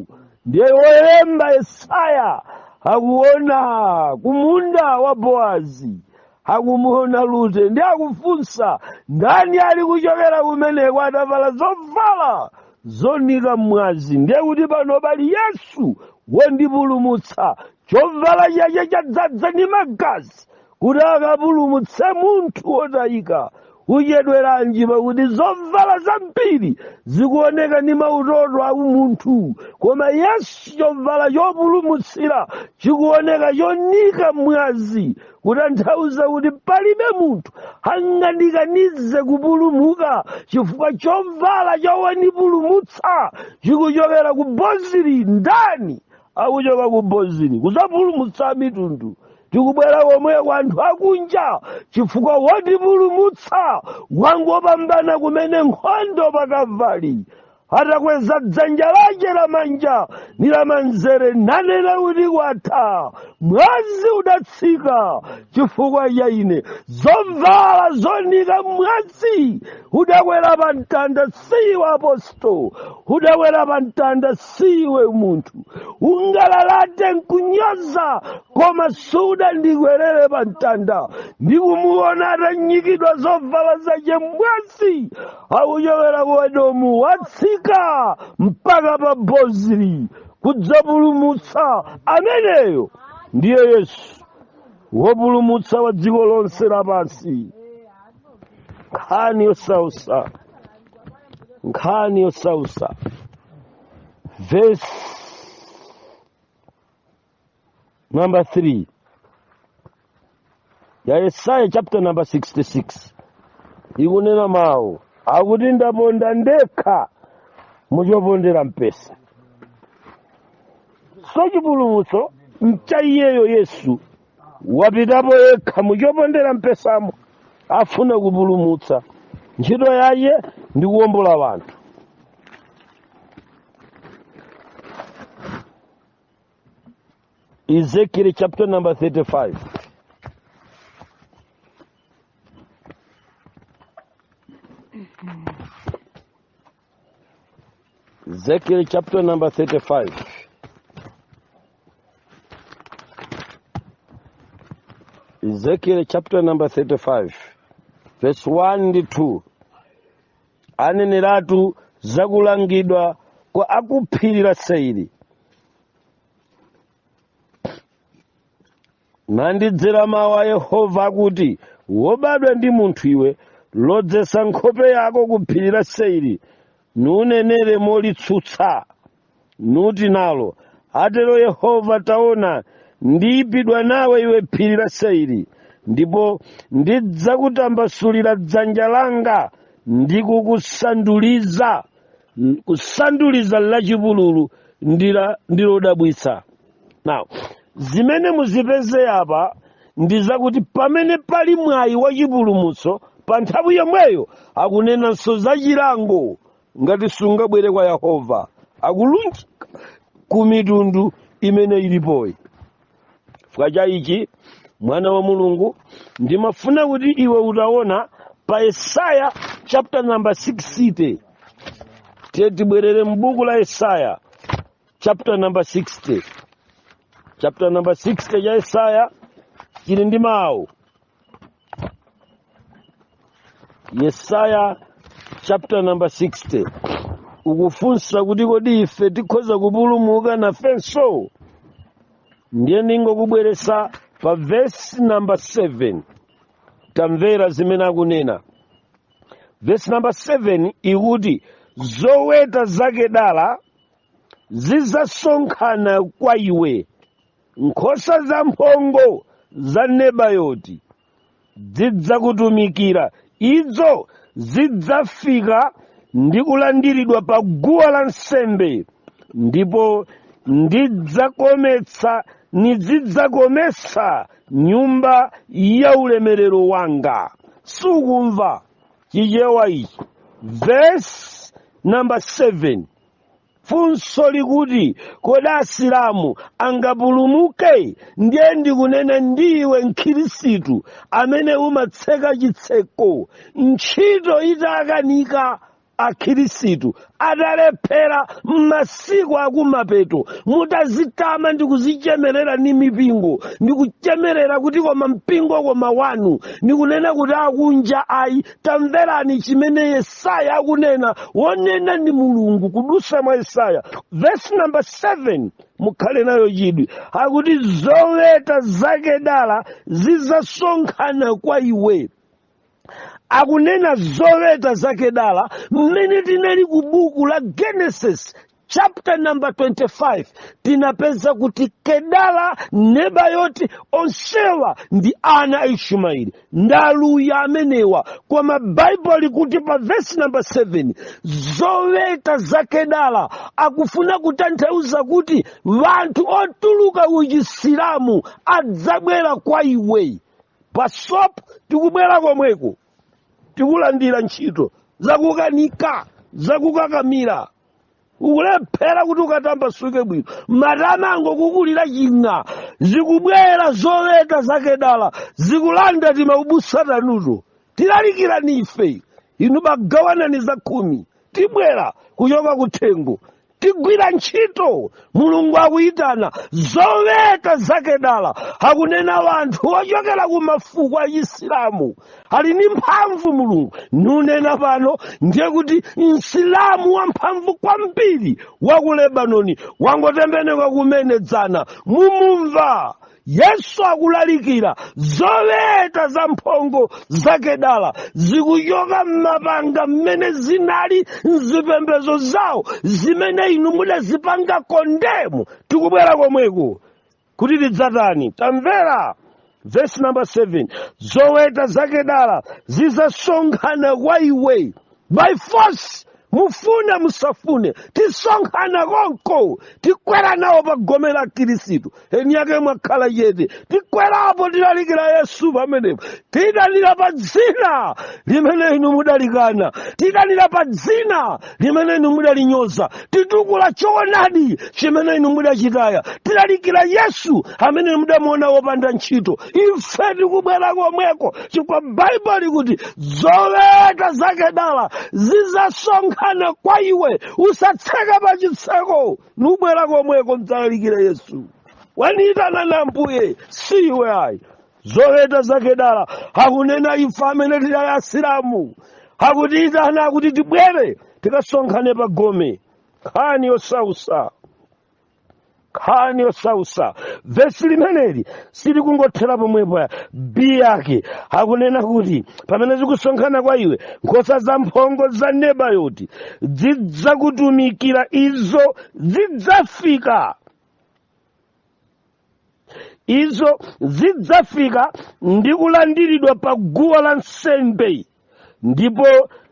Ndiye wolemba Yesaya akuona kumunda wa Boazi, akumuona Rute, ndi akufunsa ndani ali kuchokera kumeneko atavala zovala zonika mwazi. Ndiye kuti pano pali Yesu wondipulumutsa, chovala chache chadzadza ndi magazi kuti akapulumutse munthu wotayika. Uchedweranji? Pakuti zovala zambiri zikuoneka ndi mautoto a umunthu, koma Yesu chovala chopulumutsira chikuoneka chonika mwazi, kutanthauza kuti palibe munthu angandikanize kupulumuka, chifukwa chovala chowandipulumutsa chikuchokera ku Boziri. Ndani akuchoka ku Boziri kudzapulumutsa mitundu? Tikubwera komweko anthu akunja, chifukwa wotipulumutsa wangopambana kumene nkhondo pa Kavali, atakweza dzanja lache lamanja ndi lamanzere nanena kuti kwatha. Mwazi udatsika chifukwa cha ine, zovala zonika mwazi udakwera pa mtanda. Siwe apostol, udakwera pa mtanda. Siwe munthu ungalalate nkunyoza, koma sudandikwerere pa mtanda. Ndikumuona atanyikidwa zovala zache mwazi, akuchokera ku Edomu, watsika mpaka pa Boziri kudzapulumutsa. Ameneyo ndiye Yesu wopulumutsa wa dziko lonse lapansi. Nkhani yosausa, nkhani yosausa. Verse number 3 ya Yesaya chapter number 66 ikunena mawu akuti, ndaponda ndekha muchopondera mpesa. So chipulumutso ncha iyeyo Yesu, wapitapo yekha muchopondera mpesamo, afuna kupulumutsa. Ntchito yaye ndi kuwombola wanthu. Ezekiel chapter number 35. Ezekiel chapter number 35. Ezekiel chapter number 35 verse 1 ndi 2 aneneratu zakulangidwa kwa akuphiri la Seiri. Nandidzera mawu a Yehova akuti, wobadwa ndi munthu iwe, lodzetsa nkhope yako ku phiri la Seiri, nunenere molitsutsa, nuti nalo, atero Yehova, taona, ndiyipidwa nawe iwe phiri la Seiri, ndipo ndidzakutambasulira dzanja langa ndi kukusanduliza, kusanduliza lachipululu ndi lodabwitsa. Now, zimene muzipeze apa ndi zakuti pamene pali mwayi wa chipulumutso, pa nthawi yomweyo akunenanso za chilango ngati sungabwere kwa Yehova, akulunjika ku mitundu imene ilipoyi. Chifukwa cha ichi, mwana wa Mulungu, ndimafuna kuti iwe utaona pa Yesaya chapter number 60. Tiye tibwerere m'buku la Yesaya chapter number 60. Chapter number 60 cha Yesaya chili ndi mawu. Yesaya chapter number 60 ukufunsa kuti kodi ife tikhoza kupulumuka nafenso? Ndiye ndingokubweretsa pa verse number 7. Tamvera zimene akunena. Verse number 7 ikuti, zoweta za Kedara zidzasonkhana kwa iwe, nkhosa zamphongo za Nebayoti zidzakutumikira, izo zidzafika ndi kulandiridwa pa guwa la nsembe, ndipo ndidzakometsa nyumba ya ulemerero wanga. Sukumva Chichewa ichi? Verse number 7. Funso likuti, kodi Asilamu angapulumuke? Ndiye ndikunena ndiwe Mkhirisitu amene umatseka chitseko ntchito itakanika, Akhirisitu atalephera m'masiku akumapeto, mutazitama ndi kuzichemerera ni mipingo, ndikuchemerera kuti koma mpingo koma wanu, ndikunena kuti akunja ayi. Tamverani chimene Yesaya akunena, wonena ndi Mulungu kudusa mwa Yesaya. Verse number 7, mukhale nayo chidwi. Akuti zoweta zakedala zizasonkhana kwa iwe. Akunena zoweta zakedala. Mmene tinali ku buku la Genesis chapter number 25, tinapeza kuti Kedala, Nebayoti, onsewa ndi ana a Ishumaeli, ndaluya amenewa. Koma Baibulo likuti pa verse number 7, zoweta zakedala, akufuna kutanthauza kuti vanthu otuluka kuchisilamu adzabwera kwa iwe. Pasop tikubwera komweko, tikulandira ntchito zakukanika, zakukakamira, ukulephera kuti ukatambasuke bwino, matamango kukulira ching'a. Zikubwera zoweta zakedala, zikulanda timaubusa tanuto. Tilalikirani ife, inu bagawanani za khumi. Tibwera kuchoka kuthengo, tigwira ntchito. Mulungu akuyitana zoweta zakedala, akunena wanthu ochokera ku mafuko a Chisilamu ali ndi mphamvu. Mulungu nunena pano, ndiye kuti Msilamu wamphamvu kwambiri wa ku Lebanoni wangotembenuka kumene dzana, mumumva Yesu akulalikira. Zoweta za mphongo zakedala zikuchoka m'mapanga mmene zinali mzipembedzo zawo zimene inu mudazipanga condemn. Tikubwera komweko kuti tidzatani? Tamvera verse number 7: zoweta zakedala zizasonkhana kwa iwe. By force, mufune musafune, tisonkhana konko, tikwera nawo pa gome la Khristu. Eni yake mwakhala chete, tikwerapo, tilalikira Yesu pamenepo. Tidanira pa dzina limene inu mudalikana, tidanira pa dzina limene inu mudalinyoza, titukula choonadi chimene inu mudachitaya, tilalikira Yesu amene mudamuona wopanda ntchito. Ife tikubwera komweko chifukwa Baibulo likuti zoweta zakedala zizasonkhana kwa iwe. Usatseka pa chitseko, nubwera komweko, mdzalalikire Yesu. Waniyitana na Mbuye, si iwe ayi. Zoweta zakedala akunena ife amene tili Asilamu, akutiyitana akuti tibwere tikasonkhane pa gome. Nkhani yosausa, nkhani yosausa. Vesi limeneli silikungothera pomwepo. B yake akunena kuti pamene zikusonkhana kwa iwe, nkhosa za mphongo za Nebayoti zidzakutumikira. Izo zidzafika, izo zidzafika ndi kulandiridwa pa guwa la nsembe, ndipo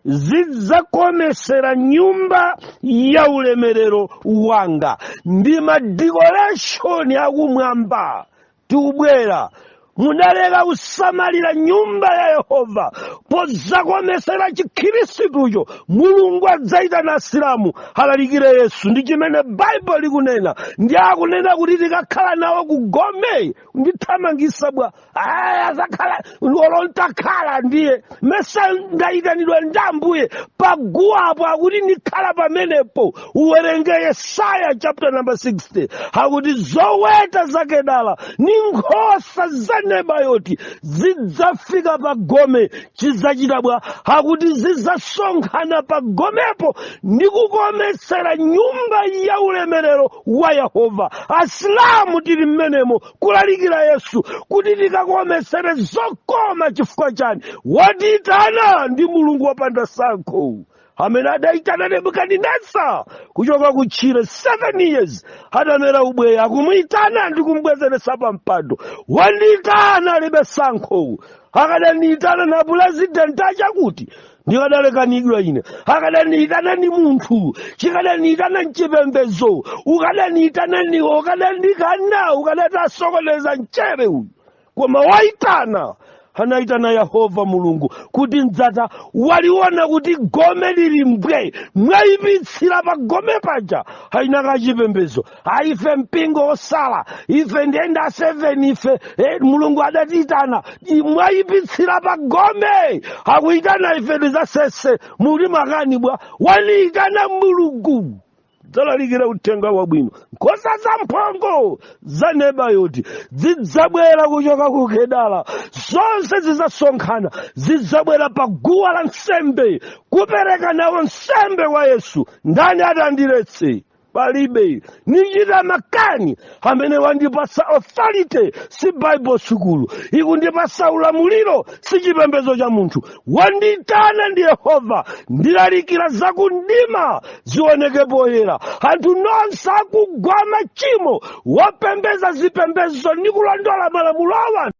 zidzakomesera nyumba ya ulemerero wanga. Ndi ma decoration akumwamba. Tikubwera, munaleka kusamalira nyumba ya Yehova podzakomesera Chikhristucho. Mulungu adzayitana Asilamu alalikire Yesu, ndi chimene Baibulo likunena. Ndi akunena kuti tikakhala nawo kugome, ndithamangisa bwa aya azakhala olontakhala. Ndiye mesa ndayitanidwa ndi Ambuye paguwapo, akuti ndikhala pamenepo. Uwerenge Yesaya chapter number 60, akuti zoweta zakedala ni nkhosa za Nebayoti zidzafika pa gome. Chidzachita bwa? Akuti zidzasonkhana pa gomepo ndi kukometsera nyumba ya ulemerero wa Yehova. Asilamu tili mmenemo kulalikira Yesu kuti tikakometsere zokoma. Chifukwa chani? Watiyitana ndi Mulungu wopanda sankho, amene adayitana Nebukadineza kuchoka kutchire 7 years atamera ubweya, akumuyitana ndi kumbwezeresa pa mpando. Wandiyitana alibe sankho. Akadandiyitana na purezidenti achakuti, ndikadalekanidwa ine. Akadandiyitana ni munthu, chikadandiyitana mchipembedzo, ukadandiyitana niwo, ukadandikana, ukadati asokoneza mchere uyu. Koma wayitana Anayitana Yehova Mulungu kuti mdzata waliona kuti gome lili mbwe, mwayipitsira pa gome paja. Hainaka chipembezo, aife mpingo osala, ife ndiyenda 7, ife Mulungu adatiyitana. Mwayipitsira pa gome, akuyitana ife tizasese muli makani bwa. Waliyitana Mulungu, dzalalikira uthenga wabwino. Nkhosa za mphongo za Nebayoti zidzabwera kuchoka ku Kedala, zonse zidzasonkhana, zidzabwera pa guwa la nsembe kupereka nawo nsembe kwa Yesu. Ndani atandiletse? Palibe. Nichita makani amene wandipasa authority si Bible sukulu ikundipasa ulamuliro, si chipembedzo cha munthu. Wanditana ndi Yehova, ndilalikira zakundima zioneke poyera. Anthu nonse akugwa machimo, wopembeza zipembedzo ndi kulondola malamulo a anthu,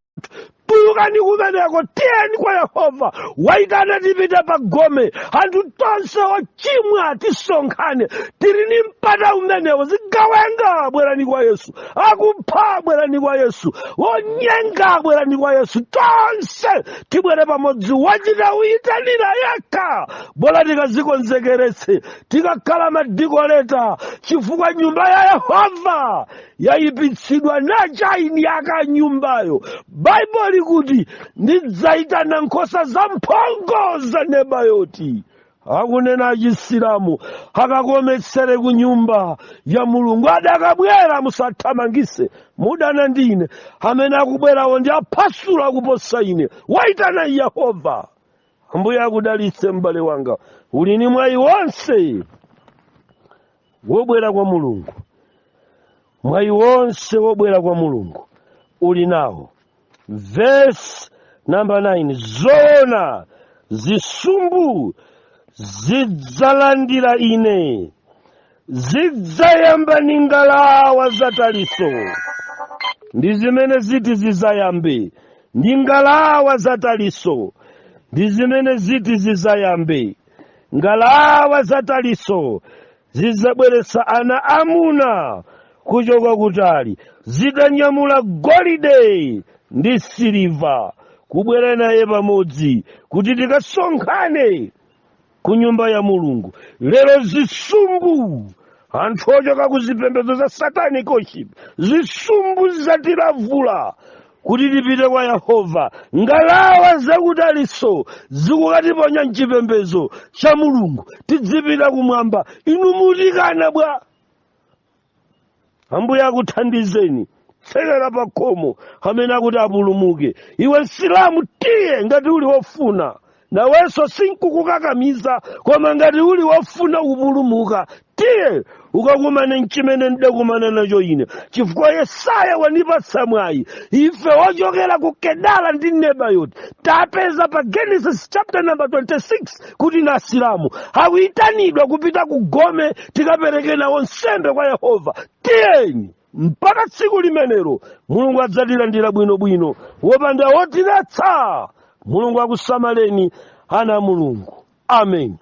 tulukani kumeneko, tiyeni kwa Yehova. Waitana tipite pa gome, anthu tonse ochimwa tisonkhane, tili ni mpata umenewo. Zigawenga, bwerani kwa Yesu. Akupha, bwerani kwa Yesu. Onyenga, bwerani kwa Yesu. Tonse tibwere pamodzi. Wachita uyitanira yekha, bola tikazikonzekeretse, tikakhala madikoleta, chifukwa nyumba ya Yehova yayipitsidwa nachaini yaka nyumbayo. Baibulo likuti ndidzayitana nkhosa za mphongo za Nebayoti, akunena Achisilamu, akakometsere ku nyumba ya Mulungu. Adakabwera, musathamangise, mudana ndine. Amene akubwerawo ndi aphasula kuposa ine. Waitana Yehova. Ambuye akudalitse, m'bale wanga. Uli ni mwayi wonse wobwera kwa Mulungu, mwayi wonse wobwera kwa Mulungu uli nawo. Verse number 9: zoona zisumbu zidzalandira ine, zidzayamba ni ngalawa za Taliso. Ndi zimene ziti zizayambe ndi ngalawa za Taliso, ndi zimene ziti zizayambe. Ngalawa za Taliso zidzabweretsa ana amuna kuchoka kutali, zitanyamula golide ndi siliva, kubwera naye pamodzi kuti tikasonkhane ku nyumba ya Mulungu. Lero zisumbu, anthu ochoka ku zipembedzo za satanic worship, zisumbu zatilavula kuti tipite kwa Yehova. Ngalawa zakutaliso zikukatiponya mchipembedzo cha Mulungu, tidzipita kumwamba. Inu mutikana bwa? Ambuye akuthandizeni. Tsekera pa khomo amene akuti apulumuke. Iwe Msilamu, tiye ngati uli wofuna, nawenso sinkukukakamiza, koma ngati uli wofuna kupulumuka, tiye ukakumane mchimene ndidakumana nacho ine, chifukwa Yesaya wandipatsa mwayi. Ife wochokera ku Kedala ndi Nebayoti tapeza pa Genesis chapter number 26 kuti na Asilamu akuyitanidwa kupita ku gome tikapereke nawo nsembe kwa Yehova. Tiyeni mpaka tsiku limenelo, Mulungu adzatilandira bwinobwino wopanda wotiletsa. Mulungu akusamaleni, ana a Mulungu. Amen.